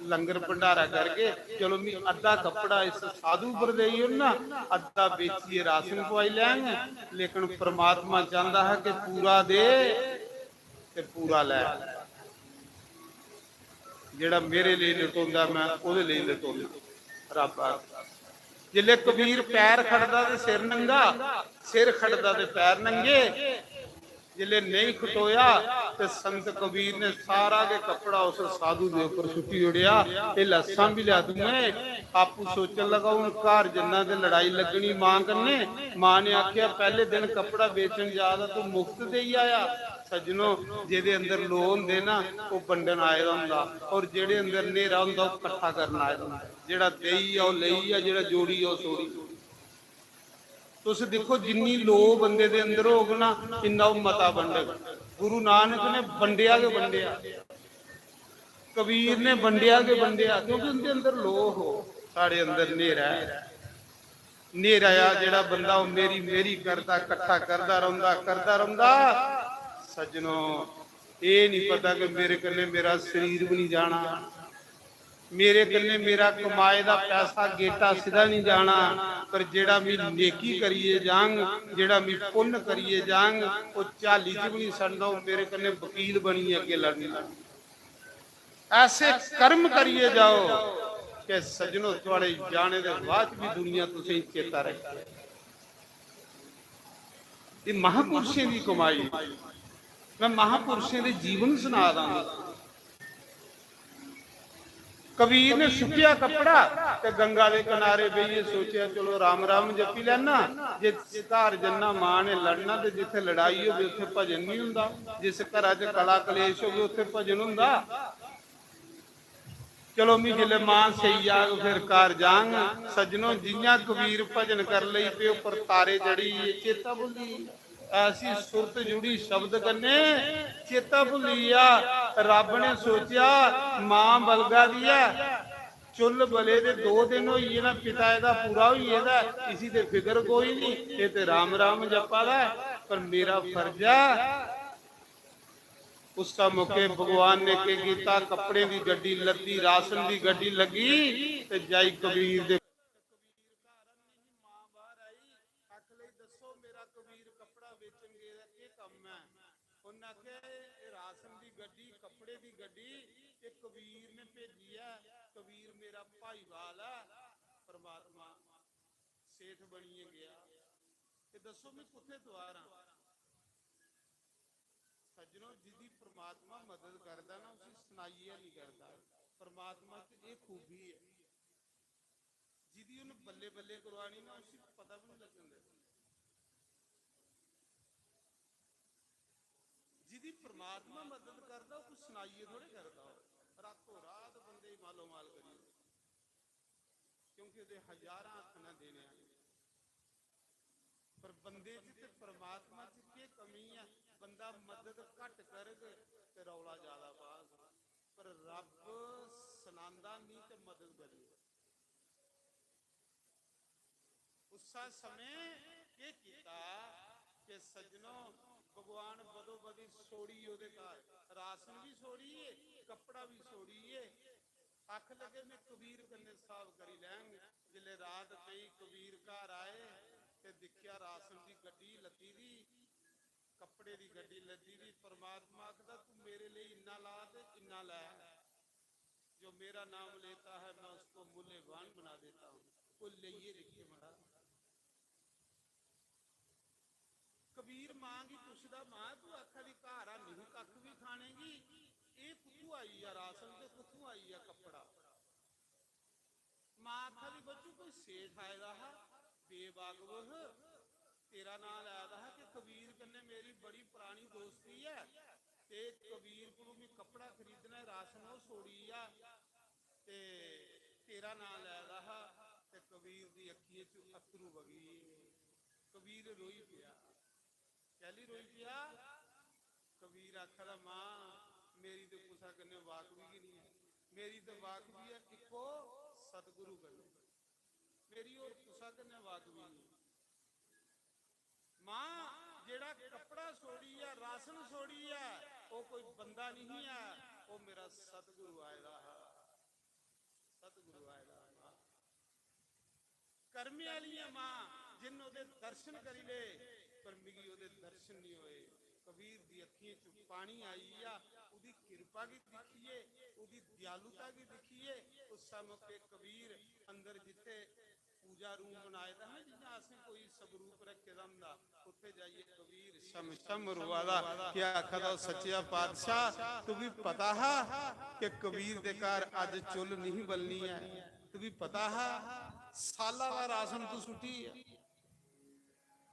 लंगर भंडारा करगे, चलो, मी अद्धा कपड़ा इस साधु पर देई ओड़ना, अद्धा बेचियै राशन पुआई लैंग।" लेकिन परमात्मा चांहदा हा कि पूरा दे ते पूरा लै। जेह्ड़ा मेरे लेई लटोंदा, मैं ओह्दे लेई लटोंदा। रब आखदा, जिसलै कबीर पैर खटदा ते सिर नंगा, सिर खटदा ते पैर नंगे। जिसलै नेईं खटोया ते संत कबीर ने सारा गै कपड़ा उस साधु दे उप्पर सुट्टी ओड़ेआ। "एह् लै, सांभी लै तूं, मैं आपूं सोचन लगा, हून घर जन्ना ते लड़ाई लग्गनी मां कन्नै।" मां ने आखेआ, "पैह्ले दिन कपड़ा बेचन जा दा तूं मुफ्त देई आया।" सज्जनो, जेह्दे अंदर लोभ होंदे ना, ओह् बंडन आए दा होंदा, और जेह्दे अंदर न्हेरा होंदा, ओह् कट्ठा करन आए दा होंदा। जेह्ड़ा देई आ, ओह् लेई आ, जेह्ड़ा जोड़ी आ, ओह् सोड़ी। तुस दिक्खो, जिन्नी लोभ बंदे दे अंदर होग ना, इन्ना ओह् मता बंडग। गुरु नानक ने बंडेआ गै बंडेआ, कबीर ने बंडेआ गै बंडेआ, क्योंकि उंदे अंदर लोभ हो, साढ़े अंदर न्हेरा ऐ। न्हेरा आ जेह्ड़ा बंदा, ओह् मेरी, मेरी करदा, कट्ठा करदा रौंह्दा, करदा रौंह्दा। सज्जनो, एह् निं पता कि मेरे कन्नै मेरा शरीर बी निं जाना, मेरे कन्नै मेरा कमाए दा पैसा गेटा सिद्धा निं जाना, पर जेह्ड़ा मी नेकी करियै जांग, जेह्ड़ा मी पुन्न करियै जांग, ओह् झाली च बी निं सड़ना, ओह् मेरे कन्नै वकील बनियै अग्गें लड़ना। ऐसे कर्म करियै जाओ कि सज्जनो, थुआढ़े जाने दे बाद भी दुनिया तुसेंगी चेता रखे। ये महापुरुषें दी कमाई। मैं महापुरुषें दे जीवन सना दा हां। कबीर ने सुट्टेआ कपड़ा ते गंगा दे किनारे बेहियै सोचेआ, "चलो, राम राम जपी लैना, जे घर जन्ना मां ने लड़ना ते जित्थै लड़ाई होवे उत्थै भजन नहीं हुंदा, जिस घरा च कला कलेश होवे उत्थै भजन हुंदा।" चलो, मी जिसलै मां सेई जाग, फिर घर जांग। सज्जनो, जियां कबीर भजन कर लेई पे, उप्पर तारे चढ़ी गे, चेता भुल्ली गे। ऐसी सुरत जुड़ी शब्द कन्नै, चेता भुल्ली गेआ। रब ने सोचेआ, मां बलगा दी ऐ, चुल्ल बले दे दो दिन होई गे ना, पिता एह्दा पूरा होई गेदा ऐ, इसी ते फिकर कोई नहीं, एह् ते राम राम जप्पा दा ऐ, पर मेरा फर्ज ऐ। उस मौके भगवान ने केह् कीता, कपड़े दी गड्डी लद्दी, राशन दी गड्डी लग्गी ते जाई कबीर दे मां बाहर आई, आखन लगी, "दस्सो, मेरा कबीर कपड़ा बेचन गेदा, केह् कम्म ऐ?" उन्नै आखेआ, "एह् राशन दी गड्डी, कपड़े दी गड्डी, एह् कबीर ने भेजी ऐ। कबीर मेरा भाईवाल ऐ, परमात्मा सेठ बनियै गेआ। ते दस्सो, मैं कुत्थै तुआरां?" सज्जनो, जिदी परमात्मा मदद करदा ना, उसी सनाइयै नहीं करदा। परमात्मा च एह् खूबी ऐ। जिदी उन बल्ले बल्ले करवानी ना, उसी पता भी नहीं लगन देना। जिदी परमात्मा मदद करदा, ओह् कुछ सनाइयै थोड़े करदा। रातों रात बंदे गी मालो माल करी ओड़दा, क्योंकि ओह्दे हजारां हत्थ न देने आह्ले। पर बंदे च ते परमात्मा च केह् कमी ऐ, बंदा मदद घट करग ते रौला ज्यादा पाग, पर रब सनांदा नहीं ते मदद करी। उस समय केह् कीता कि सज्जनो, भगवान बदो बदी सोड़ी ओह्दे घर, राशन भी सोड़ी है, कपड़ा भी सोड़ी है। आख लगे, "मैं कबीर कन्नै साफ करी लैंग।" जिसले रात पेई, कबीर घर आए ते दिक्खेआ राशन दी गड्डी लद्दी दी, कपड़े दी गड्डी लद्दी दी। परमात्मा आखदा, "तू मेरे लिए इन्ना ला ते इन्ना लै, जो मेरा नाम लेता है, मैं उसको मूल्यवान बना देता हूँ।" कोई लेइयै दिक्खे महाराज। कबीर मां गी पुछदा, "मां, तू आखा दी घर आ, नहीं कख भी खाने गी, एह् कुत्थू आई आ राशन ते कुत्थू आई आ कपड़ा?" मां आखा दी, "बच्चू, कोई सेठ आए दा हा, बेवाकफ, तेरा नां लै दा हा कि कबीर कन्नै मेरी बड़ी परानी दोस्ती ऐ ते कबीर कोलू मी कपड़ा खरीदना ऐ, राशन ओह् सोड़ी आ ते तेरा नां लै दा हा।" ते कबीर दी अक्खियें च अत्थरू बगी गे। कबीर रोई पेआ। कैली रोई पेआ? कबीर आखा दा, "मां, मेरी ते कुसै कन्नै वाकफी गै निं ऐ, मेरी ते वाकफी ऐ इक्को सतगुरु कन्नै, मेरी होर कुसै कन्नै वाकफी निं।" मां, जेह्ड़ा कपड़ा सोड़ी ऐ, राशन सोड़ी ऐ, ओह् कोई बंदा नहीं ऐ, ओह् मेरा सतगुरु आए दा हा, सतगुरु आए दा हा। कर्मे आह्ली ऐ मां, जिन्न ओह्दे दर्शन करी ले, पर मिगी ओह्दे दर्शन निं होए। कबीर दी अक्खियें च पानी आई गेआ, ओह्दी किरपा गी दिक्खियै, ओह्दी दयालुता गी दिक्खियै, उस मौके कबीर अंदर जित्थे पूजा रूम बनाए दा हा, जि'यां असें कोई स्वरूप रक्खे दा होंदा, उत्थे जाइयै कबीर शम शम रोआ दा, क्या आखा दा, "ओ सच्चेआ पातशाह, तुगी पता हा कि कबीर दे घर अज्ज चुल्ल नहीं बलनी ऐ? तुगी पता हा? साला दा राशन तू सुट्टी ऐ।"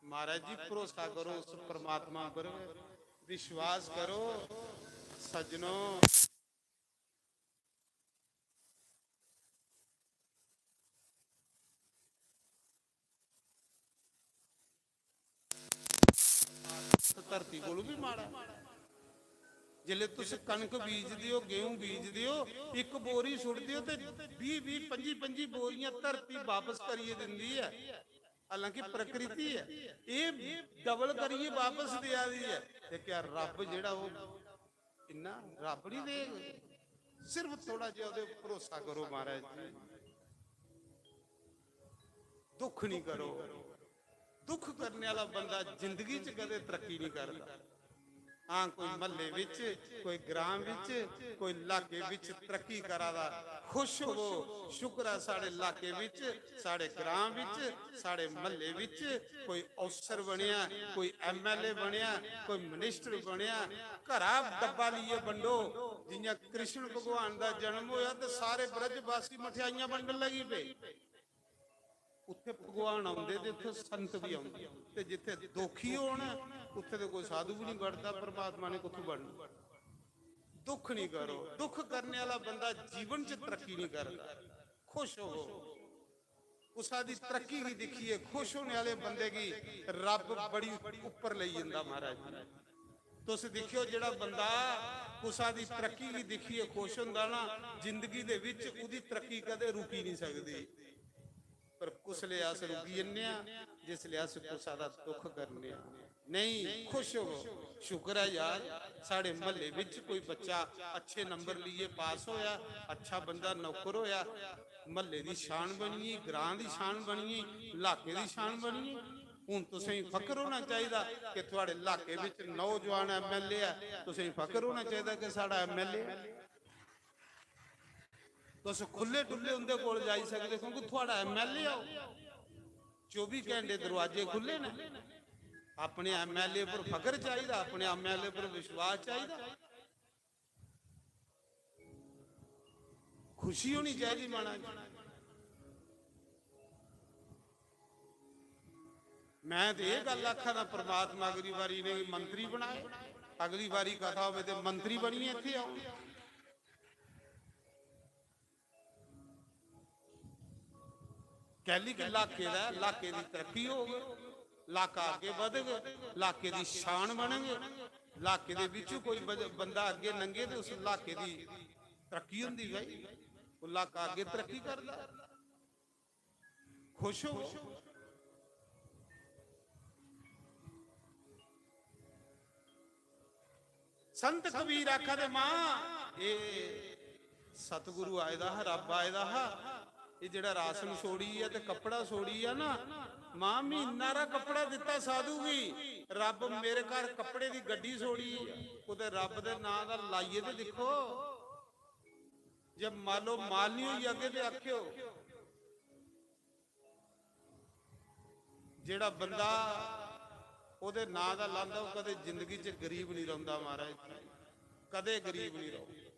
महाराज जी, भरोसा करो उस परमात्मा पर, विश्वास करो सज्जनो। धरती कोलू भी माड़ा। जिसले तुस कनक बीजदे ओ, गेहूं बीजदे ओ, इक बोरी सुट्टदे ओ ते बीह बीह, पंजी पंजी बोरियां धरती वापस करियै दिंदी ऐ। हालांकि प्रकृति ऐ, एह् डबल करियै वापस देआ दी ऐ। ते क्या रब्ब जेह्ड़ा ओह् इन्ना रब्ब निं देग? सिर्फ थोड़ा जेहा ओह्दे पर भरोसा करो महाराज जी। दुख निं करो। दुख करने आह्ला बंदा जिंदगी च कदें तरक्की निं करदा। हां, कोई म्हल्ले बिच, कोई ग्रां बिच, कोई लाके बिच तरक्की करा दा, खुश होवो। शुक्र ऐ साढ़े लाके बिच, साढ़े ग्रां बिच, साढ़े म्हल्ले बिच कोई अफसर बनेआ, कोई एमएलए बनेआ, कोई मिनिस्टर बनेआ। घरा डब्बा लेइयै बंडो। जि'यां कृष्ण भगवान दा जन्म होया ते सारे ब्रजवासी मठेआइयां बंडन लगी पे। उत्थे भगवान औंदे ते उत्थे संत भी औंदे, ते जित्थे दुखी होन, उत्थे ते कोई साधु भी नहीं बड़दा, परमात्मा ने कुत्थों बड़ना? दुख नहीं करो। दुख करने वाला बंदा जीवन च तरक्की नहीं करदा। खुश हो। कुसा दी तरक्की गी दिक्खियै खुश होने वाले बंदे गी रब बड़ी उप्पर लेई जंदा महाराज। तुस दिक्खेओ, जेह्ड़ा बंदा कुसा दी तरक्की गी दिक्खियै खुश होंदा ना, जिंदगी दे विच ओह्दी तरक्की कदें रुकी नहीं सकदी। पर कुसलै अस रुकी जन्ने आं? जिसलै अस कुसा दा दुख करने आं। नहीं, खुश होवो। शुक्र ऐ यार, साढ़े म्हल्ले विच कोई बच्चा अच्छे नंबर लेइयै पास होया, अच्छा बंदा नौकर होया, म्हल्ले दी शान बनिए, ग्रां दी शान बनिए, लाके दी शान बनिए। हुन तुसें गी फख्र होना चाहिदा कि थुआढ़े लाके विच नौजवान एमएलए ऐ, तुसें गी फख्र होना चाहिदा कि साढ़ा एमएलए ऐ। तुस खु'ल्ले डु'ल्ले उं'दे कोल जाई सकदे, क्योंकि थुआढ़ा एमएलए ऐ ओह्। चौबी घैंटे दरवाजे खु'ल्ले न। अपने एमएलए पर फख्र चाहिदा, अपने एमएलए पर विश्वास चाहिदा, खुशी होनी चाहिदी मना च। मैं ते एह् गल्ल आखा दा, परमात्मा अगली बारी इ'नेंगी मंत्री बनाए, अगली बारी कथा होवे ते मंत्री बनियै इत्थै आओ। कैली कि लाके दा, लाके दी तरक्की होग। लाका अग्गे बधग, लाके दी शान बनग। लाके दे बिच्चों कोई बज-, बंदा अग्गे लंघे ते उस लाके दी तरक्की होंदी भाई, ओह् लाका अग्गे तरक्की करदा। खुश हो। संत कबीर आखा दे, "मां, एह् सतगुरु आए दा हा, रब्ब आए दा हा, एह् जेह्ड़ा राशन छोड़ी ऐ ते कपड़ा छोड़ी ऐ ना, मां, मी इन्ना हारा कपड़ा दित्ता साधु गी, रब्ब मेरे घर कपड़े दी गड्डी छोड़ी ऐ।" कुतै रब्ब दे नां दा लाइयै ते दिक्खो, जे मालो माल निं होई जागे ते आखेओ। जेह्ड़ा बंदा ओह्दे नां दा लांदा, ओह् कदें जिंदगी च गरीब निं रौंह्दा महाराज, कदें गरीब निं रौंह्दा।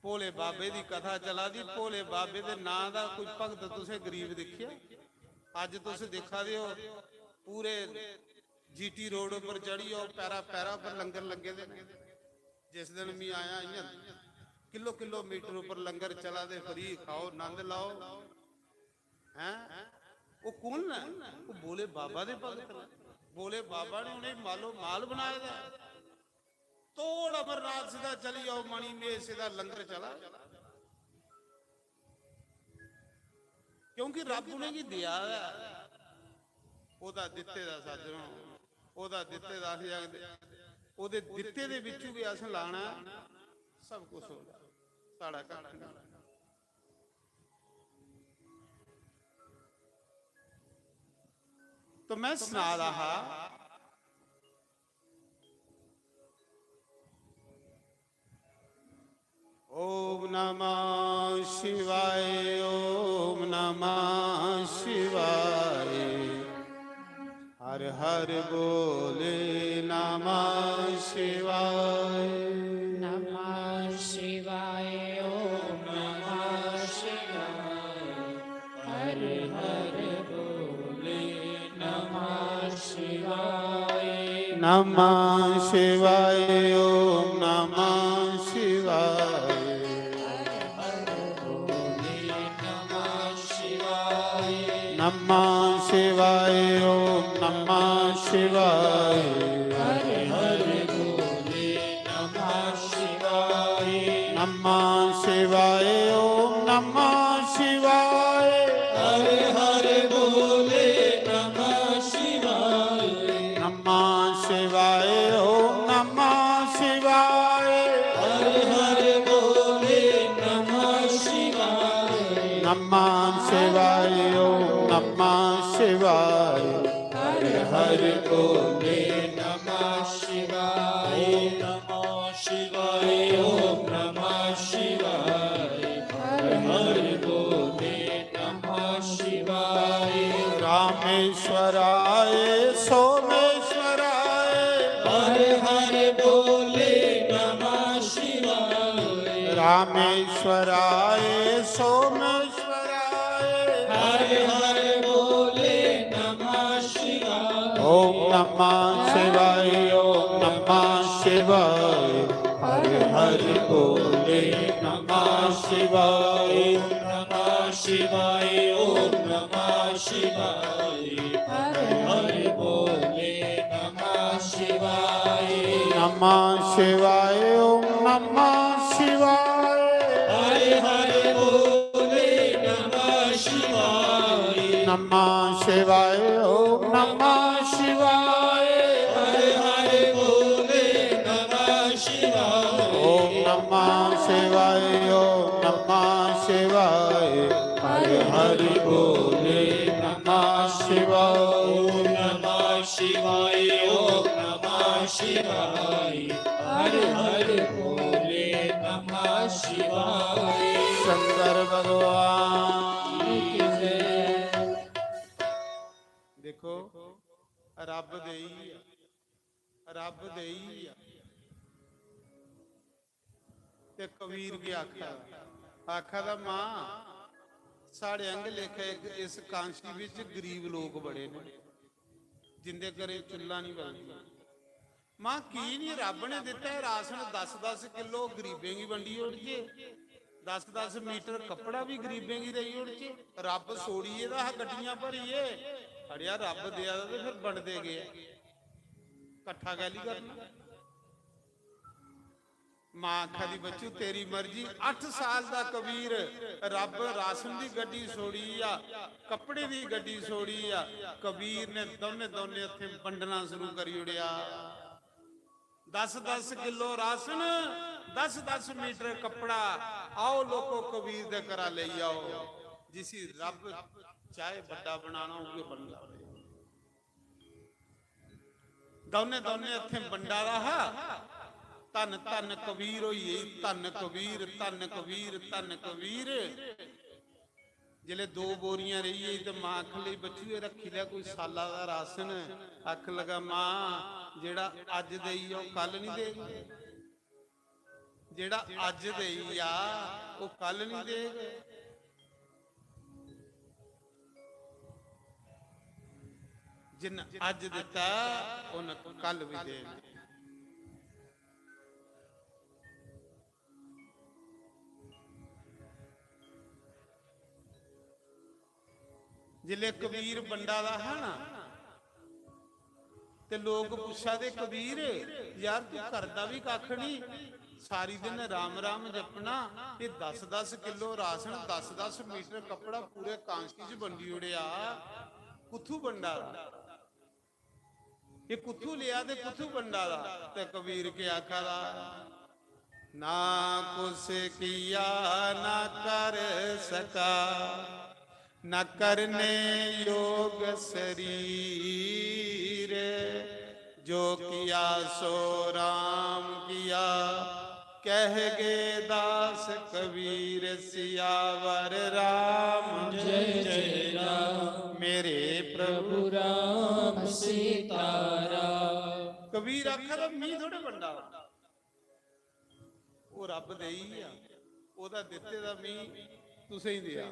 भोले बाबे दी कथा चला दी, भोले बाबे दे नां दा कोई भगत तुसें गरीब दिक्खेआ? अज्ज तुस दिक्खा दे ओ, पूरे जीटी रोड उप्पर चढ़ी जाओ, पैरा पैरा पर लंगर लग्गे दे न। जिस दिन मैं आया, इ'यां किलो किलोमीटर उप्पर लंगर चला दे, फ्री खाओ, नंद लाओ। हैं? ओह् कौन न? ओह् भोले बाबा दे भगत न। भोले बाबा ने उ'नें मालो माल बनाए दा ऐ। तोड़ अमरनाथ सिद्धा चली जाओ, मणिमहेश सिद्धा लंगर चला। क्योंकि रब उ'नेंगी देआ दा ऐ। ओह्दा दित्ते दा, साजनो, ओह्दा दित्ते दा, अस आखदे, ओह्दे दित्ते दे बिच्चू बी अस लाना ऐ, सब कुछ होंदा, साढ़ा कक्ख निं। तो मैं सना दा हा, ओम नमः शिवाय, ओम नमः शिवाय, हर हर बोले नमः शिवाय। नमः शिवाय, ओम नमः शिवाय, हर हर बोले नमः शिवाय। नमः शिवाय, ओम नमः शिवाय। नमः शिवाय, ओम नमः शिवाय। नमः शिवाय, ओम नमः शिवाय। हर हर बोले नमः शिवाय। नमः शिवाय, ओम नमः शिवाय। हर हर बोले नमः शिवाय। नमः शिवाय, ओम नमः शिवाय। हर हर बोले नमः शिवाय। नमः शिवाय, ओम नमः शिवाय। हर हर बोले नमः शिवाय। रामेश्वराय सोमेश्वराय। हर हर बोले नमः शिवाय। रामेश्वराय सोमेश्वराय। हर हर बोले नमः शिवाय। ओम नमः शिवाय, ओम नमः शिवाय। हर हर बोले नमः शिवाय। नमः शिवाय, ओम नमः शिवाय। हर हर बोले नमः शिवाय। नमः शिवाय, ओम नमः शिवाय। हर हर बोले नमः शिवाय। नमः शिवाय, ओम नमः शिवाय। हर हर बोले नमः शिवाय। ओम नमः शिवाय, ओम नमः शिवाय। हर हर बोले नमः शिवाय। ओम नमः शिवाय, ओम नमः शिवाय। हर हर बोले नमः शिवाय। शंकर भगवान की जय। देखो, रब देई, रब देई। ते कबीर गी आखा, आखा दा, "मां, साढ़े आंगे लेखा इक इस कांशी बिच गरीब लोक बड़े न, जिंदे घरें चुल्ला निं बलदी। मां, की निं रब ने दित्ता ऐ राशन दस दस किलो गरीबें गी बंडी ओड़गे?" दस दस मीटर कपड़ा भी गरीबें गी देई ओड़चे। रब सोड़िए दा हा गड्डियां भरिए, अड़ेआ, रब देआ दा ते फिर बंडदे गे, कट्ठा कैली करना? मां आखा दी, "बच्चू, तेरी मर्जी।" अट्ठ साल दा कबीर, रब राशन दी गड्डी सोड़ी आ, कपड़े दी गड्डी सोड़ी आ। कबीर ने दौने दौने हत्थें बंडना शुरू करी ओड़ेआ। दस दस किलो राशन, दस दस मीटर कपड़ा, आओ लोको, कबीर दे घरा लेई आओ। जिसी रब चाहे बड्डा बनाना, उ'ऐ बनदा। दौने दौने हत्थें बंडा दा हा। धन धन कबीर होई गेई, धन कबीर, धन कबीर, धन कबीर। जिसलै दो बोरियां रेही गेई ते मां आखन लगी, "बच्चू, एह् रक्खी लै कोई साला दा राशन।" आखन लगा, "मां, जेह्ड़ा अज्ज देई, ओह् कल निं देग।" जेह्ड़ा अज्ज देई आ, ओह् कल निं देग। जिन्न अज्ज दित्ता, उन्न कल बी देना। जिसलै कबीर बंडा दा हा ना, ते लोक पुच्छा दे, "कबीर, यार, तू करदा बी कक्ख निं, सारी दिन राम राम जपना, एह् दस दस किलो राशन, दस दस मीटर कपड़ा पूरे कांस्टी च बंडी ओड़ेआ, कुत्थू बंडा दा? एह् कुत्थू लेआ ते कुत्थू बंडा दा?" ते कबीर केह् आखा दा, "ना कुछ किया ना कर सका, न करने योग शरीर, जो किया सो राम किया, कह गए दास कबीर।" सियावर राम जय जय राम, मेरे प्रभु राम सीताराम। कबीर आखा दा, "मी थोड़े बंडा, ओह् रब देई आ, ओह्दा दित्ते दा मी तुसें गी देआ।"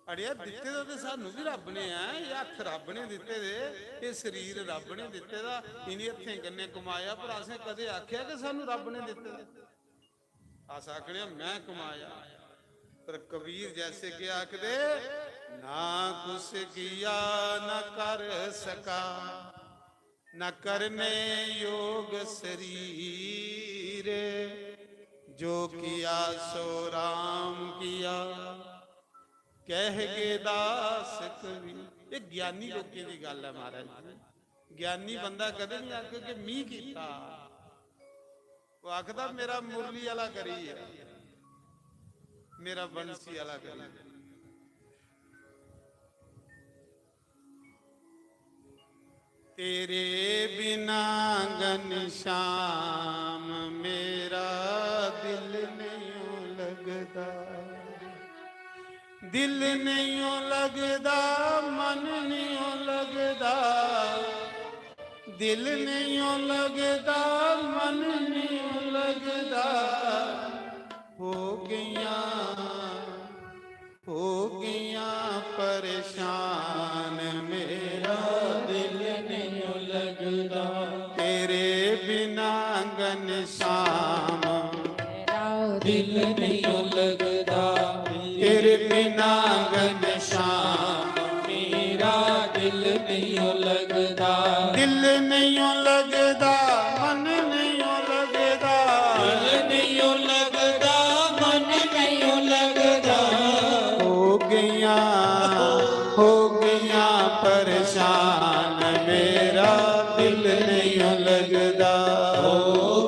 अड़ेआ, दित्ते दा ते सानू बी रब ने ऐ, एह् हत्थ रब ने दित्ते दे, एह् शरीर रब ने दित्ते दा, इ'नें हत्थें कन्नै कमाया, पर असें कदें आखेआ कि सानू रब ने दित्ते दा? अस आखने आं, "मैं कमाया।" पर कबीर जैसे कि आखदे, "ना कुछ किया न कर सका, न करने योग शरीर, जो किया सो राम किया, कह गए दास कबीर।" ये ज्ञानी लोकें दी गल्ल है महाराज जी। ज्ञानी बंदा कदें नहीं आखे कि "मी कीता।" वो आखदा, "मेरा मुरली वाला करी है, मेरा बंसी वाला करी है।" तेरे बिना घनश्याम मेरा दिल नहीं लगदा, दिल नहीं लगदा, मन नहीं लगदा, दिल नहीं लगदा, मन नहीं लगदा, हो गईयां, हो गईयां परेशान, मेरा दिल नहीं लगदा। तेरे बिना घनश्याम, मेरा दिल नहीं लगदा। तेरे बिना घनश्याम, मेरा दिल नहीं लगदा। दिल नहीं लगदा, मन नहीं लगदा। दिल नहीं लगदा, मन नहीं लगदा। हो गईयां, हो गईयां परेशान, मेरा दिल नहीं लगदा। हो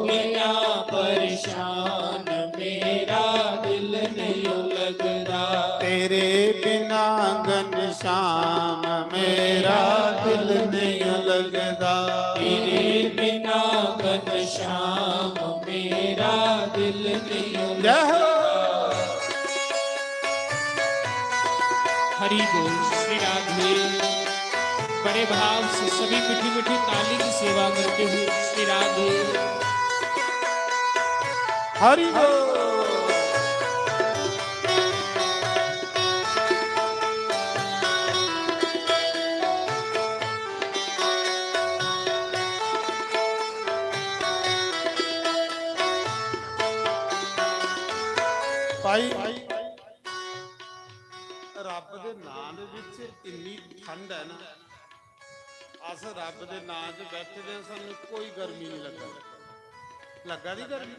गईयां परेशान, मेरा दिल नहीं लगदा। तेरे बिना घनश्याम, मेरा दिल नहीं लगदा। तेरे बिना घनश्याम, मेरा दिल नहीं लगदा। हरि बोल, श्री राधे। बड़े भाव से सभी मीठी मीठी ताली की सेवा करते हुए श्री राधे। हरि बोल। भाई, रब दे नां दे विच इन्नी ठंड है ना, अस रब दे नां च बैठे दे आं, सानू कोई गर्मी नहीं लग्गा। लग्गा दी गर्मी?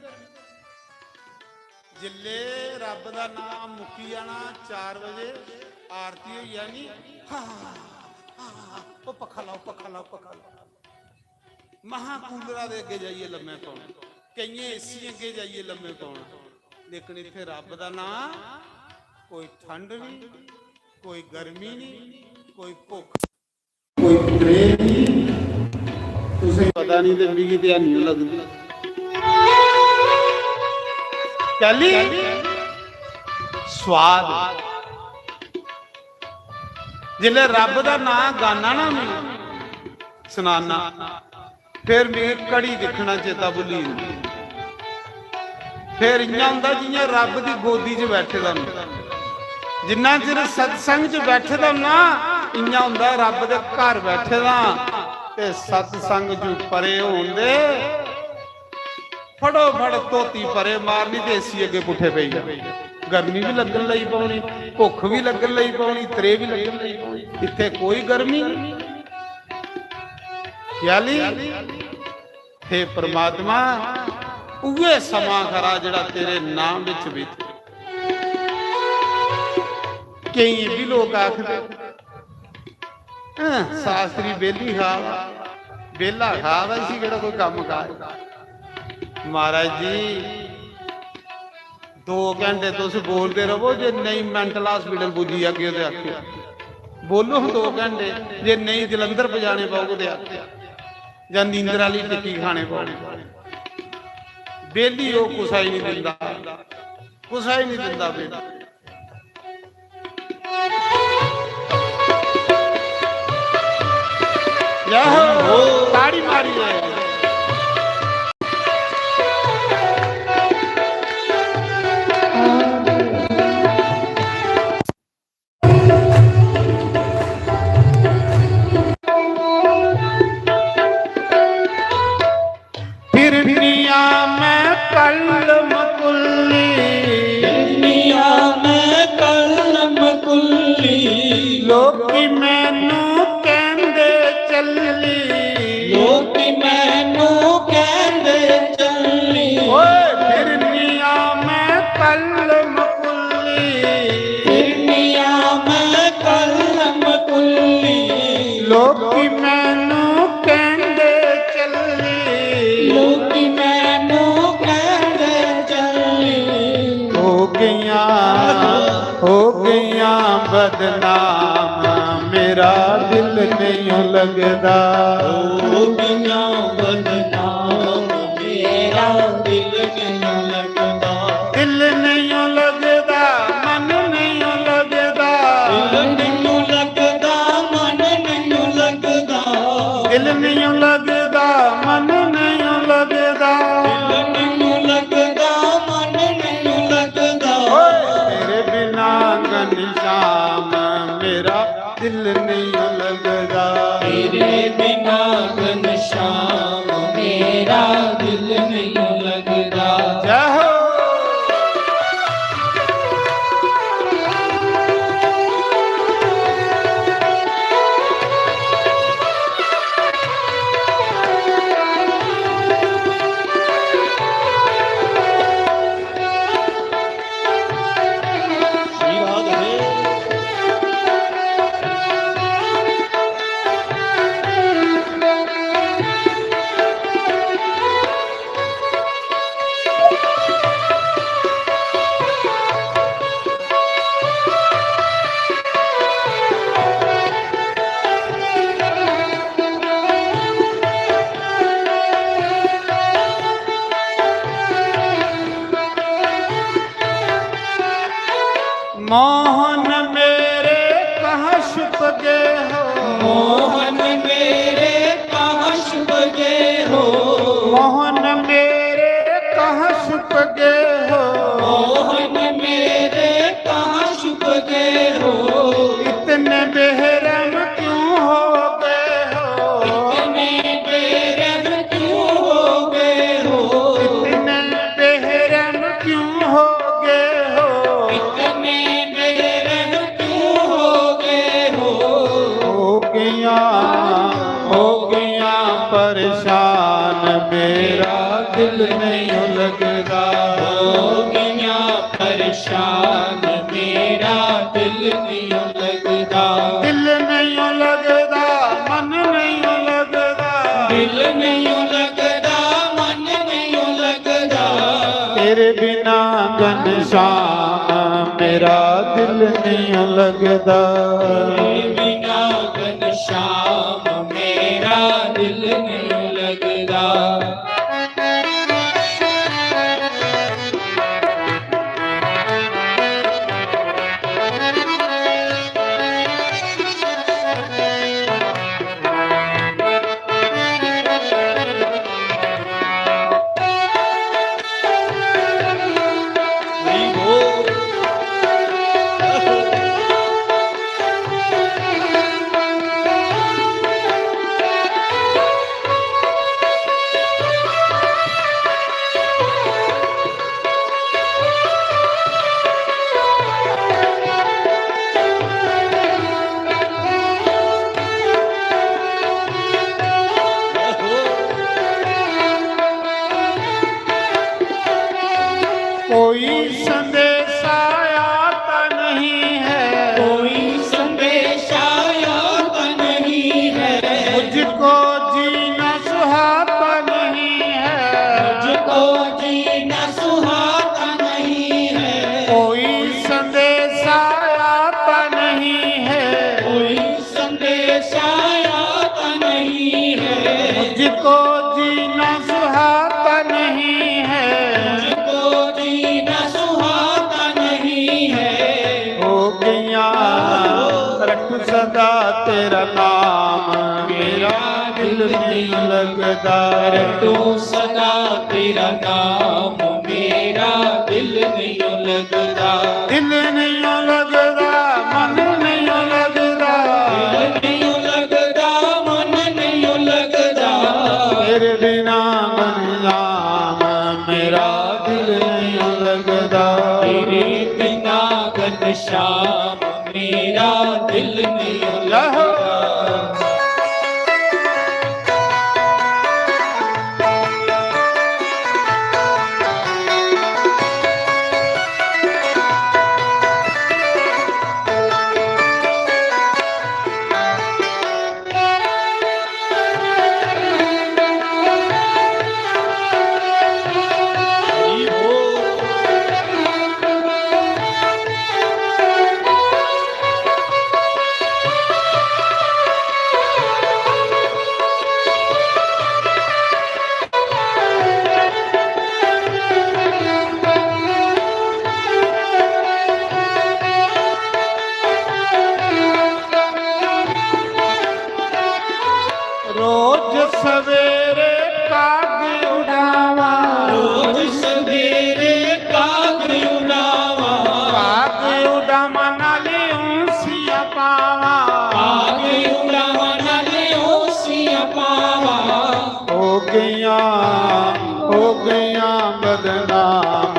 जिल्ले रब दा नां मुक्की जाना, चार बजे आरती होई जानी, हा, हा, हा, हा, ओ पक्खा लाओ, पक्खा लाओ, पक्खा लाओ। महा कूलरा दे अग्गे जाइए लम्मे पौना, केइयें एसी अग्गे जाइए लम्मे पौना, लेकिन इत्थे रब दा नां, कोई ठंड नहीं, कोई गर्मी नहीं, कोई भुख, कोई त्रेह नहीं। तुसें पता नहीं ते मिगी ते हैनी लगदी। कैली? स्वाद। जिसलै रब दा नां गाना ना मैं, सनाना, फिर मिगी घड़ी दिक्खना चेता भुल्ली जंदा। फिर इ'यां होंदा जि'यां रब दी गोदी च बैठे दा होंदा। जिन्ना चिर सत्संग च बैठे दा होंदा, इ'यां होंदा रब दे घर बैठे दा। ते सत्संग च परे होन दे, फटोफट धोती परे मारनी ते एसी अग्गे पुट्ठे पेई जाओ। गर्मी भी लगन लगी पौनी, भुख भी लगन लगी पौनी, त्रेह भी लगन लगी पौनी। इत्थे कोई गर्मी नहीं। याली, हे परमात्मा, उहे समा खरा जेड़ा तेरे नाम विच बीत। केई भी लोग आखदे, "हां, शास्त्री बेली खा, बेला खा, इसी केड़ा कोई कम्म काज?" महाराज जी, दो घंटे तुस बोलदे रवो, जे नेईं mental hospital पुज्जी जागे ते आखेओ। बोलो हां दो घंटे, जे नेईं जलंधर पजाने पौग ते आखेओ, जां नींदर आह्ली टिक्की खाने पौग। बेली ओह् कुसै गी निं दिंदा, कुसै गी निं दिंदा बेली। जय हो, ताड़ी मारिए। फिरनिया मैं कलम कुल्ली, फिरनिया मैं कलम कुल्ली, लोकी मैनू कहंदे चली, लोकी मैनू कहंदे चली। ओए फिरनिया मैं कलम कुल्ली, फिरनिया मैं कलम कुल्ली, लोकी मैनू कहंदे चली, लोकी मैनू कहंदे चली। हो गईयां, हो गईयां बदनाम, मेरा दिल नहीं लगदा। हो गईयां बदनाम, मेरा दिल नहीं लगदा। दिल नहीं लगदा, मन नहीं लगदा। दिल नहीं लगदा, मन नहीं लगदा। दिल नहीं लगदा, मन नहीं लगदा। दिल नहीं लगदा, मन नहीं लगदा। ओए, तेरे बिना घनश्याम मेरा दिल नहीं लगदा। तेरे बिना घनश्याम मेरा दिल नहीं लगदा। जय हो। हो गया परेशान, मेरा दिल नहीं लगदा। हो गया परेशान, मेरा दिल नहीं लगदा। दिल नहीं लगदा, मन नहीं लगदा। दिल नहीं लगदा, मन नहीं लगदा। तेरे बिना घनश्याम, मेरा दिल नहीं लगदा। तेरे बिना घनश्याम, मेरा दिल नहीं लगदा। कोई संदेशा आता नहीं है। कोई संदेशा आता नहीं है। मुझको जीना सुहाता नहीं है। मुझको जीना सुहाता नहीं है। कोई संदेशा आता नहीं है। कोई संदेशा आता नहीं है। मुझको जीना सुहाता नहीं है। मुझको जीना सुहाता नहीं है। हो गया रटूं सदा तेरा नाम, मेरा दिल नहीं लगदा। रटूं सदा तेरा नाम, मेरा दिल नहीं लगदा। दिल नहीं लगदा, मन नहीं लगदा। दिल नहीं लगदा, मन नहीं लगदा। तेरे बिना घनश्याम, मेरा दिल नहीं लगदा। तेरे बिना घनश्याम, मेरा दिल नहीं लगदा। रोज सवेरे काग उड़ावा। रोज सवेरे काग उड़ावा। काग उड़ावा नाले ऊंसिया पावा। काग उड़ावा नाले ऊंसिया पावा। हो गया, हो गया बदनाम,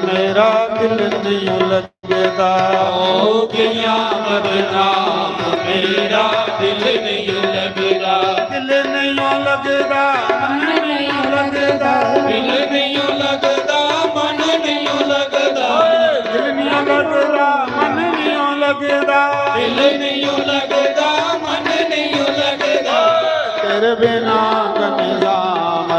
मेरा दिल नहीं लगदा। हो गया बदनाम, मेरा दिल नहीं लगदा। दिल नहीं लगदा, मन नहीं लगदा। दिल नहीं लगदा, मन नहीं लगदा। दिल नहीं लगदा, मन नहीं लगदा। दिल नहीं लगदा, मन नहीं लगदा। तेरे बिना घनश्याम,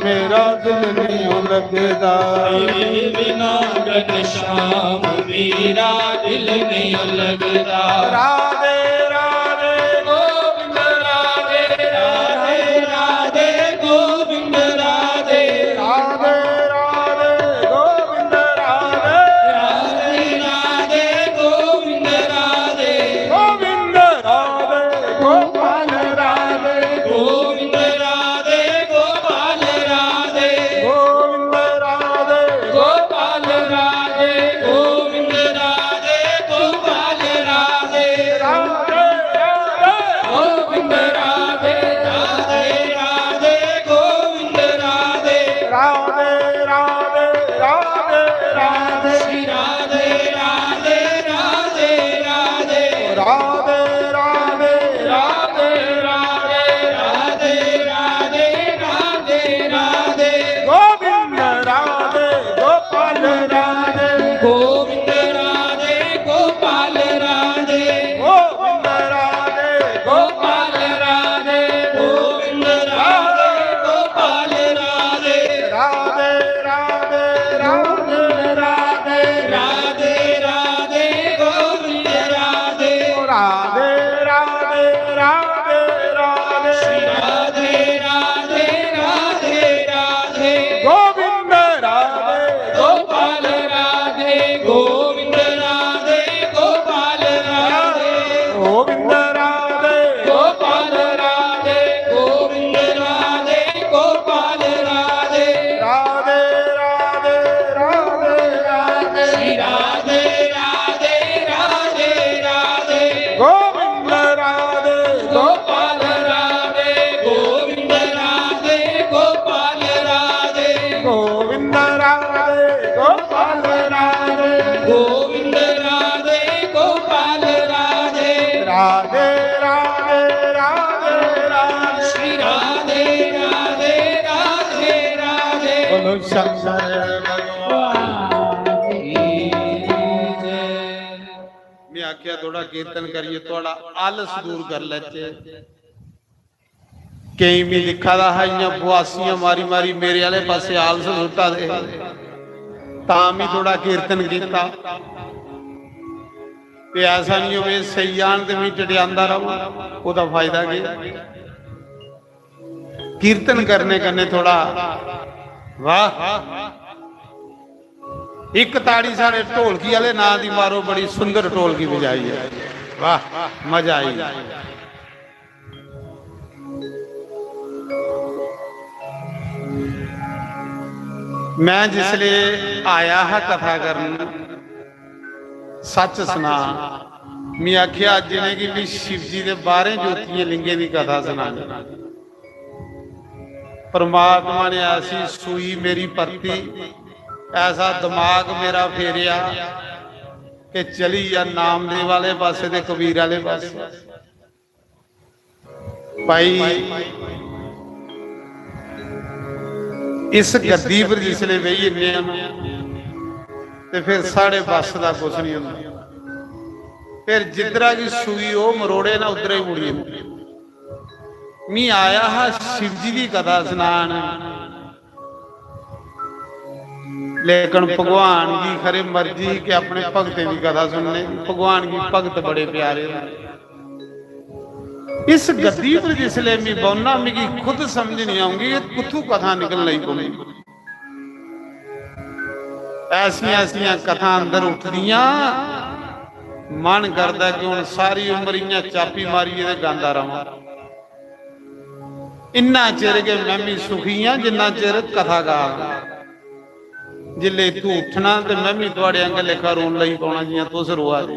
मेरा दिल नहीं लगदा। तेरे बिना घनश्याम, मेरा दिल नहीं लगदा। राधे राधे गोविंद राधे, राधे राधे गोविंद राधे। राधे राधे गोविंद राधे। राधे राधे गोविंद राधे। गोविंद राधे गोपाल राधे। गोविंद राधे गोपाल राधे। गोविंद राधे गोपाल राधे। गोविंद राधे गोपाल राधे। राधे राधे राधे राधे राधे। बोलो शंकर भगवान की जय। मैं आख्या थोड़ा कीर्तन करिए, थोड़ा आलस दूर कर लेते। केई मैं दिखा दा हा, इयां बुआसियां मारी मारी मेरे आले पासे आलस सुट्टा दे। तां मैं थोड़ा कीर्तन कीता। ते ऐसा नहीं होवे सेई जान ते मैं टटियांदा रहां, ओह्दा फायदा केह्? कीर्तन करने कन्नै थोड़ा, वाह, इक ताड़ी साढ़े ढोलकी आह्ले नां दी मारो, बड़ी सुंदर ढोलकी बजाई है। वाह, मजा आई। मैं जिसले आया हा कथा करन, सच सना, मैं आखेआ, "अज्ज इ'नेंगी भी शिव जी दे बाह्रें ज्योतियें लिंगें दी कथा सनानी।" परमात्मा ने ऐसी सूई मेरी परती, ऐसा दिमाग मेरा फेरेआ कि चली जा नामदेव आह्ले पासै ते कबीर आह्ले पासै। भाई, इस गद्दी पर जिसलै बेही जन्ने आं ना, ते फिर साढ़े बस दा कुछ नहीं होंदा। फिर जिद्धरा की सूई ओह् मरोड़े ना, उद्धरा ही मुड़ी जन्ने। मी आया हा शिव जी दी कथा सनान, लेकिन भगवान गी खरे मर्जी ही कि अपने भगतें दी कथा सुनने दी। भगवान गी भगत बड़े प्यारे होंदे। इस गद्दी पर जिसले मैं बौह्ना, मिगी खुद समझ नहीं आऊंगी कि कुत्थू कथा निकलन लगी पौंदी। ऐसियां ऐसियां कथां अंदर उठदियां, मन करदा कि हुन सारी उम्र इयां चापी मारियै ते गांदा रवां। इन्ना चिर गै मैं मी सुखी आं जिन्ना चिर कथा गा। जिसले इत्थूं उठना ते मैं मी थुआड़े आंगर लेखा रोन लगी पौना जियां तुस रोआ दे।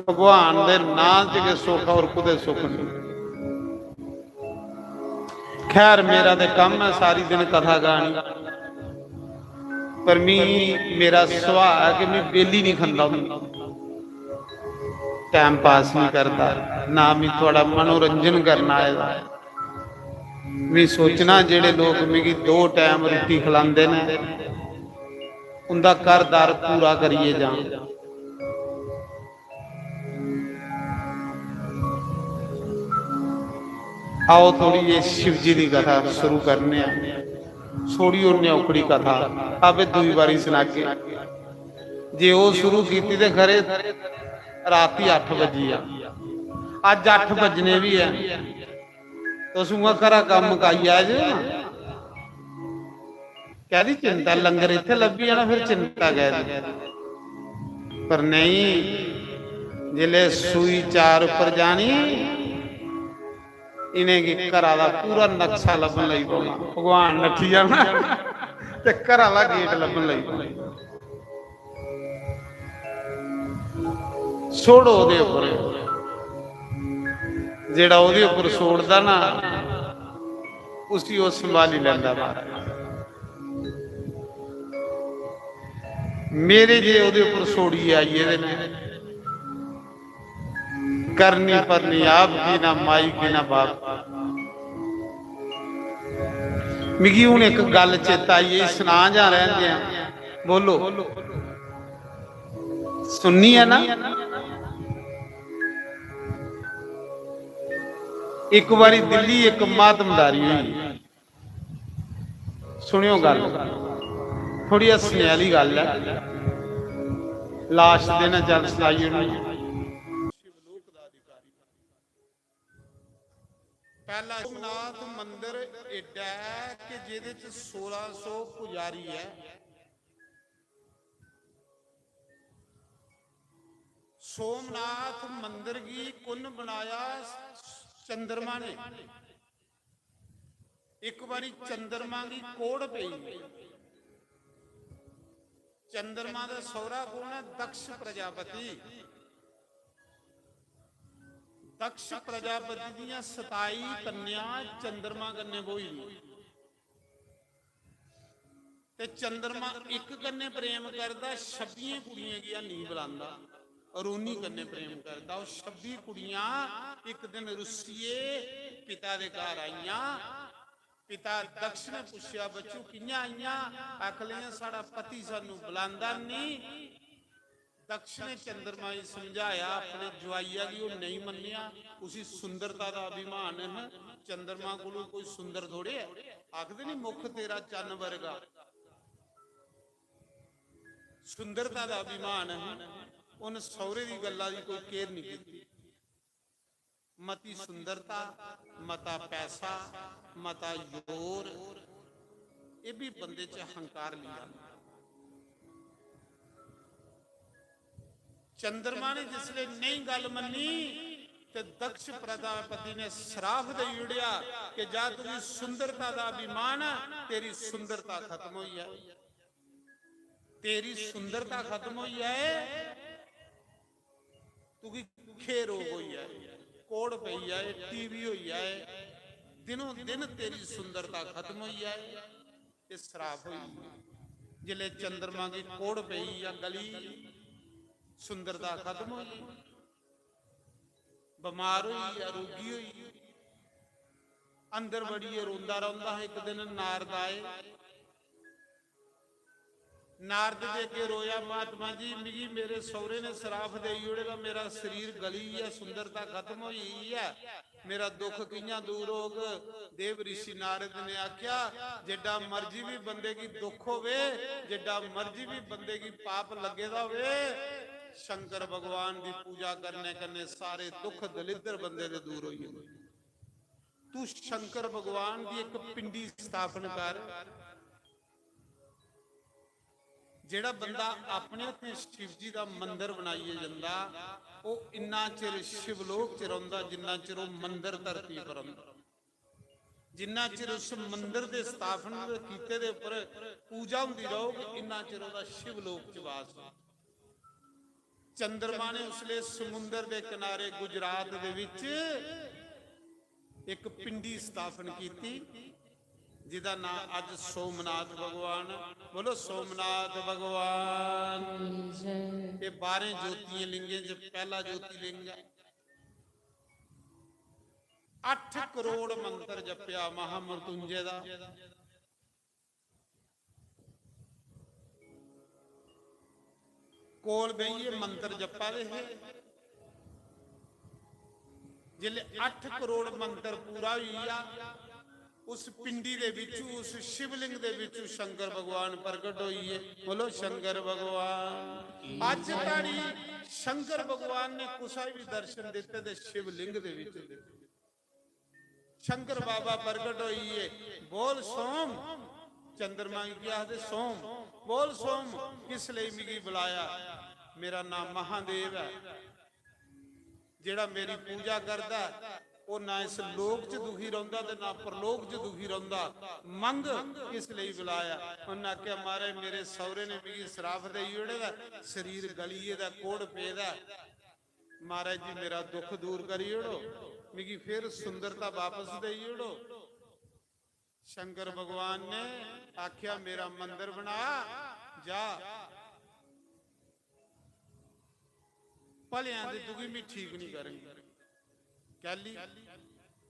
भगवान दे नां च गै सुख, और कुतै सुख नहीं। खैर, मेरा ते कम्म ऐ सारी दिन कथा गानी, पर मी, मेरा सुभाऽ ऐ कि मी बेली नहीं खंदा, टाइम पास नहीं करदा, ना मी थुआड़ा मनोरंजन करना आए दा। मी सोचना, जेड़े लोग मिगी दो टाइम रुट्टी खलांदे न, उंदा घर-दार पूरा करियै जां। आओ, थोड़ी जेही शिव जी दी कथा शुरू करने आं। छोड़ी ओड़ने आं ओकड़ी कथा, अबे दूई बारी सनागे। जे ओह् शुरू कीती ते खरे राती अट्ठ बज्जी जा। अज्ज अट्ठ बज्जने बी ऐ। तुस उ'आं घरा कम्म मकाई आए जे ना। कैह्दी चिंता? लंगर इत्थै लब्भी जाना, फिर चिंता कैह्दी? पर नेईं, जिसलै सूई चार उप्पर जानी, इ'नेंगी घरा दा पूरा नक्शा लब्भन लगी पौना। भगवान नट्ठी जाना ते घरा दा गेट लब्भन लगी पौना। छोड़ो ओह्दे उप्पर, जेह्ड़ा ओह्दे उप्पर छोड़दा ना, उसी ओह् संभाली लैंदा महाराज। मेरे जे ओह्दे उप्पर छोड़ियै आई गेदे न, करनी परनी आप की, ना माई की, ना बाप की। मिगी हून इक गल्ल चेता आई, एह् सनां जां रैह्न देआं? बोलो। सुननी ऐ ना? इक बारी दिल्ली इक मातमदारी होई। सुनेओ गल्ल, थोड़ी हस्सने आह्ली गल्ल ऐ। लास्ट दिन ऐ, चल सनाई ओड़नी। पैह्ला, सोमनाथ मंदर एड्डा ऐ कि जेह्दे च सोलां सौ पुजारी ऐ। सोमनाथ मंदर गी कु'न बनाया? चंद्रमा ने। इक बारी चंद्रमा गी कोढ़ पेई। चंद्रमा दा सौह्रा कु'न ऐ? दक्ष प्रजापति। दक्ष प्रजापति दियां सताई कन्या चंद्रमा कन्नै ब्होई दियां। ते चंद्रमा इक कन्नै प्रेम करदा, छब्बियें कुड़ियें गी नेईं बलांदा, रोनी कन्नै प्रेम करदा। ओह् छब्बी कुड़ियां इक दिन रुस्सियै पिता दे घर आइयां। पिता दक्ष ने पुच्छेआ, "बच्चू, कि'यां आइयां?" आखन लगियां, "साढ़ा पति सानू बुलांदा निं।" दक्ष ने चंद्रमा गी समझाया, अपने जुआइया गी ओह् नेईं मन्नेआ। उसी सुंदरता दा अभिमान है। चंद्रमा कोलू कोई सुंदर थोड़े ऐ। आखदे निं, "मुख तेरा चन्न वर्गा।" सुंदरता दा अभिमान है। उन सौरे दी गल्ला दी कोई केयर निं कीती। मती सुंदरता, मता पैसा, मता जोर, एह् भी बंदे च हंकार लेई आंदा। चंद्रमा ने जिसले नेईं गल्ल मन्नी ते दक्ष प्रजापति ने सराफ देई ओड़ेआ कि जा, तुगी सुंदरता दा अभिमान ऐ, तेरी सुंदरता खत्म होई जाए, तेरी सुंदरता खत्म होई जाए, तुगी खे रोग होई जाए, कोढ़ पेई जाए, टीबी होई जाए, दिनों दिन तेरी सुंदरता खत्म होई जाए। एह् सराफ होई। जिसले चंद्रमा गी कोढ़ पेई या गली, सुंदरता खत्म होई, बमार होई या रोगी होई, अंदर बड़ियै रोंदा रौंदा हा। इक दिन नारद आए, नारद जी अग्गें रोया, "महात्मा जी, मिगी मेरे सौरे ने सराफ देई ओड़े दा, मेरा शरीर गली गेआ, सुंदरता खत्म होई गेई ऐ, मेरा दुख कि'यां दूर होग?" देव ऋषि नारद ने आख्या, "जेडा मर्जी भी बंदे गी दुख होवे, जेडा मर्जी भी बंदे गी पाप लगे दा होवे, शंकर भगवान दी पूजा करने कन्ने सारे दुख दलिद्र बंदे दे दूर होई जंदे। तू शंकर भगवान दी एक पिंडी स्थापन कर।" जेड़ा बंदा अपने हत्थें शिव जी दा मंदर बनाइयै जंदा, ओह् इन्ना चिर शिवलोक च रौंह्दा जिन्ना चिर ओह् मंदर धरती पर रौंह्दा। जिन्ना चिर उस मंदर दे स्थापन कीते दे उप्पर पूजा होंदी रौह्ग, इन्ना चिर ओह्दा शिवलोक च वास होग। चंद्रमा ने उसले समुंदर दे किनारे गुजरात दे विच एक पिंडी स्थापन कीती, जिदा नां अज सोमनाथ भगवान। बोलो, सोमनाथ भगवान। जय। ये बारह ज्योतिर्लिंगें च पहला ज्योतिर्लिंग है। अठ करोड़ मंत्र जपया महामृत्युंजय दा। कोल बेहियै मंत्र जप्पा दे हे। जिसले अठ करोड़ मंत्र पूरा होई गेआ, उस पिंडी दे बिचू, उस शिवलिंग दे बिचू शंकर भगवान प्रगट होई गे। बोलो शंकर भगवान। अज धोड़ी शंकर भगवान ने कुसै गी भी दर्शन दिते ते शिवलिंग दे बिच दिते। शंकर बाबा प्रगट होई गे। बोल सोम। चंद्रमा गी केह् आखदे? सोम। बोल सोम, किस लेई मिगी बुलाया? मेरा नाम महादेव ऐ। जेड़ा मेरी पूजा करदा ऐ, ओह ना इस लोक च दुखी रौंदा ते ना परलोक च दुखी रौंदा। मंग, किस लेई बुलाया? उन्हें आखेआ, महाराज, मेरे सौरे ने मिगी श्राप देई ओड़े दा, शरीर गली गेदा, कोढ़ पेदा ऐ। महाराज जी, मेरा दुख दूर करी ओड़ो, मिगी फिर सुंदरता वापस देई ओड़ो। शंकर भगवान ने आख्या, मेरा मंदिर बना, जा। भलेआं ते तुगी मी ठीक नहीं करंग। कैली?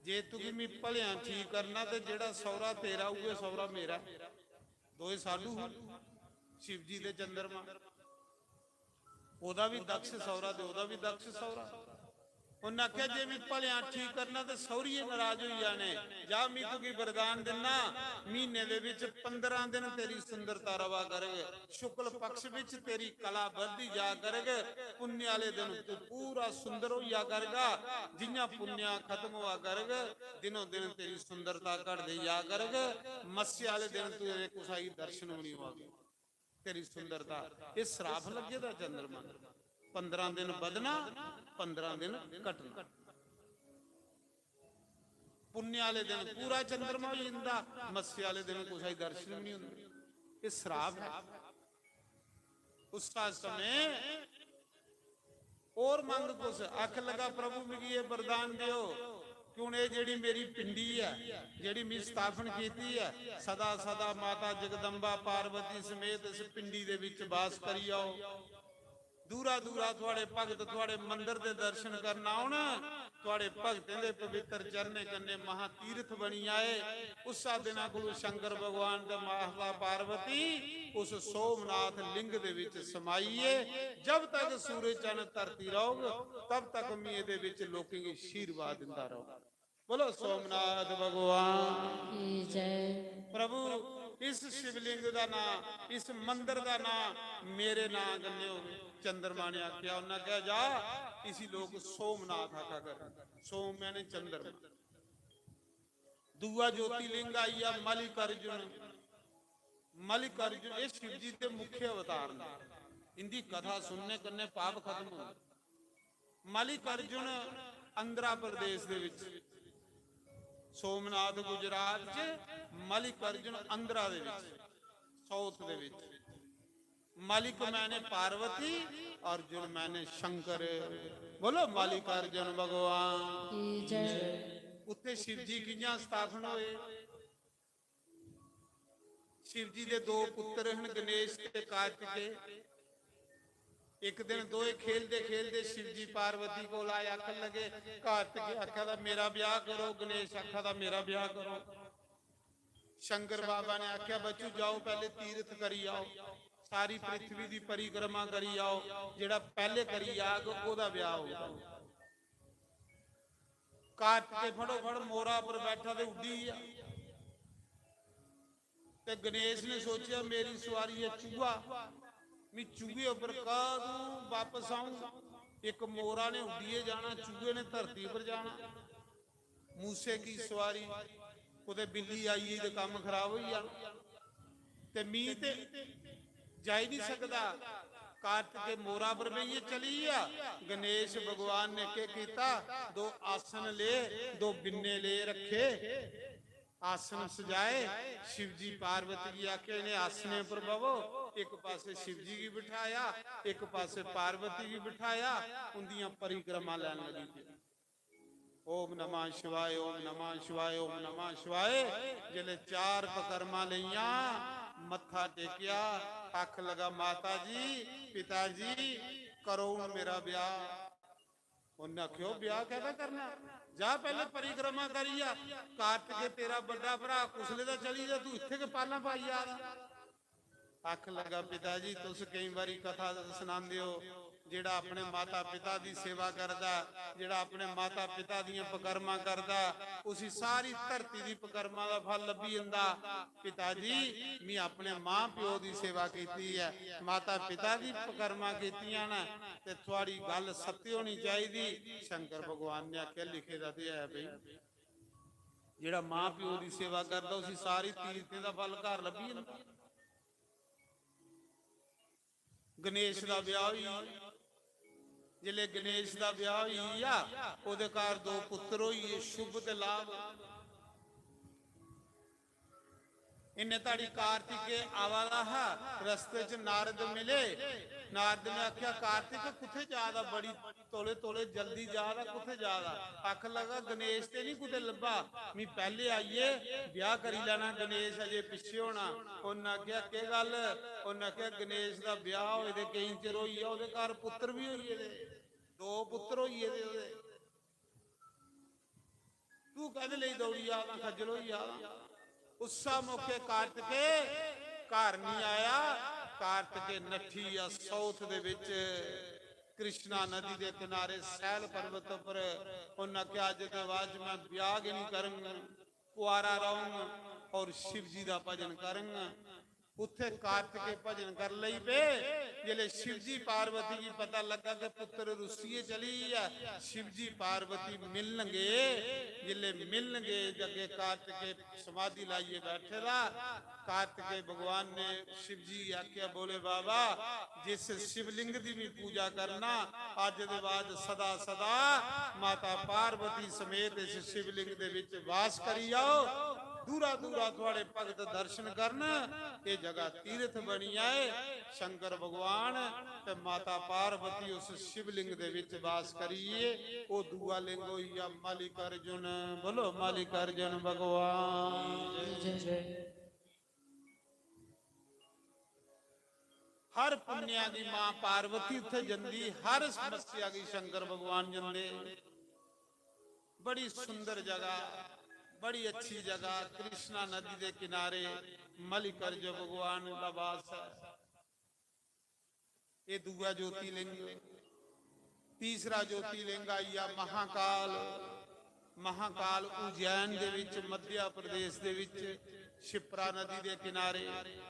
जे तुगी मी भलेआं ठीक करना, ते जेड़ा सौरा तेरा, उ'ऐ सौरा मेरा। दोए साधु हन, शिव जी ते चंद्रमा। ओदा भी दक्ष सौरा ते ओदा भी दक्ष सौरा। उन्नै आखेआ, "जे में भलेआं ठीक करना ते सौरिये नाराज होई जाने। जा, मी तुगी वरदान दिन्ना, म्हीने दे बिच पंदरां दिन तेरी सुंदरता रवा करग, शुक्ल पक्ष बिच तेरी कला बधदी जा करग, पुण्य आह्ले दिन तू पूरा सुंदर होई जा करगा, जि'यां पुण्य खत्म होआ करग, दिनों दिन तेरी सुंदरता घटदी जा करग, मस्से आह्ले दिन तेरे कुसै गी दर्शन बी निं होआ करग।" तेरी सुंदरता, एह् श्राप लग्गे दा चंद्रमा। पंदरां दिन बधना, पंदरां दिन घटना। पुण्य आह्ले दिन पूरा चंद्रमा होई जंदा, मस्से आह्ले दिन कुसै गी दर्शन बी निं होंदे। एह् श्राप ऐ। उस समय और मंग कुछ, आखन लगा, "प्रभु, मिगी एह् वरदान देओ कि हुन एह् जेह्ड़ी मेरी पिंडी ऐ, जेह्ड़ी मी स्थापन कीती ऐ, सदा सदा माता जगदम्बा पार्वती समेत इस पिंडी दे बिच वास करी आओ।" दूरा दूरा थुआड़े भगत थुआड़े मंदर दे दर्शन करन औन, थुआड़े भगतें दे पवित्र चरणें कन्नै महातीर्थ बनी जाए। उस्सा दिना कोलू शंकर भगवान ते माता पार्वती उस सोमनाथ लिंग दे विच समाई ऐ। जब तक सूरज चन्न धरती रौह्ग, तब तक मी एह्दे विच लोकें गी आशीर्वाद दिंदा रौह्ग। बोलो सोमनाथ भगवान की जय। प्रभु, इस शिवलिंग दा नां, इस मंदर दा नां मेरे नां कन्नै होवे। चंद्रमा ने आखेआ, उन्नै आखेआ, "जा, इसी लोक सोमनाथ आखा कर।" सोम यानी चंद्रमा। दूआ ज्योतिलिंग आई गेआ मल्लिकार्जुन। मल्लिकार्जुन, एह् शिव जी दे मुख्य अवतार न। इंदी कथा सुनने कन्नै पाप खत्म होंदे। मल्लिकार्जुन आंध्र प्रदेश दे विच, सोमनाथ गुजरात च, मल्लिकार्जुन आंध्रा दे विच, साउथ दे विच। मल्लिक मैंने पार्वती और अर्जुन मैंने शंकर। बोलो मल्लिकार्जुन भगवान की जय। उत्थे शिव जी कियां स्थापन होए? शिव जी दे दो पुत्र हन, गणेश ते कार्तिकेय। एक दिन दोए खेलदे खेलदे शिव जी पार्वती कोल आए, आखन लगे, "कार्तिकेय आखा दा मेरा ब्याह करो, गणेश आखा दा मेरा ब्याह करो।" शंकर बाबा ने आख्या, "बच्चू जाओ, पैह्ले तीर्थ करी आओ, सारी पृथ्वी दी परिक्रमा करी आओ, जेह्ड़ा पैह्ले करी आग ओह्दा ब्याह होगा।" कार्तिकेय फटोफट मोरा पर बैठा ते उड्डी गेआ। ते गणेश ने सोचेआ, "मेरी सुआरी ऐ चूहा, मी चूहे उप्पर कदूं वापस आऊं?" इक मोरा ने उड्डियै जाना, चूहे ने धरती पर जाना। मूसे की सुआरी, कुतै बिल्ली आई गेई ते कम्म खराब होई जाना। ते मी ते जाई निं सकदा। कार्तिकेय मोरा पर बेहियै चली गेआ। गणेश भगवान ने केह् कीता? दो आसन ले, दो बिन्ने ले रखे, आसन सजाए। शिव जी पार्वती गी आखे, "इ'नें आसनें पर बवो।" इक पासे शिव जी गी बिठाया, इक पासे पार्वती गी बिठाया। उंदियां परिक्रमा लैन लगी पे। "ओम नमः शिवाय, ओम नमः शिवाय, ओम नमः शिवाय।" जिसले चार पकरमा लेइयां, मत्था टेकेआ, आख लगा, "माता जी, पिता जी, करो हून मेरा ब्याह।" उन्नै आखेआ, "ब्याह कैह्दा करना? जा पैह्ले परिक्रमा करी आ। कार्तिकेय तेरा बड्डा भ्राऽ कुसले दा चली गेआ, तूं इत्थै गै पालां पाई जा दा।" आख लगा, "पिता जी, तुस केईं बारी कथा सनांदे ओ, जेह्ड़ा अपने माता पिता दी सेवा करदा, जेह्ड़ा अपने माता पिता दियां पकर्मां करदा, उसी सारी धरती दी पकर्मां दा फल लब्भी जंदा। पिता जी, मी अपने मां प्यो दी सेवा कीती ऐ, माता पिता दी पकर्मां कीतियां न, ते थुआड़ी गल्ल सत्य होनी चाहिदी।" शंकर भगवान ने आखेआ, "लिखे दा ते है भई, जेह्ड़ा मां प्यो दी सेवा करदा, उसी सारी तीर्थें दा फल घर लब्भी जंदा।" गणेश दा ब्याह होई गेआ। जिसलै गणेश दा ब्याह होई गेआ, ओह्दे घर दो पुत्तर होई गे, शुभ ते लाभ। इन्ने धड़ी कार्तिकेय आवा दा हा, रस्ते च नारद मिले। नारद ने आखेआ, "कार्तिक कुत्थै जा दा? बड़ी तौले तौले जल्दी जा दा, कुत्थै जा दा?" आखन लगा, "गणेश ते नहीं कुतै लब्भा, मी पैह्ले आइयै ब्याह करी लैना, गणेश अजें पिच्छे होना।" उन्न आखेआ, "केह् गल्ल?" उन्न आखेआ, "गणेश दा ब्याह होए दे केईं चिर होई गेआ, ओह्दे घर पुत्तर बी होई गेदे, दो पुत्तर होई गेदे ओह्दे। तू कैह्दे लेई दौड़ी आ दा, खज्जल होई आ दा?" उस्सा मौके कार्तिकेय घर निं आया। कार्तिकेय नट्ठी आ साउथ दे बिच कृष्णा नदी दे किनारे सैल पर्वत उप्पर। उन्न आखेआ, "अज्ज दे बाद च मैं ब्याह गै निं करङ, कुआरा रौह्ङ और शिव जी दा भजन करङ।" उत्थे कार्तिकेय भजन कर लई पे। जिसले शिव जी पार्वती गी पता लगा कि पुत्र रुस्सियै चली गेआ, शिव जी पार्वती मिलन गे। जिसले मिलन गे, अग्गे कार्तिकेय समाधि लाइयै बैठे दा। कार्तिकेय भगवान ने शिव जी गी आखेआ, "बोले बाबा, जिस शिवलिंग दी मैं पूजा करना, अज्ज दे बाद सदा सदा माता पार्वती समेत इस शिवलिंग दे विच वास करी जाओ। दूरा दूरा थुआड़े भगत दर्शन करन, एह् जगह तीर्थ बनी जाए।" शंकर भगवान ते माता पार्वती उस शिवलिंग दे विच वास करियै, ओह् दूआ लिंग होई गेआ मल्लिकार्जुन। बोलो मल्लिकार्जुन भगवान। जय जय। हर पुण्या दी मां पार्वती उत्थे जंदी, हर समस्या गी शंकर भगवान जंदे। बड़ी सुंदर जगह, बड़ी अच्छी जगह, कृष्णा नदी दे किनारे मल्लिकार्जुन भगवान दा वास है। ये दूआ ज्योतिर्लिंग। तीसरा ज्योतिर्लिंग आई गया महाकाल। महाकाल उज्जैन दे विच, मध्य प्रदेश दे विच, शिप्रा नदी दे किनारे।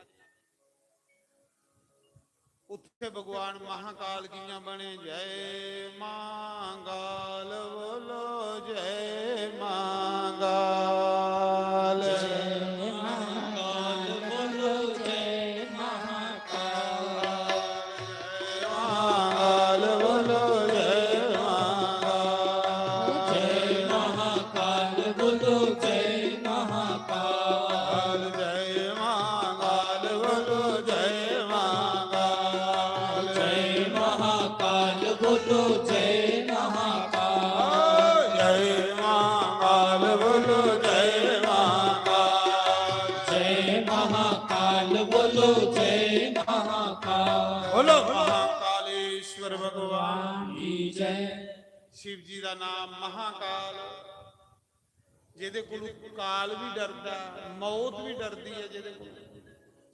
उत्थे भगवान महाकाल कियां बने? जय महाकाल बोलो, जय महाकाल। जय महाकाल बोलो, जय महाकाल। जय महाकाल बोलो, जय महाकाल। जय महाकाल बोलो, जय महाकाल। जय महाकाल बोलो, जय महाकाल। जय महाकाल बोलो, जय महाकाल। जय महाकाल बोलो, जय महाकाल। जय महाकाल बोलो, जय महाकाल। बोलो महाकालेश्वर भगवान की जय। शिव जी दा नाम महाकाल। जेदे कोलू काल भी डरदा, मौत भी डरदी है जेदे कोलू।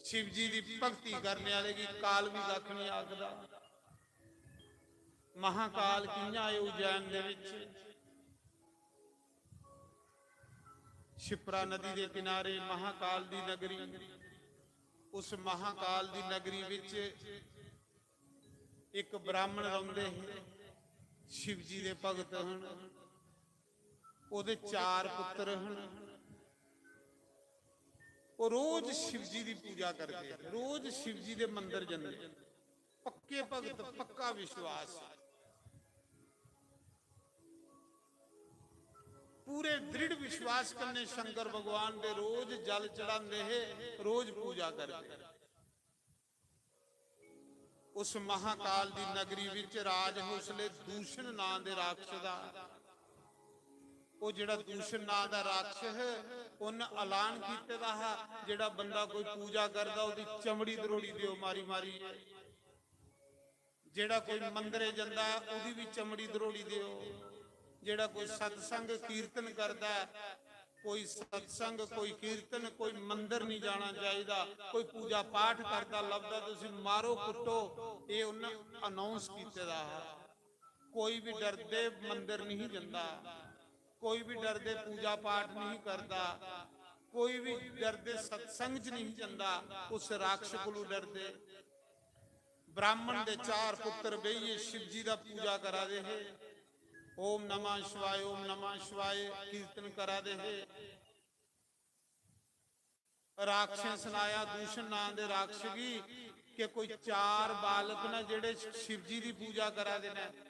शिव जी दी भक्ति करने वाले की काल भी कख नहीं आखदा। महाकाल कियां आए उज्जैन दे विच? शिप्रा नदी दे किनारे महाकाल दी नगरी। उस महाकाल दी नगरी विच एक ब्राह्मण रौंदे हे, शिव जी दे भगत हन। ओदे चार पुत्र हन। वो रोज शिव जी दी पूजा करदे, रोज शिव जी दे मंदर जंदे। पक्के भगत, पक्का विश्वास, पूरे दृढ़ विश्वास कन्ने शंकर भगवान दे रोज जल चढ़ांदे हे, रोज पूजा करदे। उस महाकाल दी नगरी विच राज हे उसले दूषण नां दे राक्षस दा। वो जेड़ा दूषण नां दा राक्षस है, उन ऐलान कीते दा हा, जेड़ा बंदा कोई पूजा करदा, ओदी चमड़ी दरोड़ी दियो मारी मारी। जेड़ा कोई मंदरे जंदा है, ओदी भी चमड़ी दरोड़ी दियो। जेड़ा कोई सत्संग कीर्तन करदा है, कोई सत्संग, कोई कीर्तन, कोई मंदर नहीं जाना चाहिदा, कोई पूजा पाठ करदा लभदा, तुसी मारो कुट्टो, ये उन्हें अनाउंस कीते दा हा। कोई भी डरदे मंदर नहीं जंदा, कोई भी डरदे पूजा पाठ नहीं करदा, कोई भी डरदे सत्संग च नहीं जंदा, उस राक्षस कोलू डरदे। ब्राह्मण दे चार पुत्र बेहिये शिव जी दा पूजा करा दे हे। ओम नमः शिवाय, ओम नमः शिवाय कीर्तन करा दे हे। राक्षसें सनाया, दूषण नां दे राक्षस गी, कि कोई चार बालक न जेड़े शिव जी दी पूजा करा दे न।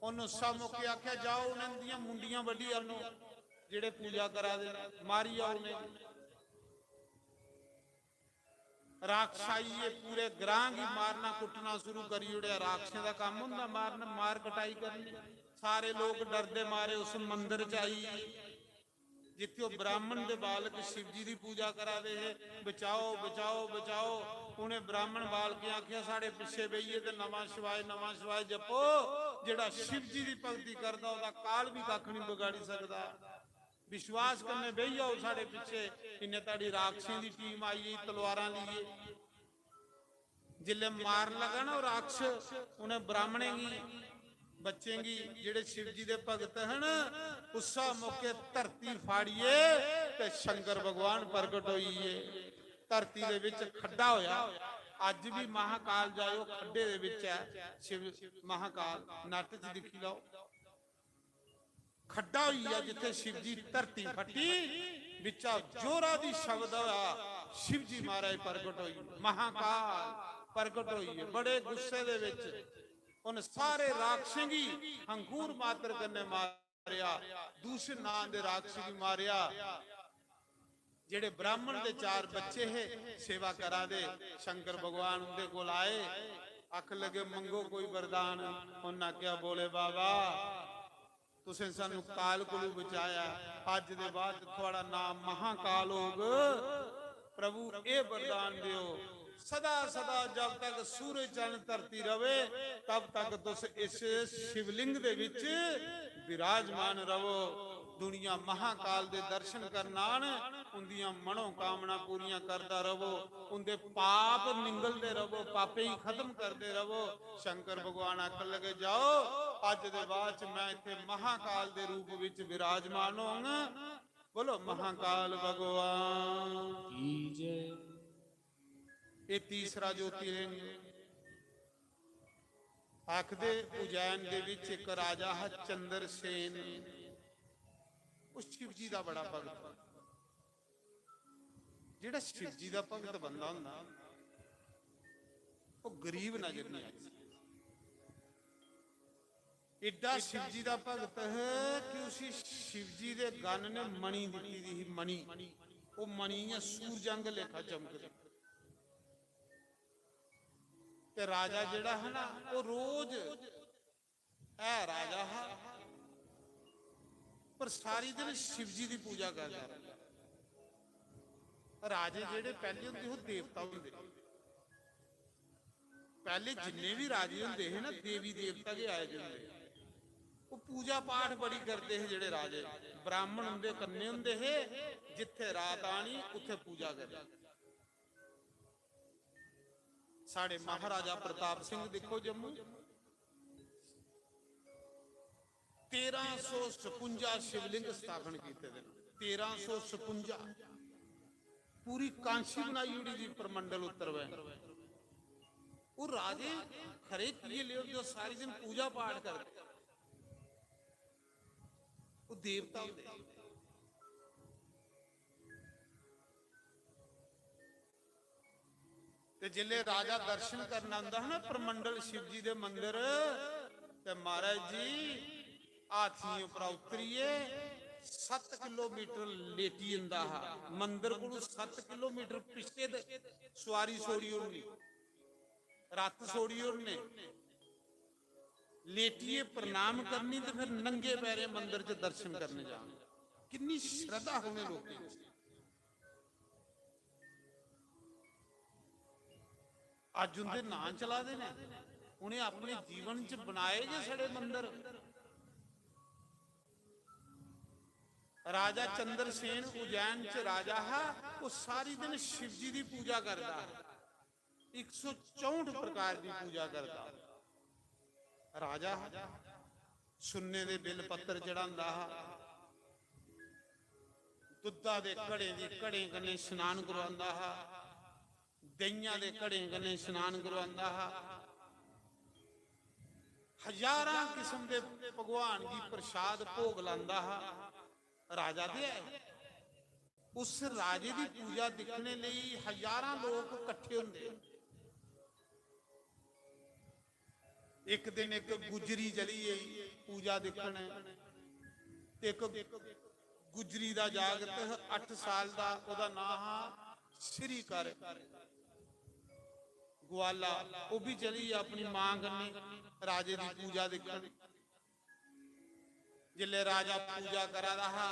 उन्हें उस्सा मौके आख्या, "जाओ, उन्हें दियां मुंडियां वड्ढी आनो, जेड़े पूजा करा दे न, मारी आओ उन्हें।" राक्षस आइयै पूरे ग्रां गी मारना कुट्टना शुरू करी ओड़ेआ। राक्षसें दा कम्म होंदा मारना, मार कटाई करनी। सारे लोग डरदे मारे उस मंदर च आई, जित्थै ओह् ब्राह्मण दे बालक शिव जी दी पूजा करा दे हे, "बचाओ, बचाओ, बचाओ।" उ'नें ब्राह्मण बालकें आखेआ, "साढ़े पिच्छे बेहियै ते नमः शिवाय, नमः शिवाय जपो।" जेह्ड़ा शिव जी दी भक्ति करदा, ओह्दा काल बी कक्ख निं बगाड़ी सकदा। विश्वास कन्नै बेही जाओ साढ़े पिच्छे। इन्ने धोड़ी राक्षसें दी टीम आई गेई तलवारां लेइयै। जिसलै मारन लगा ना ओह् राक्षस, उ'नें ब्राह्मणें गी, बच्चें गी, जेह्ड़े शिव जी दे भगत हन, उस्सा मौके धरती फाड़ियै ते शंकर भगवान प्रगट होई गे। धरती दे विच खड्डा होया। अज्ज भी महाकाल जाओ, खड्डे दे विच ऐ शिव महाकाल, नट च दिक्खी लैओ। खड्डा होई गेआ जित्थे शिव जी, धरती फटी, बिच्चा जोरा दी शब्द होया, शिव जी महाराज प्रगट होई, महाकाल प्रगट होई गे। बड़े गुस्से दे विच उन सारे राक्षसें गी हंगूर मात्र कन्ने मारेया, दूषण नां दे राक्षस गी मारेया। जेड़े ब्राह्मण दे चार बच्चे हे, सेवा करा दे, शंकर भगवान उंदे कोल आए, आखन लगे, "मंगो कोई वरदान।" उन्हें आख्या, "भोले बाबा, तुसें सानू काल कोलू बचाया, अज दे बाद थुआड़ा नाम महाकाल होग। प्रभु, ए वरदान दियो।" सदा सदा जब तक सूरज चंद धरती रवे, तब तक तुस इस शिवलिंग दे विच विराजमान रवो। दुनिया महाकाल दे दर्शन करन आन, उंदियां मनोकामना पूरियां करदा रवो, उंदे पाप निंगलदे रवो, पापें गी खत्म करदे रवो। शंकर भगवान आखन लगे, "जाओ, अज्ज दे बाद च मैं इत्थे महाकाल दे रूप विच विराजमान होंग।" बोलो, महाकाल भगवान की जय। ये तीसरा ज्योतिर्लिंग। आखदे, उज्जैन दे विच इक राजा हा चंद्रसेन, उस शिव जी दा बड़ा भगत। जेड़ा शिव जी दा भगत बंदा होंदा, वो गरीब नजर नहीं आता। एड्डा शिव जी दा भगत है कि उसी शिव जी दे गन ने मणि दित्ती दी ही, मणि। वो मणि इ'यां सूरज आंगर लेखा चमकदी। ते राजा जेड़ा है ना, वो रोज, है राजा हा, पर सारी दिन शिव जी दी पूजा करदा रहा। राजे जेड़े पैह्ले होंदे, ओह् देवता होंदे। पैह्ले जिन्ने बी राजे होंदे हे ना, देवी देवता गै आए दे होंदे। ओह् पूजा पाठ बड़ी करदे हे जेड़े राजे। ब्राह्मण उंदे कन्नै होंदे हे, जित्थे रात आनी, उत्थे पूजा करनी। साढ़े महाराजा प्रताप सिंह दिक्खो, जम्मू तेरां सौ छपुंजा शिवलिंग स्थापन कीते दे न। तेरां सौ छपुंजा, पूरी कांशी बनाई ओड़ी दी परमंडल उत्तर वै। वो राजे खरे किए ले होंदे, सारी दिन पूजा पाठ करदे, वो देवता होंदे। ते जिसले राजा दर्शन करन आंदा हा ना परमंडल शिव जी दे मंदिर, ते महाराज जी हाथियें उप्परा उतरियै सत्त किलोमीटर लेटी जंदा हा। मंदिर कोलू सत्त किलोमीटर पिछे ते सुआरी छोड़ी ओड़नी, रथ छोड़ी ओड़ने, लेटियै प्रणाम करनी ते फिर नंगे पैरें मंदिर च दर्शन करने जाना। किन्नी श्रद्धा होने लोकें च। अज्ज उंदे नां चला दे ने, उ'नें अपने जीवन च बनाए गै छड़े मंदर। राजा चंद्रसेन उज्जैन च राजा हा, वो सारी दिन शिव जी दी पूजा करदा हा, एक सौ चौंठ प्रकार दी पूजा करदा राजा हा। सुन्ने दे बिल पत्तर चढ़ांदा हा, दुद्धा दे घड़े दी घड़ें कन्नै स्नान करवांदा हा, देहियां दे घड़ें कन्नै स्नान करवांदा हा, हजारां किस्म दे भगवान गी प्रसाद भोग लांदा हा। राजा ते है, उस राजे दी पूजा दिक्खने लेई हजारां लोक कट्ठे होंदे। एक दिन एक गुजरी चली गेई पूजा दिक्खन, ते एक गुजरी दा जागत अट्ठ साल दा, ओह्दा नांऽ हा श्रीकर ग्वाला। ओह् बी चली गेआ अपनी मां कन्नै राजे दी पूजा दिक्खन। जिसलै राजा पूजा करा दा हा,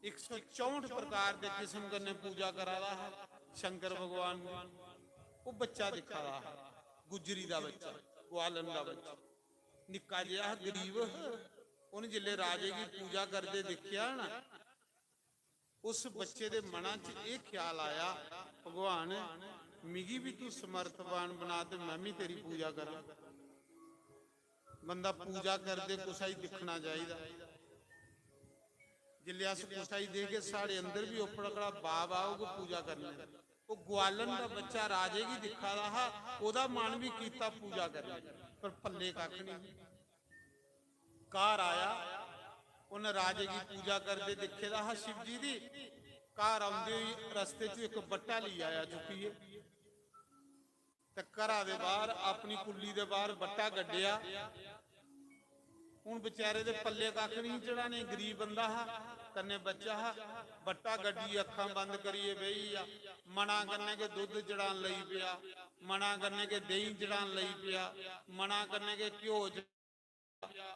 एक सौ चौंठ प्रकार दे किस्म कन्नै पूजा करा दा हा शंकर भगवान दी। ओह् बच्चा दिक्खा दा हा, गुजरी दा बच्चा, ग्वालन दा बच्चा, निक्का जेहा हा, गरीब हा। उ'न्न जिसलै राजे गी पूजा करदे दिक्खेआ ना, उस बच्चे दे मना च एह् ख्याल आया, "भगवान, मिगी बी तू समर्थवान बना ते मैं बी तेरी पूजा करां।" बंदा पूजा करदे कुसै गी दिक्खना चाहिदा। जिसलै अस कुसै गी दिखगे, साढ़े अंदर बी ओपड़कड़ा भाव औग पूजा करने दा। ओह् ग्वालन दा बच्चा राजे गी दिक्खा दा हा, ओह्दा मन बी कीता पूजा करने दा, पर पल्ले कक्ख नहीं। घर आया, उन्नै राजे गी पूजा करदे दिक्खे दा हा शिव जी दी। घर औंदे होई रस्ते च इक बट्टा लेई आया चुक्कियै, ते घरा दे बाहर, अपनी कुल्ली दे बाहर बट्टा गड्डेआ। हून बेचारे दे पल्ले कक्ख नहीं चढ़ाने, गरीब बंदा हा, कन्नै बच्चा हा। बट्टा गड्डियै अक्खां बंद करियै बेही गेआ। मना कन्नै गै दुद्ध चढ़ान लगी पेआ, मना कन्नै गै देहीं चढ़ान लगी पेआ, मना कन्नै गै घ्यो च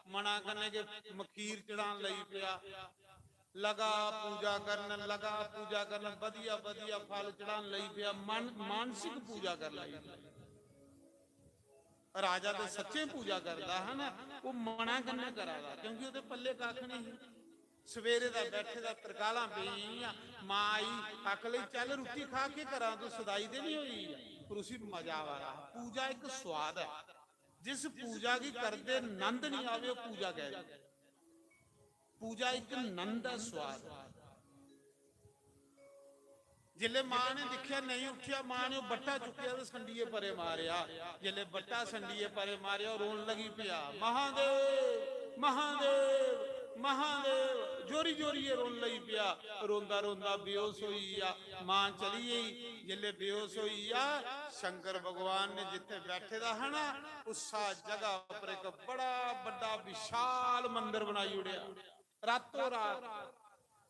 मना कन्नै गै मखीर चढ़ान लगी पेआ। लगा पूजा करन, लगा पूजा करन, बधिया बधिया फल चढ़ान लगी पेआ, मन मानसिक पूजा करन लगी पेआ। राजा ते सच्चें पूजा करदा हा ना, ओह् मना कन्नै करा दा, क्योंकि ओह्दे पल्ले कक्ख नहीं। सवेरे दा बैठे दा, तरकालां पेई गेइयां, मां आई, आखन लगी, "चल रुट्टी खा, केह् करां तूं, सदाई ते नहीं होई?" पर उसी मजा आवा दा हा। पूजा इक स्वाद ऐ, जिस पूजा गी करदे नंद नहीं आवे, ओह् पूजा कैह्दी? पूजा इक नंद ऐ, स्वाद। जिसलै मां ने दिक्खेआ नेईं उट्ठेआ, मां ने ओह् बट्टा चुक्केआ ते संडियै परे मारेआ। जिसलै बट्टा संडियै परे मारेआ, ओह् रोन लगी पेआ, "महादेव, महादेव, महादेव," जोरी जोरियै रोन लगी पेआ। रोंदा रोंदा बेहोश होई गेआ। मां चली गेई। जिसलै बेहोश होई गेआ, शंकर भगवान ने जित्थै बैठे दा हा ना, उस्सा जगह पर इक बड़ा बड्डा विशाल मंदर बनाई ओड़ेआ। रातों रात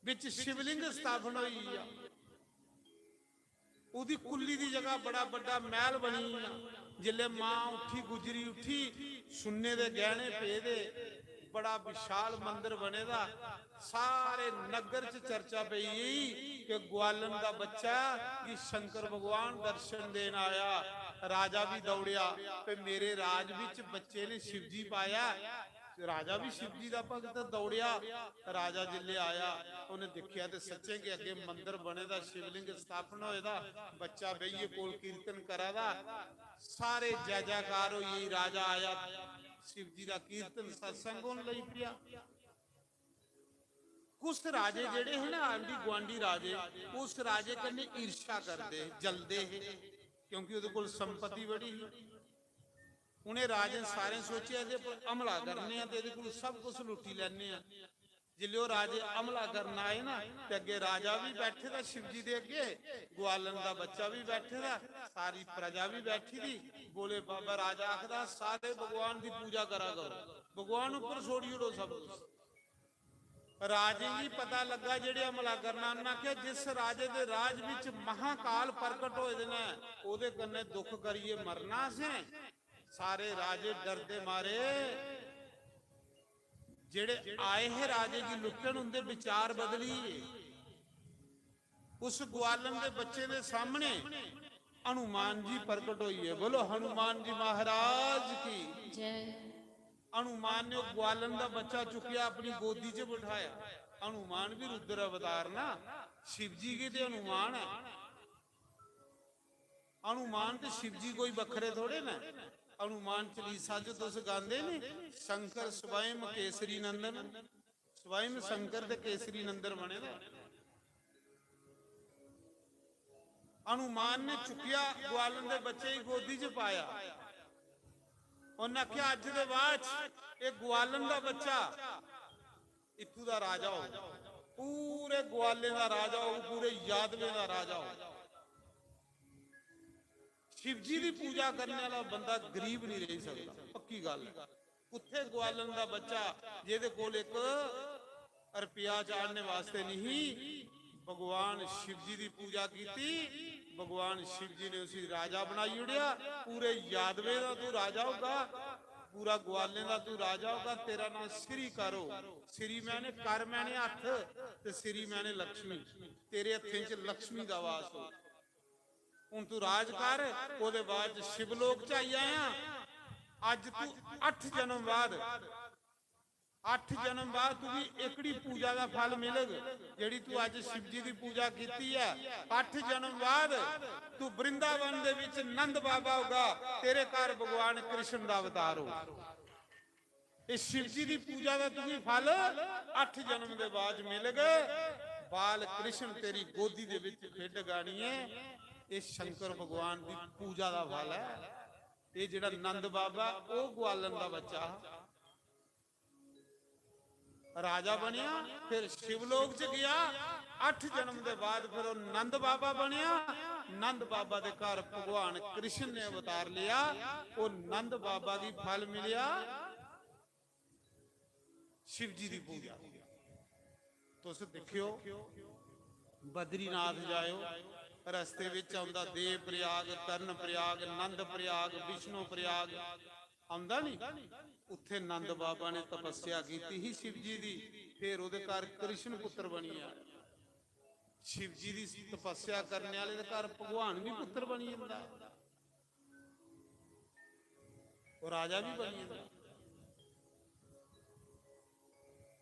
बिच शिवलिंग स्थापन होई गेआ। ओह्दी कुल्ली दी जगह बड़ा बड्डा मैह्ल बनी गेआ। जिसलै मां उट्ठी, गुजरी उट्ठी, सुन्ने दे गैह्ने पेदे, बड़ा विशाल मंदर बने दा। सारे नग्गर च चर्चा पेई गेई कि ग्वालन दा बच्चा गी शंकर भगवान दर्शन देन आया। राजा बी दौड़ेआ, "ते मेरे राज बिच बच्चे ने शिवजी पाया।" राजा बी शिवजी दा भगत, दौड़ेआ। राजा जिसलै आया, उन्हें दिक्खेआ ते सच्चें गै अग्गें मंदर बने दा, शिवलिंग स्थापन होए दा, बच्चा बेहियै कोल कीर्तन करा दा। सारे जय जयकार होई गेई, राजा आया, शिवजी दा कीर्तन सत्संग होन लगी पेआ। कुछ राजे जेह्ड़े हे ना, आंढी गुआंढी राजे, उस राजे कन्नै ईर्ष्या करदे हे, जलदे हे, क्योंकि ओह्दे कोल संपत्ति बड़ी ही। उ'नें राजें सारें सोचेआ, "एह्दे पर हमला करने आं ते एह्दे कोल सब कुछ लुट्टी लैने आं।" जिसलै ओह् राजे हमला करन आए ना, ते अग्गें राजा बी बैठे दा शिवजी दे अग्गें, ग्वालन दा बच्चा बी बैठे दा, सारी प्रजा बी बैठी दी। बोले बाबा, राजा आखदा, "सारे भगवान दी पूजा करा करो, भगवान उप्पर छोड़ी ओड़ो सब कुछ।" राजें गी पता लग्गा जेह्ड़े हमला करना, उन्नै आखेआ, "जिस राजे दे राज बिच महाकाल प्रकट होए दे न, ओह्दे कन्नै दुख करियै मरना असें।" सारे राजे डरदे मारे, जेह्ड़े आए हे राजे गी लुट्टन, उं'दे विचार बदली गे। उस ग्वालन दे बच्चे दे सामने हनुमान जी प्रकट होई गे। बोलो हनुमान जी महाराज की। जय। हनुमान ने ओह् ग्वालन दा बच्चा चुक्केआ, अपनी गोदी च बठाया। हनुमान भी रुद्र अवतार ना, शिव जी गी ते हनुमान ऐ। हनुमान ते शिव जी कोई बक्खरे थोड़े न। हनुमान चालीसा च तुस गांदे नी, शंकर स्वयं केसरी नंदन, स्वयं शंकर ते केसरी नंदन बने दा। हनुमान ने चुक्केआ, ग्वालन दे बच्चे गी गोदी च पाया। उन्नै आखेआ, "अज्ज दे बाद च एह् ग्वालन दा बच्चा इत्थू दा राजा होग, पूरे ग्वालें दा राजा होग, पूरे यादवें दा राजा होग।" शिव जी दी पूजा करने वाला बंदा गरीब नहीं रेही सकदा, पक्की गल्ल ऐ। कुत्थै ग्वालन दा बच्चा जेह्दे कोल इक रपेआ चाढ़ने वास्ते नहीं, भगवान शिव जी दी पूजा कीती, भगवान शिव जी ने उसी राजा बनाई ओड़ेआ। पूरे यादवें दा तू राजा होगा, पूरा ग्वालें दा तू राजा होगा। तेरा नाम श्री करो, श्री मैंने कर मैंने हत्थ, ते श्री मैंने लक्ष्मी। तेरे हत्थें च लक्ष्मी दा वास हो। हून तू राज कर, ओह्दे बाद च शिवलोक च आई जायां। अज्ज तू अट्ठ जन्म बाद, अट्ठ जन्म बाद तुगी एकड़ी पूजा दा फल मिलग, जेह्ड़ी तू अज्ज शिव जी दी पूजा कीती ऐ। अट्ठ जन्म बाद तू वृंदावन दे विच नंद बाबा होगा, तेरे घर भगवान कृष्ण दा अवतार होगा। इस शिव जी दी पूजा दा तुगी फल अट्ठ जन्म दे बाद मिलग। बाल कृष्ण तेरी गोदी दे विच खेड गानी है। एह् शंकर भगवान दी पूजा दा फल ऐ। एह् जेह्ड़ा नंद बाबा, ओह् ग्वालन दा बच्चा हा, राजा बनेआ, फिर शिवलोक च गेआ। अट्ठ जन्म दे बाद फिर ओह् नंद बाबा बनेआ। नंद बाबा दे घर भगवान कृष्ण ने अवतार लेआ। ओह् नंद बाबा गी फल मिलेआ शिव जी दी पूजा। तुस दिक्खेओ, बद्रीनाथ जाएओ, रस्ते बिच औंदा देव प्रयाग, कर्ण प्रयाग, नंद प्रयाग, विष्णु प्रयाग औंदा नी। उत्थे नंद बाबा ने तपस्या कीती ही शिव जी दी। फिर ओह्दे घर कृष्ण पुत्र बनी गेआ। शिव जी दी तपस्या करने आह्ले दे घर भगवान बी पुत्र बनी जंदा, ओह् राजा बी बनी जंदा।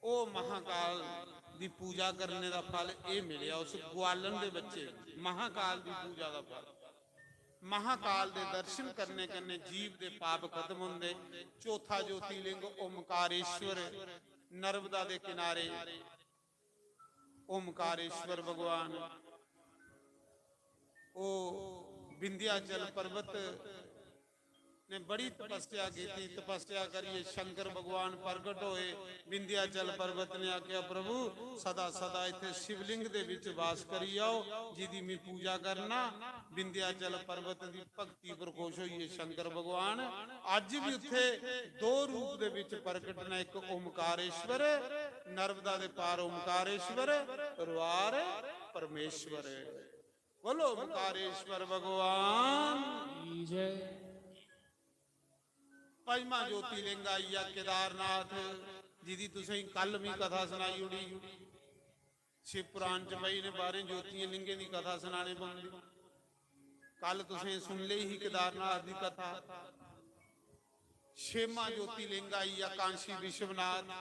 ओह् महाकाल दी पूजा करने दा फल एह् मिलेआ उस ग्वालन दे बच्चे गी, महाकाल दी पूजा दा फल। महाकाल दे दर्शन करने कन्नै जीव दे पाप खत्म होंदे। चौथा ज्योतिलिंग ओमकारेश्वर, नर्मदा दे किनारे ओमकारेश्वर भगवान, ओह् विंध्याचल पर्वत ने बड़ी तपस्या कीती। तपस्या करियै शंकर भगवान प्रगट होए। विंध्याचल पर्वत ने आखेआ, "प्रभु, सदा सदा इत्थै शिवलिंग दे बिच वास करी जाओ, जिदी मैं पूजा करना।" विंध्याचल पर्वत दी भक्ति पर खुश होइयै शंकर भगवान अज्ज भी उत्थे दो रूप दे विच प्रकट न, एक ओमकारेश्वर, नर्मदा दे पार ओमकारेश्वर, रुआर परमेश्वर। बोलो ओमकारेश्वर भगवान की जय। पंजमा ज्योतिलिंग आई गेआ केदारनाथ, जिदी तुसें कल भी कथा सनाई ओड़ी। शिव पुराण च भाई इ'नें बाह्रें ज्योतियें लिंगें दी कथा सनाने पौंदी। कल तुसें सुन लेई ही केदारनाथ दी कथा। छेमा ज्योतिलिंग आई गेआ कांशी विश्वनाथ।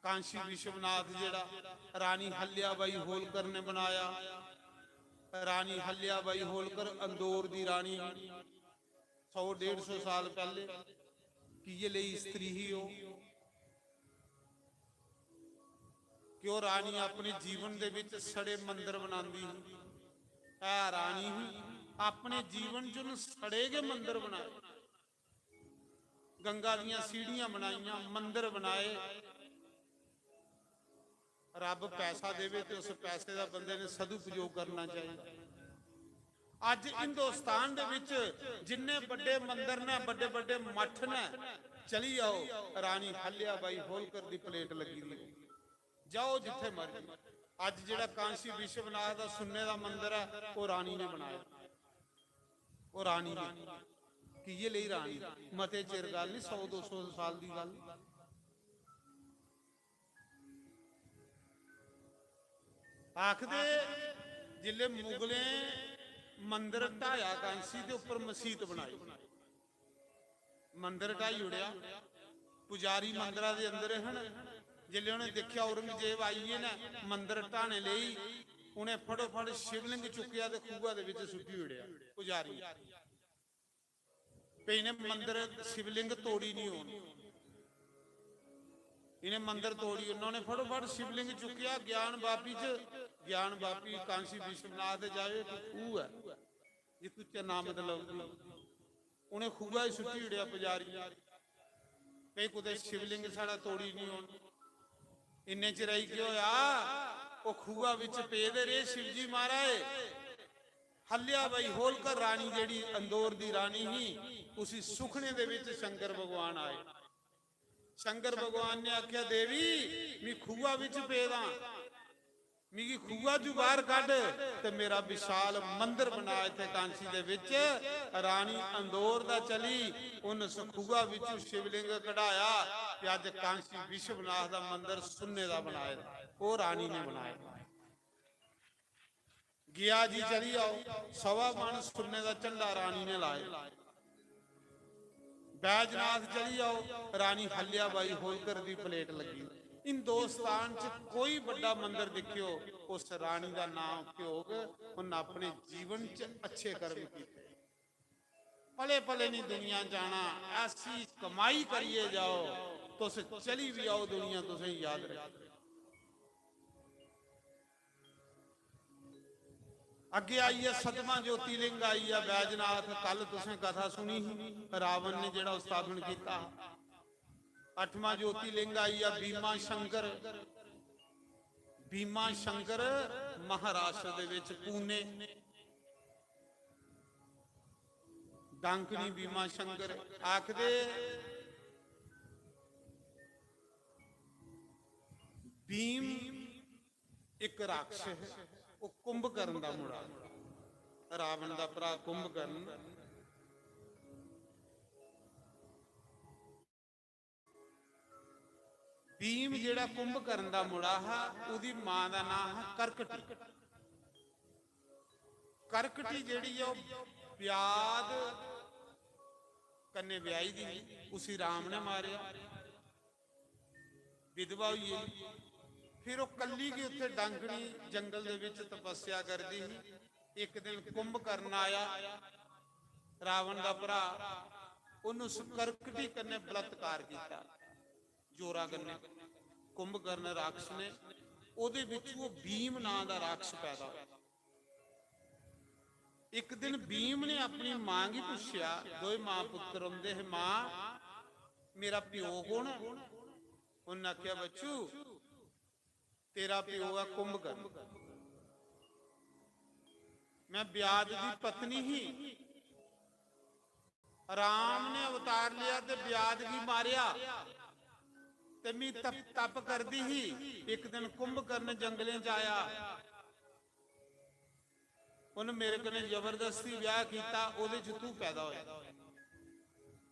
कांशी विश्वनाथ जेह्ड़ा रानी हल्याबाई होलकर ने बनाया। रानी हल्याबाई होलकर अंदौर दी रानी, सौ डेढ़ सौ साल पैह्ले, कि इ'यै लेई स्त्री ही ओह्, कि ओह् रानी अपने जीवन दे बिच सड़े मंदर बनांदी ही। ऐ रानी ही, अपने जीवन च उन्न सड़े गै मंदर बनाए। गंगा दियां सीढ़ियां बनाइयां, मंदर बनाए। रब पैसा देवे ते उस पैसे दा बंदे ने सदुपयोग करना चाहिए। अज्ज हिंदुस्तान दे विच जिन्ने बड्डे मंदर ने, बड्डे बड्डे मठ ने, चली जाओ, रानी हल्याबाई होलकर दी प्लेट लगी दी। जाओ जिथे मर्जी। अज्ज जेड़ा कांशी विश्वनाथ दा सुन्ने दा मंदर है, वो रानी ने बनाया। वो रानी ने, कि ये लेई रानी, मते चिर गल नहीं, सौ दो सौ साल दी गल। आखदे जिसले मुगलें मंदर ढाया कांसी दे उप्पर मसीत बनाई, मंदर ढाई ओड़ेआ। पुजारी मंदरा दे अंदर हन, जिसले उन्हें देखा औरंगजेब आई गे न मंदर ढाने लेई, उन्हें फटोफट शिवलिंग चुक्केआ ते खूहा दे विच सुट्टी ओड़ेआ पुजारी। भई इ'नें मंदर शिवलिंग तोड़ी नहीं होन। इ'नें मंदर तोड़ी, उन्होंने फटोफट शिवलिंग चुक्केआ ज्ञान वापी च। ज्ञान वापी कांशी विश्वनाथ जाए, इक खूह है जित्थू चनामत लभदी। उ'नें खूहा च सुट्टी ओड़ेआ पुजारी, भई कुतै शिवलिंग साढ़ा तोड़ी नहीं होन। इन्ने चिर आई केह् होया, ओह् खूहा बिच पेदे रेह् शिवजी महाराज। हल्या बाई होलकर रानी जेह्ड़ी अंदौर दी रानी ही, उसी सुखने दे विच शंकर भगवान आए। शंकर भगवान ने आख्या, "देवी, मी खूहा विच पेदा, मिगी खूहा चू बाहर कड्ढ ते मेरा विशाल मंदिर बना इत्थे कांसी दे विच।" रानी अंदौर दा चली, उन उस खूहा विचू शिवलिंग कढाया ते अज्ज कांसी विश्वनाथ दा मंदिर सुन्ने दा बनाए दा, ओह् रानी ने बनाए दा। गया जी चली आओ, सवा मन सुन्ने दा झंडा रानी ने लाए। बैजनाथ चली आओ, रानी हल्याबाई होलकर दी प्लेट लगी। हिंदुस्तान च कोई बड्डा मंदिर दिक्खेओ, उस रानी दा नाम उत्थे होग, उन्न अपने जीवन च अच्छे कर्म कीते। पले पले नहीं दुनिया जाना, ऐसी कमाई करिए जाओ, तुस चली भी आओ, दुनिया तुसें याद रखे। अगे आई गेआ सतवां ज्योतिलिंग, आई गेआ बैजनाथ। कल तुसें कथा सुनी ही, रावण ने जेड़ा स्थापन किया। अठवां ज्योतिलिंग आई गेआ भीमा शंकर। भीमा शंकर महाराष्ट्र दे विच पुणे, डांकनी भीमा शंकर आखदे। भीम एक राक्षस है, वो कुंभकर्ण दा मुंडा, रावण दा भरा कुंभकर्ण। भीम जेह्ड़ा कुंभकर्ण दा मुड़ा हा, ओह्दी मां दा नांऽ हा करकटी। करकटी जेह्ड़ी ऐ, ओह् ब्याध कन्नै ब्याही दी ही, उसी राम ने मारेआ, विधवा होई गेई। फिर ओह् कल्ली गै उत्थै डांगनी जंगल दे बिच तपस्या करदी ही। इक दिन कुंभकर्ण आया, रावण दा भ्राऽ, उन्नै उस करकटी कन्नै बलात्कार कीता, जोरा कन्नै। कुंभकर्ण राक्षस ने, ओह्दे बिच ओह् भीम नांऽ दा राक्षस पैदा होया। इक दिन भीम ने अपनी मां गी पुच्छेआ, दोए मां पुत्तर होंदे हे, "मां, मेरा प्यो कौन ऐ?" उन्नै आखेआ, "बच्चू, तेरा प्यो ऐ कुंभकर्ण। मैं ब्याध दी पत्नी ही, राम ने अवतार लेआ ते ब्याध गी मारेआ, ते मी तप, तप करदी ही। इक दिन कुंभकर्ण जंगलें च आया, उन्न मेरे कन्नै जबरदस्ती ब्याह कीता, ओह्दे च तू पैदा होया।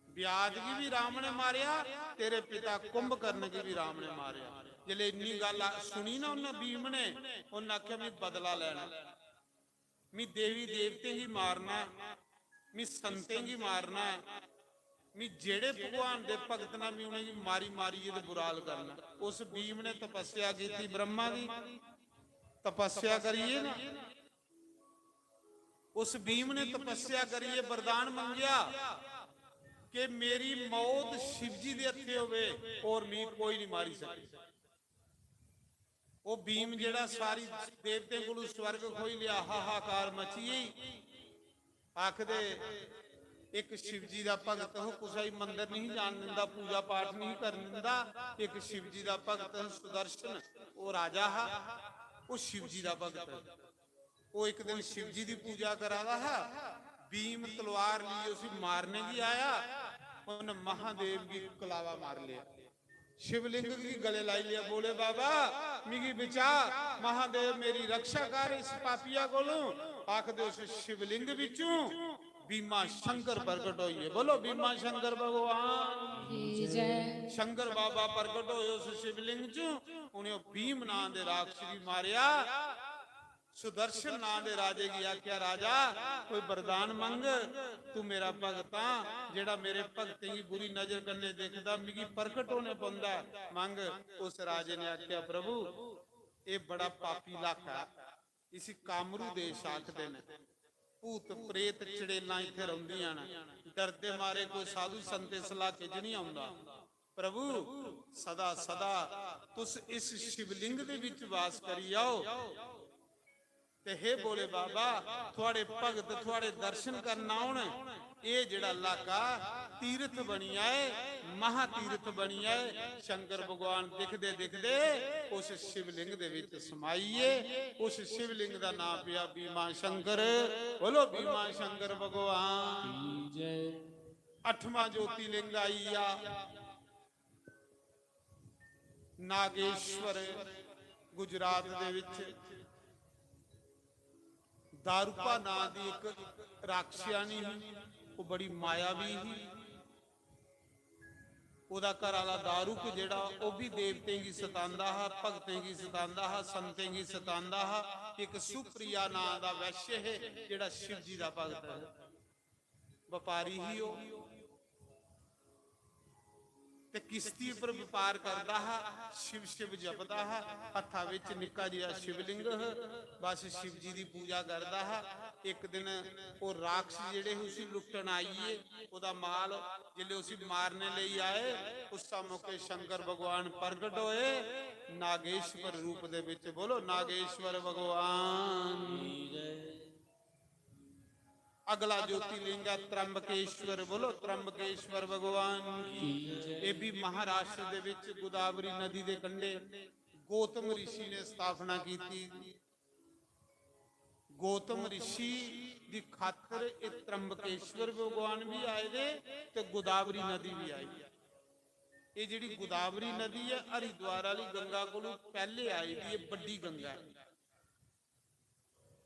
ब्याध गी भी राम ने मारेआ, तेरे पिता कुंभकर्ण गी भी राम ने मारेआ।" जिसलै इन्नी गल्ल आ-, सुनी ना उन्नै भीम ने, उन्नै आखेआ, "मैं बदला लैना, मैं देवी देवतें गी मारना ऐ, मैं संतें गी मारना ऐ, मैं जेह्ड़े भगवान दे भगत न, मैं उ'नेंगी मारी मारियै ते बुरा हाल करना।" उस भीम ने तपस्या कीती, ब्रह्मा दी तपस्या करियै ना, उस भीम ने तपस्या करियै वरदान मंगेआ कि मेरी मौत शिव जी दे हत्थे होवे और मी कोई नहीं मारी सके। ओह् भीम जेह्ड़ा सारी देवतें कोलू स्वर्ग खोई लेआ, हाहाकार मची गेई। आखदे, इक शिव जी दा भगत हो, कुसै गी मंदर नहीं जान दिंदा, पूजा पाठ नहीं करन दिंदा। इक शिव जी दा भगत सुदर्शन, ओह् राजा हा, ओह् शिव जी दा भगत। ओह् इक दिन शिव जी दी पूजा करा दा हा, भीम तलवार लेइयै उसी मारने गी आया, उन्न महादेव गी कलावा मार लेआ, शिवलिंग गी गले लाई लेआ, "बोले बाबा, मिगी बचा, महादेव मेरी रक्षा कर इस पापिया कोलों।" आखदे उस शिवलिंग बिचों भीमा शंकर प्रगट होइए। बोलो, भीमा शंकर भगवान की जय। शंकर बाबा प्रगट होए उस शिवलिंग चों, उन्हें भीम नां दे राक्षस गी मारेआ। सुदर्शन नां दे राजे गी आख्या, "राजा, कोई वरदान मंग, तू मेरा भगत हां, जेड़ा मेरे भगतें गी बुरी नजर कन्नै दिखदा, मिगी प्रकट होने पौंदा ऐ, मंग।" उस राजे ने आख्या, "प्रभु, एह् बड़ा पापी इलाका ऐ, इसी कामरू देश आखदे न, भूत प्रेत चड़ेलां इत्थै रौंह्दियां न, डरदे मारे कोई साधु संत इस इलाके च नहीं औंदा।" प्रभु, सदा सदा तुस इस शिवलिंग दे विच वास करी आओ। ते हे भोले बाबा, थुआड़े भगत थुआड़े दर्शन करन औन। एह् जेह्ड़ा इलाका तीर्थ बनी जाए, महातीर्थ बनी जाए। शंकर भगवान दिखदे दिखदे उस शिवलिंग दे विच समाई गे। उस शिवलिंग दा नाम पेआ भीमा शंकर। बोलो, भीमा शंकर भगवान की जय। अठवां ज्योतिर्लिंग आई गेआ नागेश्वर, गुजरात दे विच दारूका नां दी इक राक्षसानी ही, ओह् बड़ी मायावी ही। ओह्दा घर आह्ला दारूक जेह्ड़ा, ओह् भी देवतें गी सतांदा हा, भगतें गी सतांदा हा, संतें गी सतांदा हा। इक सुप्रिया नां दा वैश्य हे, जेह्ड़ा शिव जी दा भगत हा। बपारी ही ओह्, ते किश्ती पर बपार करदा हा, शिव शिव जपदा हा। हत्था विच निक्का जेहा शिवलिंग हा, बस शिव जी दी पूजा करदा हा। इक दिन ओह् राक्षस जेह्ड़े हे, उसी लुट्टन आई गे। ओह्दा माल जिसलै उसी मारने लेई आए, उस मौके शंकर भगवान प्रगट होए नागेश्वर रूप दे विच। बोलो, नागेश्वर भगवान की जय। अगला ज्योतिर्लिंग है त्रंबकेश्वर। बोलो, त्रंबकेश्वर भगवान की। ये भी महाराष्ट्र दे विच गोदावरी नदी दे कंढे गौतम ऋषि ने स्थापना की थी। गौतम ऋषि दी खातर ये त्रंबकेश्वर भगवान भी आए दे ते गोदावरी नदी भी आई। ये जेड़ी गोदावरी नदी है, हरिद्वार वाली गंगा कोलों पहले आई दी, ये बड़ी गंगा है।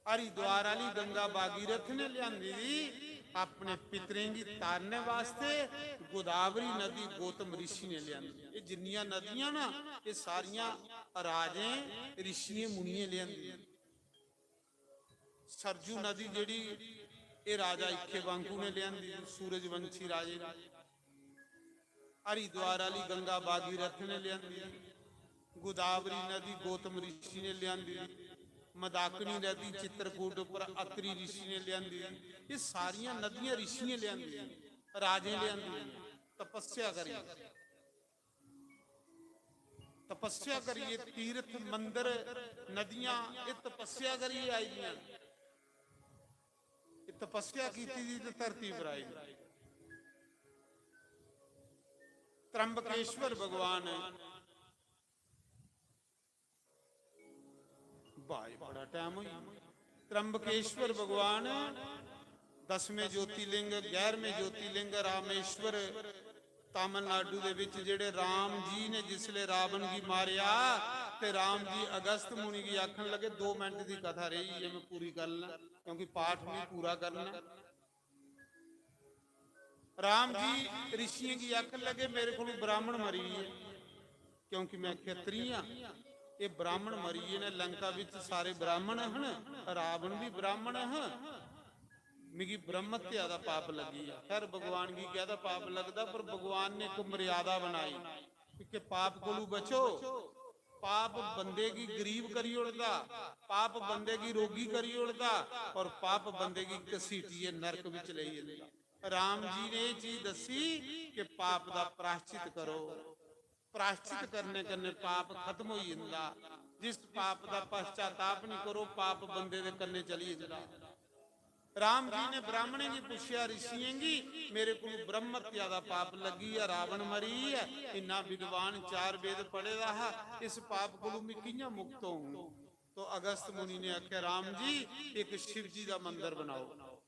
हरिद्वार आली गंगा भागीरथ ने लियांदी दी, अपने पितरें गी तारने वास्ते गोदावरी नदी गौतम ऋषि ने लेआंदी। एह् जिन्नियां नदियां ना, एह् सारियां राजें, ऋषियें, मुनियें लेआंदी। सरजू नदी जेह्ड़ी, एह् राजा इक्खेवांगु ने लेआंदी, सूरजवंशी राजे ने। हरिद्वार आह्ली गंगा भागीरथ ने लेआंदी, गोदावरी नदी गौतम ऋषि ने लेआंदी, मंदाकिनी नदी चित्रकूट उप्पर अत्रि ऋषि ने लेआंदी। एह् सारियां नदियां ऋषियें लेआंदी, राजें लेआंदी, तपस्या करियै। तपस्या करियै तीर्थ, मंदर, नदियां, एह् तपस्या करियै आई दियां न। एह् तपस्या कीती दी ते धरती पर आई दी। त्र्यंबकेश्वर भगवान, भाई, बड़ा टाइम होई गेआ। त्र्यंबकेश्वर भगवान दसवें ज्योतिर्लिंग, ग्यारहवें ज्योतिर्लिंग रामेश्वर, तमिलनाडु दे विच जेह्ड़े राम जी ने जिसले रावण गी मारेआ ते राम जी अगस्त मुनि गी आखन लगे, "दो मिनट दी कथा रेही ऐ, मैं पूरी कर लां, क्योंकि पाठ भी पूरा करना।" राम जी ऋषियें गी आखन लगे, "मेरे कोल ब्राह्मण मरी गे, क्योंकि मैं क्षत्री हां, एह् ब्राह्मण मरी गे न। लंका विच सारे ब्राह्मण हन, रावण भी ब्राह्मण हा, मिगी ब्रह्म हत्या दा पाप लग्गी गेआ।" खैर, भगवान गी कैह्दा पाप लगदा, पर भगवान ने इक मर्यादा बनाई कि पाप कोलू बचो। पाप बंदे गी गरीब करी ओड़दा, पाप बंदे गी रोगी करी ओड़दा, और पाप बंदे गी घसीटियै नरक विच लेई जंदा। राम जी ने एह् चीज दस्सी कि पाप दा प्रायश्चित करो, प्रायश्चित करने कन्नै पाप खत्म होई जंदा। जिस पाप दा पश्चाताप नहीं करो, पाप बंदे दे कन्नै चली जंदा। राम जी ने ब्राह्मणें गी पुच्छेआ, ऋषियें गी, "मेरे को ब्रह्म हत्या दा पाप लग्गी ऐ, रावण मरी ऐ, इन्ना विद्वान, चार वेद पढ़े दा हा, इस पाप कोलू मैं कि'यां मुक्त होऊं?" तो अगस्त मुनि ने आख्या, "राम जी, एक शिव जी दा मंदर बनाओ।"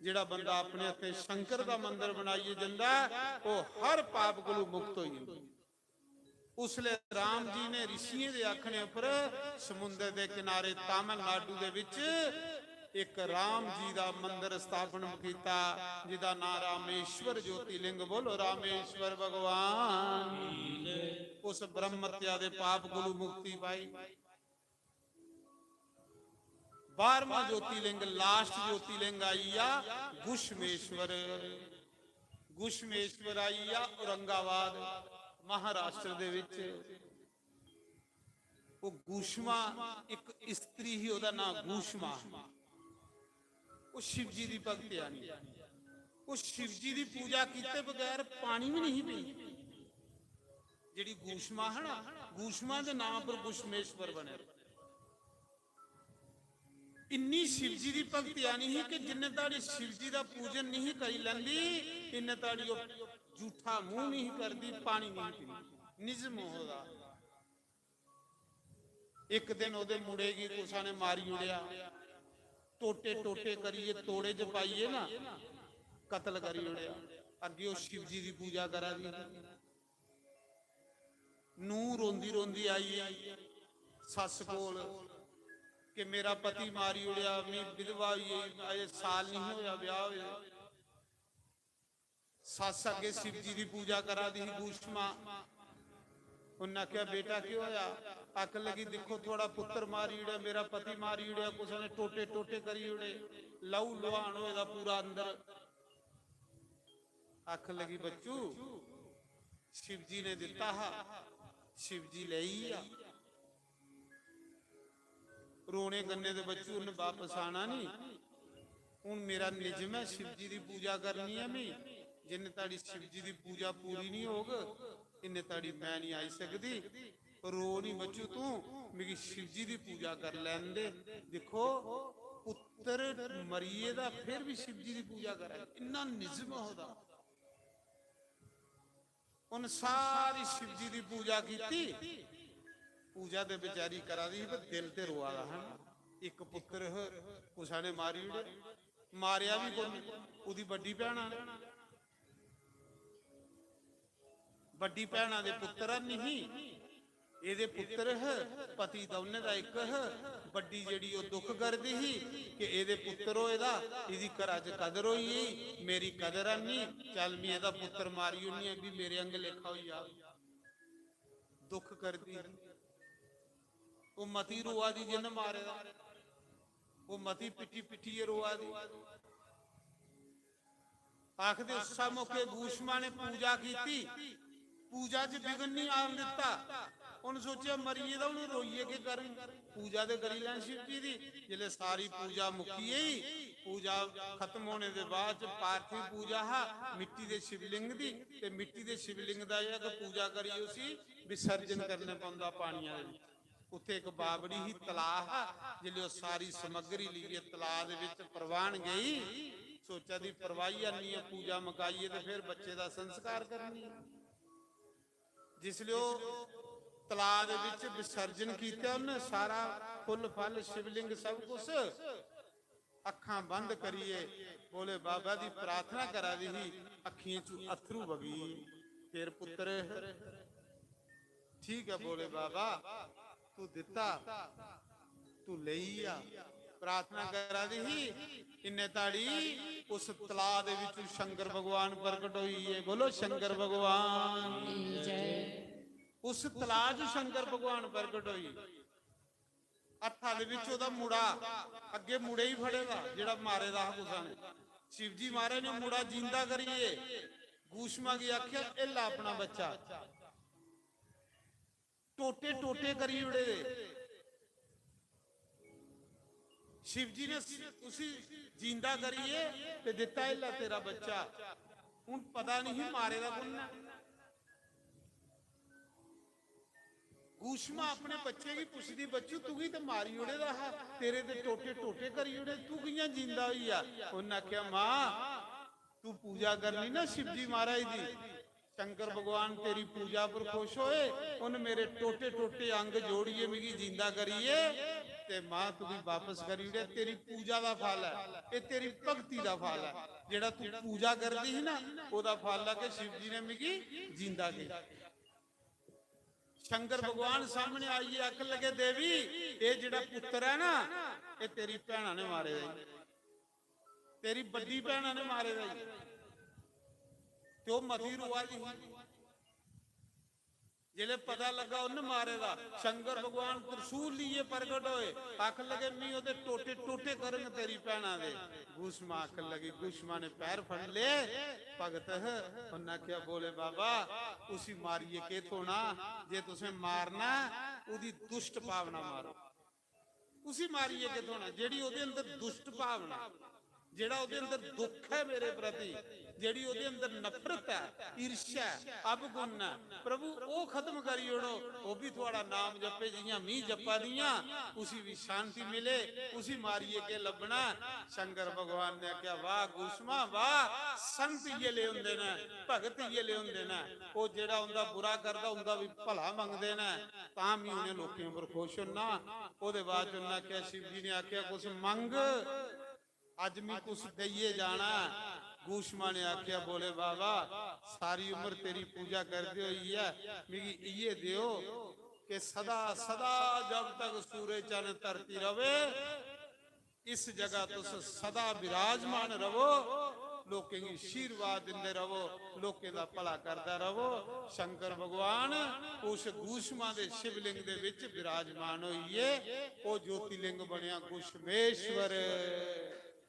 जेड़ा बंदा अपने हत्थें शंकर दा मंदर बनाइयै जंदा ऐ, ओह हर पाप कोलू मुक्त होई जंदा। उसले राम जी ने ऋषियें दे आखने पर समुंदर दे किनारे तमिलनाडु दे विच एक राम जी दा मंदर स्थापन किया, जिदा नाम रामेश्वर ज्योतिर्लिंग। बोलो रामेश्वर भगवान। उस ब्रह्म हत्या दे पाप कोलू मुक्ति पाई। बारहवां ज्योतिर्लिंग, लास्ट ज्योतिर्लिंग आई गया घुश्मेश्वर। घुश्मेश्वर आई गया औरंगाबाद, महाराष्ट्र दे विच। वो घुश्मा, एक स्त्री ही, ओदा नाम घुश्मा। वो शिव जी दी भक्तियानी। वो शिव जी दी पूजा कीते बगैर पानी भी नहीं पींदी। जेड़ी घुश्मा है ना, घुश्मा दे नाम पर घुश्मेश्वर बने। इन्नी शिव जी दी भक्तियानी ही कि जिन्ने ताड़ी शिव जी दा पूजन नहीं करी लेंदी, इन्ने ताड़ी ओह जूठा मुंह नहीं करदी, पानी नहीं पींदी। निज मोह दा। एक दिन ओदे मुड़े गी कुसा ने मारी ओड़ेआ, टोटे टोटे करियै तोड़े च पाइयै ना कत्ल करी ओड़ेआ। अग्गें ओह शिव जी दी पूजा करा दी। नूंह रोंदी रोंदी आई सस्स कोल कि मेरा पति मारी ओड़ेआ, मी विधवा होई गेई, अजें साल नहीं होया ब्याह होए। सस्स अग्गें शिव जी दी पूजा करा दी ही, घुश्मा। उन्नै आखेआ, "बेटा, केह् होया?" आखन लगी, "दिक्खो, थुआढ़ा पुत्तर मारी ओड़ेआ, मेरा पति मारी ओड़ेआ, कुसै ने टोटे टोटे करी ओड़े, लहू लुहान होए दा पूरा अंदर।" आखन लगी, "बच्चू, शिव जी ने दित्ता हा, शिव जी लेई गेआ।" रोने कन्नै ते बच्चू उन्न बापस आना नहीं। हून मेरा निजम ऐ, शिव जी दी पूजा करनी ऐ मी। जिन्ने ताड़ी शिव जी दी पूजा पूरी नहीं होग, इन्ने ताड़ी मैं नहीं आई सकदी। रो नहीं बच्चू तू, मिगी शिव जी दी पूजा कर लैन दे। दिक्खो, पुत्तर मरिये दा फिर भी शिव जी दी पूजा करै, इन्ना निजम ओहदा। उन सारी शिव जी दी पूजा कीती। पूजा ते बेचारी करा दी ही, पर दिल ते रोआ दा हा ना। इक पुत्तर ह, कुसै ने मारी ओड़ेआ, मारेआ बी कु'न? ओह्दी बड्डी भैना ने। बड्डी भैना दे पुत्तर हन ही, एह्दे पुत्तर ह, पति दौनें दा इक ह। बड्डी जेह्ड़ी ओह् दुख करदी ही कि एह्दे पुत्तर होए दा, एह्दी घरा च कदर होई गेई, मेरी कदर हैनी, चल, में एह्दा पुत्तर मारी ओड़नी आं, एह् बी मेरे आंह्गर लेखा होई जाग। दुख करदी ही। ओह् मती रोआ दी जिन्न मारे दा, ओह् मती पिट्टी पिट्टियै रोआ दी। आखदे, उस्सै मौके भूष्मा ने पूजा कीती, पूजा च विघ्न निं आन दित्ता। उन्न सोचेआ, मरी गेदा, हून रोइयै केह् करङ? पूजा ते करी लैन शिव जी दी। जिसलै सारी पूजा मुक्की गेई, पूजा खत्म होने दे बाद च पार्थिव पूजा हा, मिट्टी दे शिवलिंग दी, ते मिट्टी दे शिवलिंग दा एह् ऐ कि पूजा करियै उसी विसर्जन करना पौंदा पानिया दे बिच। उत्थे इक बावड़ी ही, तलाऽ हा। जिसलै ओह् सारी समग्री लेइयै तलाऽ दे बिच परवान गई, सोचा दी, परवाही आनी ऐ, पूजा मकाइयै ते फिर बच्चे दा संस्कार करनी ऐ। जिसलै ओह् तलाऽ दे बिच विसर्जन कीता, उन्नै सारा फुल्ल फल, शिवलिंग, सब कुछ अक्खां बंद करियै भोले बाबा दी प्रार्थना करा दी ही, अक्खियें चू अत्थरू बगी। फिर पुत्तर, ठीक ऐ भोले बाबा, तू दित्ता, तू लेई आ। प्रार्थना करा दी ही, इन्ने ताड़ी उस तलाऽ दे विच शंकर भगवान प्रकट होई गे। बोलो शंकर भगवान की जय। उस तलाऽ च शंकर भगवान प्रकट होई। हत्था दे विच ओह्दा मुड़ा, अग्गे मुड़े ही फड़े दा, जेह्ड़ा मारे दा हा कुसा ने। शिव जी महाराज ने मुड़ा जींदा करियै घूष्मा गी आखेआ, "एह् लै अपना बच्चा।" टोटे टोटे करी ओड़े दे। शिव जी ने उसी जींदा करियै ते दित्ता, "एह् लै तेरा बच्चा।" हून पता नहीं मारे दा कु'न ऐ। घूष्मा अपने बच्चे गी पुछदी, "बच्चू, तुगी ते मारी ओड़े दा हा, तेरे ते टोटे टोटे करी ओड़े, तू कि'यां जींदा होई गेआ?" उन्नै आखेआ, "मां, तू पूजा करनी ना शिवजी महाराज दी, शंकर भगवान तेरी पूजा पर खुश होए, उन मेरे टोटे टोटे अंग जोड़ियै मिगी जींदा करियै ते मां तुगी वापस करी ओड़ेआ। तेरी पूजा दा फल ऐ, एह् तेरी भक्ति दा फल ऐ। जेह्ड़ा तू पूजा करदी ही ना, ओह्दा फल ऐ कि शिवजी ने मिगी जींदा कीता।" शंकर भगवान सामने आइयै आखन लगे, "देवी, एह् जेह्ड़ा पुत्तर ऐ ना, एह् तेरी भैणा ने मारे दा ई, तेरी बड्डी भैणा ने मारे दा ई।" ते ओह् मती रोआ दी ही। जिसलै पता लग्गा उन्न मारे दा, शंकर भगवान त्रिशूल लेइयै प्रगट होए, आखन लगे, "मी ओह्दे टोटे टोटे करङ तेरी भैणा दे।" घूष्मा आखन लगी, घूष्मा ने पैर फड़ ले, भगत, उन्नै आखेआ, "भोले बाबा, उसी मारियै केह् थ्होना? जे तुसें मारना, ओह्दी दुष्ट भावना मारो।" उसी मारियै केह् थ्होना? जेह्ड़ी ओह्दे अंदर दुष्ट भावना, जेह्ड़ा ओह्दे अंदर दुख ऐ मेरे प्रति, जेह्ड़ी ओह्दे अंदर नफरत ऐ, ईर्ष्या ऐ, अवगुण ऐ, प्रभु, ओह् खत्म करी ओड़ो। ओह् बी थुआड़ा नाम जपे जि'यां मी जप्पा दियां, उसी बी शांति मिले। उसी मारियै केह् लब्भना? शंकर भगवान ने आखेआ, "वाह घूष्मा, वाह, संत इ'यै ले होंदे न, भगत इ'यै ले होंदे न। ओह् जेह्ड़ा उं'दा बुरा करदा, उं'दा बी भला मंगदे न, तां बी उ'नें लोकें पर खुश होना।" ओह्दे बाद च उन्नै आखेआ, शिव जी ने आखेआ, "कुछ मंग, अज्ज मी कुछ देइयै जाना ऐ।" घूष्मा ने आखेआ, "भोले बाबा, सारी उम्र तेरी पूजा करदे होई ऐ, मिगी इ'यै देओ कि सदा, सदा जब तक सूरज चन्न धरती रवे, इस जगह तुस सदा विराजमान रवो, लोकें गी आशीर्वाद दिंदे रवो, लोकें दा भला करदा रवो।" शंकर भगवान उस घूष्मा दे शिवलिंग दे विच विराजमान होइए, ओह् ज्योतिलिंग बनेआ घुष्मेश्वर।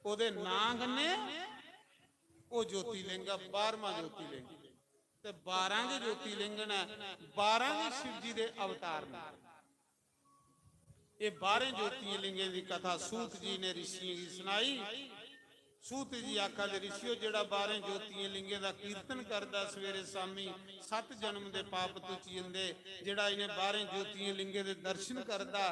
ओह्दे नां कन्नै ओह् ज्योतिलिंग ऐ, बारहवां ज्योतिलिंग। ते बारां गै ज्योतिलिंग न, बारां गै शिव जी दे अवतार न। एह् बारें ज्योतिलिंगें दी कथा सूत जी ने ऋषियें गी सनाई। सूत जी आखा दे, "ऋषियो, जेह्ड़ा बारें ज्योतिलिंगें दा कीर्तन करदा सवेरे शामी, सत्त जन्म दे पाप तुची जंदे। जेह्ड़ा इ'नें बारें ज्योतिलिंगें दे दर्शन करदा,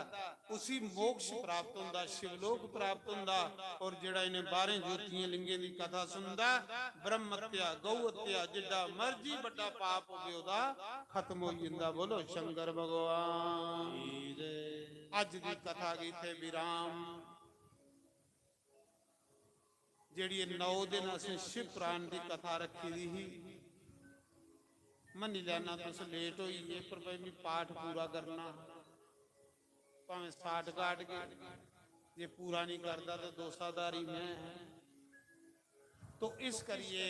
उसी मोक्ष प्राप्त होंदा, शिवलोक प्राप्त होंदा। और जेह्ड़ा इ'नें बारें ज्योतिलिंगें दी कथा सुनदा, ब्रह्म हत्या, गौ हत्या, जिड्डा मर्जी बड्डा पाप होवे, ओह्दा खत्म होई जंदा।" बोलो शंकर भगवान। अज्ज दी कथा गी इत्थै विराम। जेह्ड़ी एह् नौ दिन असें शिव पुराण दी कथा रक्खी दी ही, मन्नी लैना तुस लेट होई गे, पर भाई, मी पाठ पूरा करना, भावें साठ काट गै, जे पूरा नहीं करदा, ते दोसाधारी मैं। तो इस करिए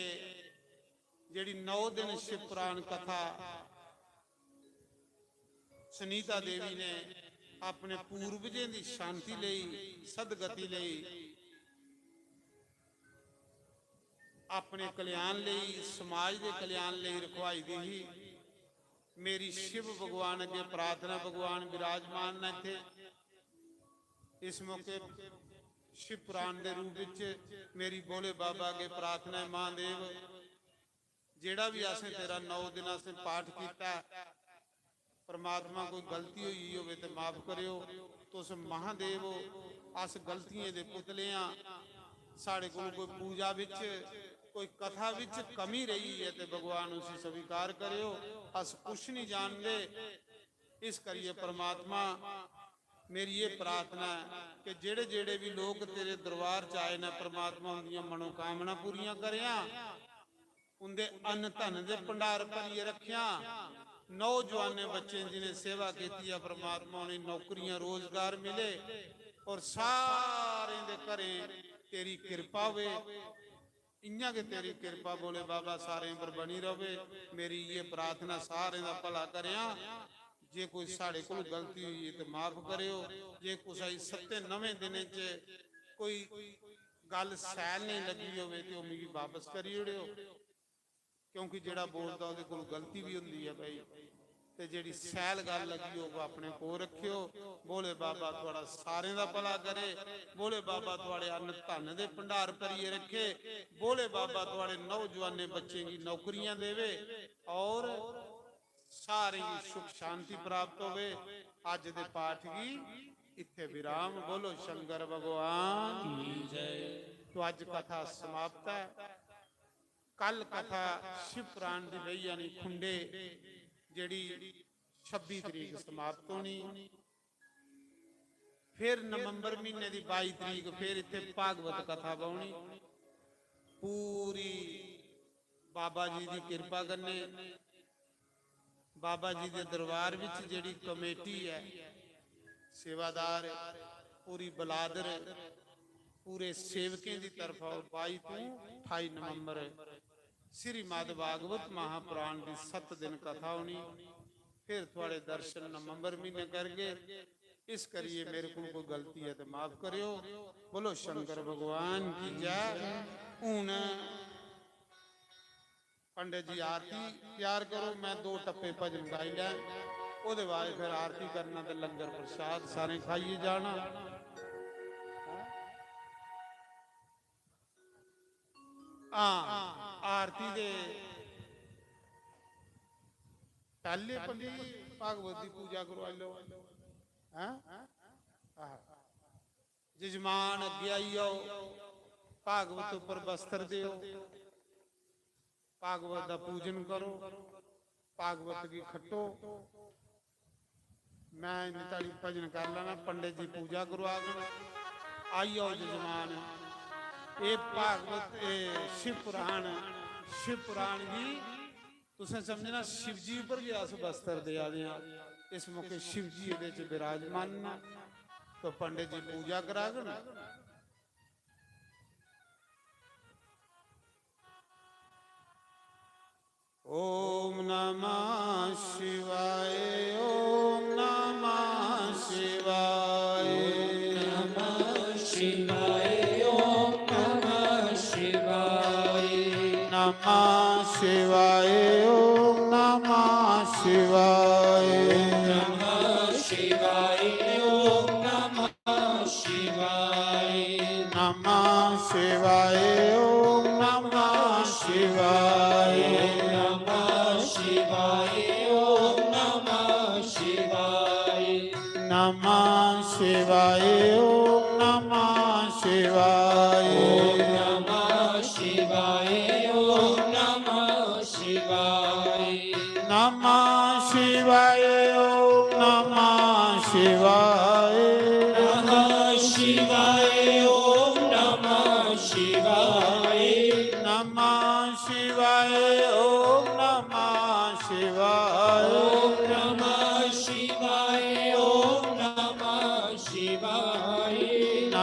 जेह्ड़ी नौ दिन शिव पुराण कथा सुनीता देवी ने अपने पूर्वजें दी शांति लेई, सदगति लेई, अपने कल्याण लेई, समाज दे कल्याण लेई रखवाई दी ही। मेरी शिव भगवान अग्गे प्रार्थना, भगवान विराजमान न इत्थे। इस मौके शिव पुराण दे रूप विच मेरी भोले बाबा अग्गे प्रार्थना ऐ, महादेव, जेह्ड़ा भी असें तेरा नौ दिन असें पाठ कीता ऐ, परमात्मा कोई गलती होई गेई होवे ते माफ करेओ। तुस महादेव ओ, अस गलतियें दे पुतले आं। साढ़े कोल कोई पूजा विच, कोई कथा विच कमी रेही ऐ ते भगवान उसी स्वीकार करेओ। अस कुछ नहीं जानदे, इस करिए परमात्मा मेरी ये प्रार्थना ऐ कि जेह्ड़े जेह्ड़े भी लोक तेरे दरबार च आए न, परमात्मा उंदियां मनोकामना पूरियां करेआं, उंदे अन्न धन दे भंडार भरियै रखेआं। नौजवानें बच्चें जिनें सेवा कीती ऐ, परमात्मा उनें नौकरियां, रोजगार मिले और सारें दे घरें तेरी किरपा होवे। इयां गै तेरी किरपा भोले बाबा सारें पर बनी रवे। मेरी ये प्रार्थना, सारें दा भला करेआं। जे कोई साढ़े कोल गलती होई है ते माफ करेओ। जे कुसै गी सत्तें नवें दिनें च कोई गल्ल सैल नहीं लगी होवे ते ओह् मिगी वापस करी ओड़ेओ, क्योंकि जेह्ड़ा बोलदा ओह्दे कोल गलती भी होंदी ऐ भाई। ते जेह्ड़ी सैल गल्ल लगी होग अपने कोल रखेओ। भोले बाबा थुआढ़ा सारें दा भला करे। भोले बाबा थुआढ़े अन्न धन दे भंडार भरियै रखे। भोले बाबा थुआढ़े नौजवानें बच्चें गी नौकरियां देवे और सारें गी सुख शांति प्राप्त होवे। अज्ज दे पाठ गी इत्थे विराम। बोलो शंकर भगवान की जय। तो अज्ज कथा समाप्त है। कल कथा शिव पुराण दी रही जानी खुंडे, जेह्ड़ी छब्बी तरीक समाप्त होनी। फिर नवंबर महीने दी बाई तरीक फिर इत्थे भागवत कथा बौनी। पूरी बाबा जी दी किरपा कन्नै बाबा जी दे दरबार विच जेह्ड़ी कमेटी ऐ, सेवादार, पूरी बलादर, पूरे सेवकें दी तरफा बाई तों ठाई नवंबर श्रीमद् भागवत महापुराण दी सत्त दिन कथा होनी। फिर थुआढ़े दर्शन नवंबर महीने करगे। इस करिए मेरे को कोई गलती है तो माफ करियो। बोलो शंकर भगवान की जय। हून पंडित जी आरती तैयार करो, मैं दो टप्पे भजन गाई लै, ओह्दे बाद फिर आरती करना ते लंगर प्रसाद सारें खाइयै जाना। हाँ, आरती दे पैह्ले पंडित जी भागवत दी पूजा करवाई लो। हैं? आहो। जजमान अग्गें आई जाओ, भागवत उप्पर वस्त्र देओ, भागवत दा पूजन करो, भागवत गी खट्टो। मैं इन्नी धड़ी भजन कर लैना, पंडित जी पूजा करवागन। आई जाओ जजमान, एह् भागवत, एह् शिव पुराण, शिव पुराण गी तुसें समझना शिव जी उप्पर गै अस वस्त्र देआ दे आं। इस मौके शिव जी एह्दे च विराजमान न, तो पंडित जी पूजा करागन। ॐ नमः शिवाय, ॐ नमः शिवाय। नमः शिवाय, ॐ नमः शिवाय। नमः शिवाय, ॐ नमः शिवाय। नमः शिवाय, ॐ नमः शिवाय। नमः शिवाय, ॐ नमः शिवाय। नमः शिवाय, ॐ नमः शिवाय। नमः शिवाय, ॐ नमः शिवाय। नमः शिवाय, ॐ नमः शिवाय। नमः शिवाय, ॐ नमः शिवाय। नमः शिवाय, ॐ नमः शिवाय। नमः शिवाय, ॐ नमः शिवाय।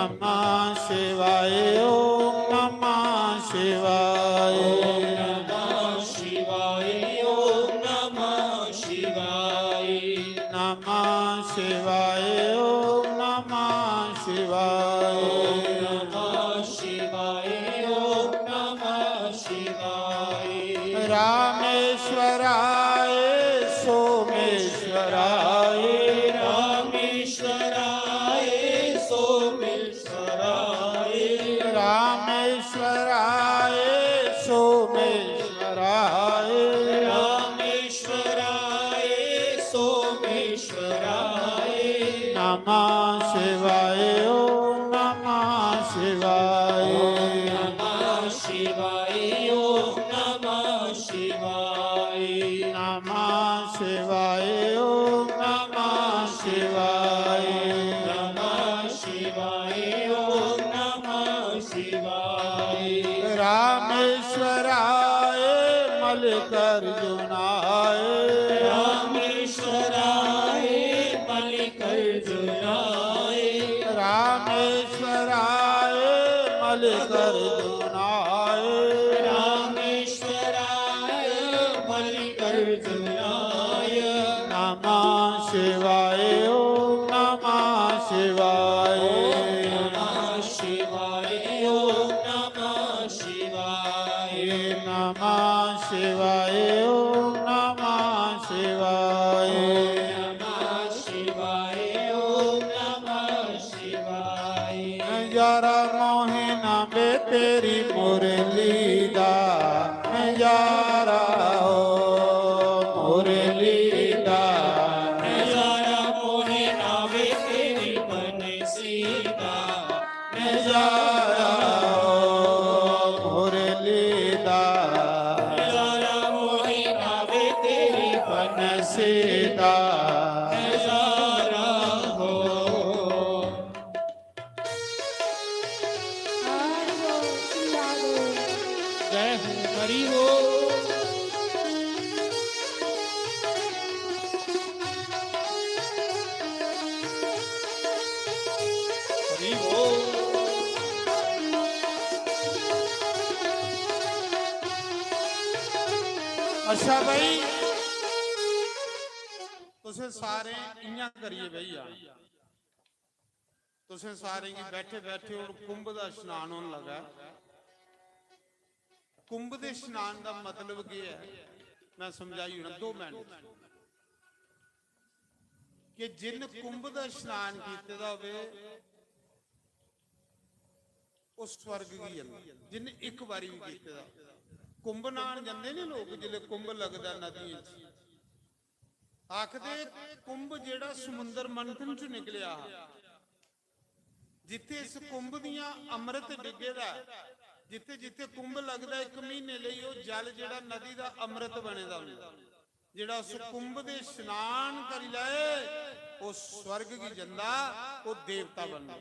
नमः शिवाय, ओम नमः शिवाय। ओम नमः शिवाय, ओम नमः शिवाय। नमः शिवाय, ओम नमः शिवाय। ओम नमः शिवाय, ओम नमः शिवाय। रामेश्वराय सोमेश्वराय। रामेश्वराय सोमेश्वराय। रामेश्वराय सोमेश्वराय। रामेश्वराय सोमेश्वराय। नमः शिवाय, ओम नमः शिवाय। ओम नमः शिवाय, ओम नमः शिवाय। नमः शिवाय, ओम नमः शिवाय। नमः शिवाय, ओम नमः शिवाय। रामेश्वराय मल्लिकार्जुनाय। रामेश्वराय मल्लिकार्जुनाय। रामेश्वराय मल्लिकार्जुनाय। रामेश्वराय मल्लिकार्जुनाय। नमः शिवाय, ओम नमः शिवाय। ओम नमः शिवाय, ओम नमः शिवाय। नमः शिवाय, ओम नमः शिवाय। ओम नमः शिवाय, ओम नमः शिवाय। नजारा मोहे ना वे तेरी मुरली दा, नजारा हो मुरली दा। नजारा मोहे ना वे तेरी बंसी दा, नजारा हो मुरली दा। नजारा मोहे ना वे तेरी बंसी दा। नजारा हो। जय हो, हरि बोल। हरि बोल। अच्छा भाई, तुसें सारें इ'यां करियै बेही जाना। तुसें सारें गी बैठे बैठे हुन कुंभ दा स्नान होन लगा ऐ। कुंभ दे स्नान दा मतलब केह् ऐ, मैं समझाई ओड़ां दो मिनट च। कि जिन्न कुंभ दा स्नान कीते दा होवे, ओह् स्वर्ग गी जंदा, जिन्न इक बारी बी कीते दा। कुंभ न्हान जंदे नी लोक, जिसलै कुंभ लगदा नदियें च, आखदे कुंभ जेह्ड़ा समुंदर मंथन च निकलेआ हा, जित्थै इस कुंभ दियां अमृत डिग्गे दा ऐ, जित्थै जित्थै कुंभ लगदा, इक म्हीने लेई ओह् जल जेह्ड़ा नदी दा अमृत बने दा होंदा, जेह्ड़ा उस कुंभ दे स्नान करी लैए, ओह् स्वर्ग गी जंदा, ओह् देवता बनदा।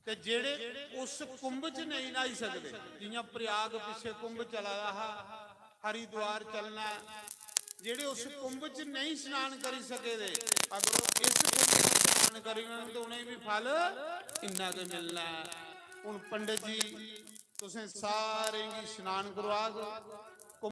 ते जेह्ड़े उस कुंभ च नेईं न्हाई सकदे, जि'यां प्रयाग पिच्छे कुंभ चला दा हा, हरिद्वार चलना ऐ, जेह्ड़े उस कुंभ च नेईं स्नान करी सके दे, अगर ओह् इस कुंभ च स्नान करी लैन ते उ'नेंगी बी फल इन्ना गै मिलना ऐ। हून पंडित जी तुसें सारें गी स्नान करोआग।